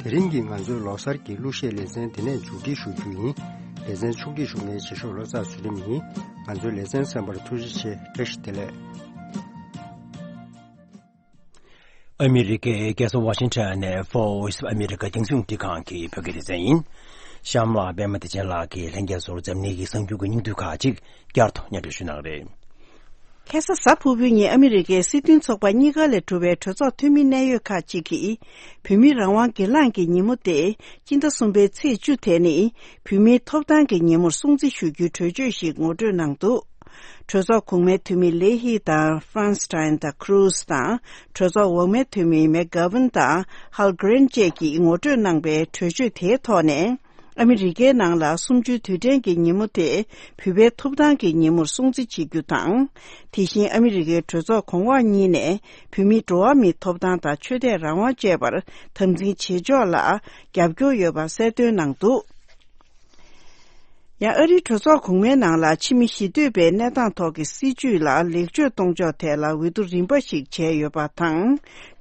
དེ་རིང་གི་ང་ཚོའི་ལོ་གསར་གྱི་གླུ་གཞས་ལེ་ཚན་འདི་ནས་མཇུག་སྒྲིལ་ཞུ་རྒྱུ་ཡིན། ལེ་ཚན་ཕྱོགས་སྒྲིག་ཞུ་མཁན་རྗེས་ཕྱོགས་ལོ་ཙཱ་ཚུལ་ཁྲིམས་ཡིན། ང་ཚོའི་ལེ་ཚན་གསན་པར་ཐུགས་རྗེ་ཆེ། བཀྲ་ཤིས་བདེ་ལེགས། ཨ་མི་རི་ཀའི་རྒྱལ་ས་ཝ་ཤིང་ཊོན་ནས་Voice of America་རྒྱང་སྲིང་རླུང་འཕྲིན་ཁང་གི་བོད་སྐད་སྡེ་ཚན་ཡིན། གཤམ་ལ་པད་མ་བདེ་ཆེན་ལགས་ཀྱིས་ལྷན་རྒྱས་ཚོར་འཛམ་གླིང་གི་གསར་འགྱུར་གྱི་སྙིང་བསྡུས་ཁག་ཅིག་བསྐྱར་དུ་སྙན་སྒྲོན་ཞུ་གནང་རེད། ཁ་སང་གཟའ་ཕུར་བུའི་ཉིན་ཨ་མི་རི་ཀའི་སྲིད་དོན་ཚོགས་པ་གཉིས་ཀ་ལས་གྲུབ་པའི་གྲོས་ཚོགས་འཐུས་མི་གནད་ཡོད་ཁག་ཅིག་གིས། བོད་མིའི་རང་དབང་སྒེར་ལངས་ཀྱི་ཉིན་མོ་སྟེ། སྤྱི་ཟླ་གསུམ་པའི་ཚེས་བཅུ་དེ་ནི། བོད་མིའི་ཐོབ་ཐང་གི་ཉིན་མོར་སྲུང་བརྩི་ཞུ་རྒྱུའི་གྲོས་ཆོད་ཞིག་ངོ་སྤྲོད་གནང་འདུག་གྲོས་ཚོགས་གོང་མའི་འཐུས་མི་ལེ་ཧི་དང་Feinstein་དང་Cruz་དང་། གྲོས་ཚོགས་འོག་མའི་འཐུས་མི་McGovern་དང་Hallgren་བཅས་ཀྱིས་ངོ་སྤྲོད་གནང་པའི་གྲོས་ཆོད་དེའི་ཐོག་ནས། ཨ་མི་རི་ཀའི་ནང་ལ་གསུམ་བཅུའི་དུས་དྲན་གྱི་ཉིན་མོ་དེ་བོད་པའི་ཐོབ་ཐང་གི་ཉིན་མོར་སྲུང་བརྩི་བྱེད་རྒྱུ་དང་། དེ་བཞིན་ཨ་མི་རི་ཀའི་གྲོས་ཚོགས་གོང་འོག་གཉིས་ནས་བོད་མིའི་འགྲོ་བ་མིའི་ཐོབ་ཐང་དང་ཆོས་དད་རང་དབང་བཅས་པར་དམ་འཛིན་བྱེད་ཕྱོགས་ལ་རྒྱབ་སྐྱོར་ཡོད་པ་གསལ་སྟོན་གནང་འདུག་ཡང་ཨ་རིའི་གྲོས་ཚོགས་གོང་མའི་ནང་ལ་ཕྱི་མི་ཞི་གཏོད་པའི་གནས་སྟངས་ཐོག་གི་སྲིད་བྱུས་ལ་ལེགས་བཅོས་གཏོང་ཕྱོགས་ཐད་ལ་འོས་བསྡུ་རིམ་པ་ཞིག་བྱས་ཡོད་པ་དང་།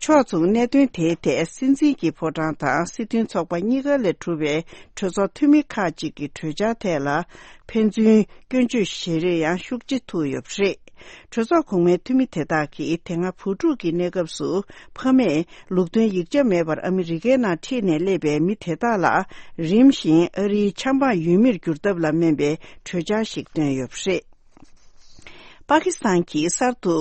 ཕྱོགས་མཚུངས་གནད་དོན་དེའི་ཐད་སྲིད་འཛིན་གྱི་ཕོ་བྲང་དང་སྲིད་དོན་ཚོགས་པ་གཉིས་ཀ་ལས་གྲུབ་པའི་གྲོས་ཚོགས་འཐུས་མི་ཁག་ཅིག་གི་གྲོས་འཆར་ཐད་ལ་ཕན་ཚུན་སྐྱོན་བརྗོད་བྱེད་རེས་ཡང་ཤུགས་ཆེ་ཐུག་ཡོད་པ་རེད། གྲོས་ཚོགས་གོང་མའི་འཐུས་མི་དེ་དག་གིས་དེ་སྔ་བུ་ཕྲུག་གི་གནས་སྐབས་སུ་ཕ་མས་ལུགས་མཐུན་ཡིག་ཆ་མེད་པར་ཨ་མི་རི་ཀའི་ནང་ཁྲིད་ནས་སླེབས་པའི་མི་དེ་དག་ལ་རིམ་བཞིན་ཨ་རིའི་ཆབ་འབངས་ཡུལ་མིར་འགྱུར་ཐབས་ལ་སྨན་པའི་གྲོས་འཆར་ཞིག་བཏོན་ཡོད་པ་རེད། པ་ཀི་སི་ཐན་གྱིས་གསར་དུ་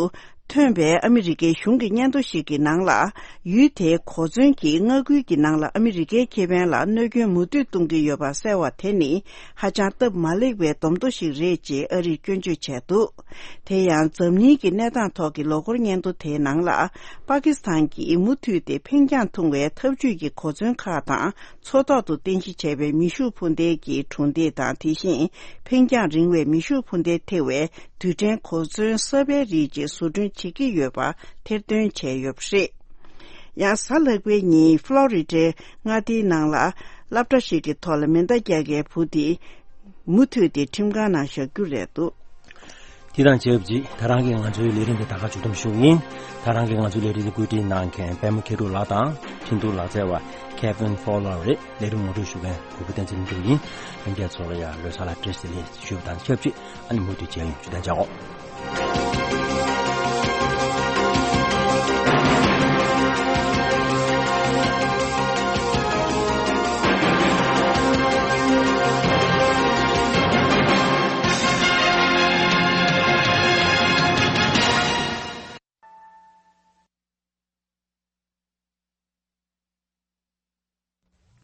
ཐོན་པའི་ཨ་མི་རི་ཀའི་གཞུང་གི་སྙན་ཐོ་ཞིག་གི་ནང་ལ། ཡུལ་དེའི་གོ་མཚོན་གྱི་མངའ་ཁུལ་གྱི་ནང་ལ་ཨ་མི་རི་ཀའི་ཁེ་ཕན་ལ་གནོད་སྐྱོན་མུ་མཐུད་གཏོང་གི་ཡོད་པ་གསལ་བ་དེ་ནི་ཧ་ཅང་སྟབས་མ་ལེགས་པའི་སྡོམ་ཐོ་ཞིག་རེད་ཅེས་ཨ་རིར་སྐྱོན་བརྗོད་བྱས་འདུག་དེ་ཡང་འཛམ་གླིང་གི་གནས་སྟངས་ཐོག་གི་ལོ་འཁོར་སྙན་ཐོ་དེའི་ནང་ལ། པ་ཀི་སི་ཐན་གྱིས་མུ་མཐུད་དེ་འཕེན་རྒྱང་ཐུང་བའི་འཐབ་ཇུས་ཀྱི་གོ་མཚོན་ཁག་དང་། མཚོ་ཐོག་ཏུ་རྟེན་གཞི་བྱས་པའི་མེ་ཤུགས་འཕུར་མདེལ་གྱི་གྲུ་འདེགས་དང་། དེ་བཞིན་འཕེན་རྒྱང་རིང་བའི་མེ་ཤུགས་འཕུར་མདེལ་ཐེ་བའི་རྡུལ་ཕྲན་གོ་མཚོན་གསར་པའི་རིགས་བཅས་བཟོ་སྐྲུན་བྱེད་ཀྱི་ཡོད་པ་ཐེར་འདོན་བྱས་ཡོད་པ་རེད། ཡང་གཟའ་ལྷག་པའི་ཉིན་ཕློ་རི་ཌའི་མངའ་སྡེའི་ནང་ལ་སློབ་གྲྭ་ཞིག་གི་ཐོག་ལ་མེ་མདའ་རྒྱག་མཁན་བུ་དེ་མུ་མཐུད་དེ་ཁྲིམས་ཁང་ནང་བཞག་རྒྱུ་རེད་འདུག་དེ་དང་ཆབས་ཅིག་ད་རང་གིས་ང་ཚོའི་ལས་རིམ་དེ་ད་ག་མཇུག་བསྡོམས་ཞུ་གི་ཡིན། ད་རང་གིས་ང་ཚོའི་ལས་རིམ་དེ་བཀོད་སྒྲིག་གནང་མཁན་པད་མ་མཁས་གྲུབ་ལགས་དང་འཕྲིན་གཏོང་ལག་རྩལ་བ་Kevin Fowler་རེད། ལས་རིམ་ངོ་སྤྲོད་ཞུ་མཁན་གུས་པ་བསྟན་འཛིན་ལྷུན་གྲུབ་ཡིན། ལྷན་རྒྱས་ཚོ་ལ་ཡང་ལོ་གསར་ལ་བཀྲ་ཤིས་བདེ་ལེགས་ཞུས་པ་དང་ཆབས་ཅིག་ཨ་ནི་མུ་མཐུད་མཇལ་ཡོང་། ཇུ་ལྟར་བྱའོ།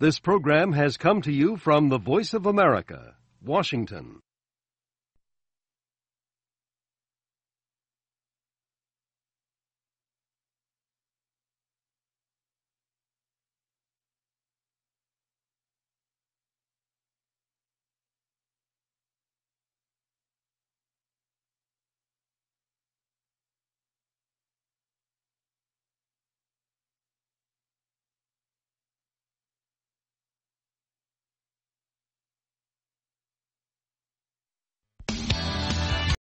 This program has come to you from the Voice of America, Washington.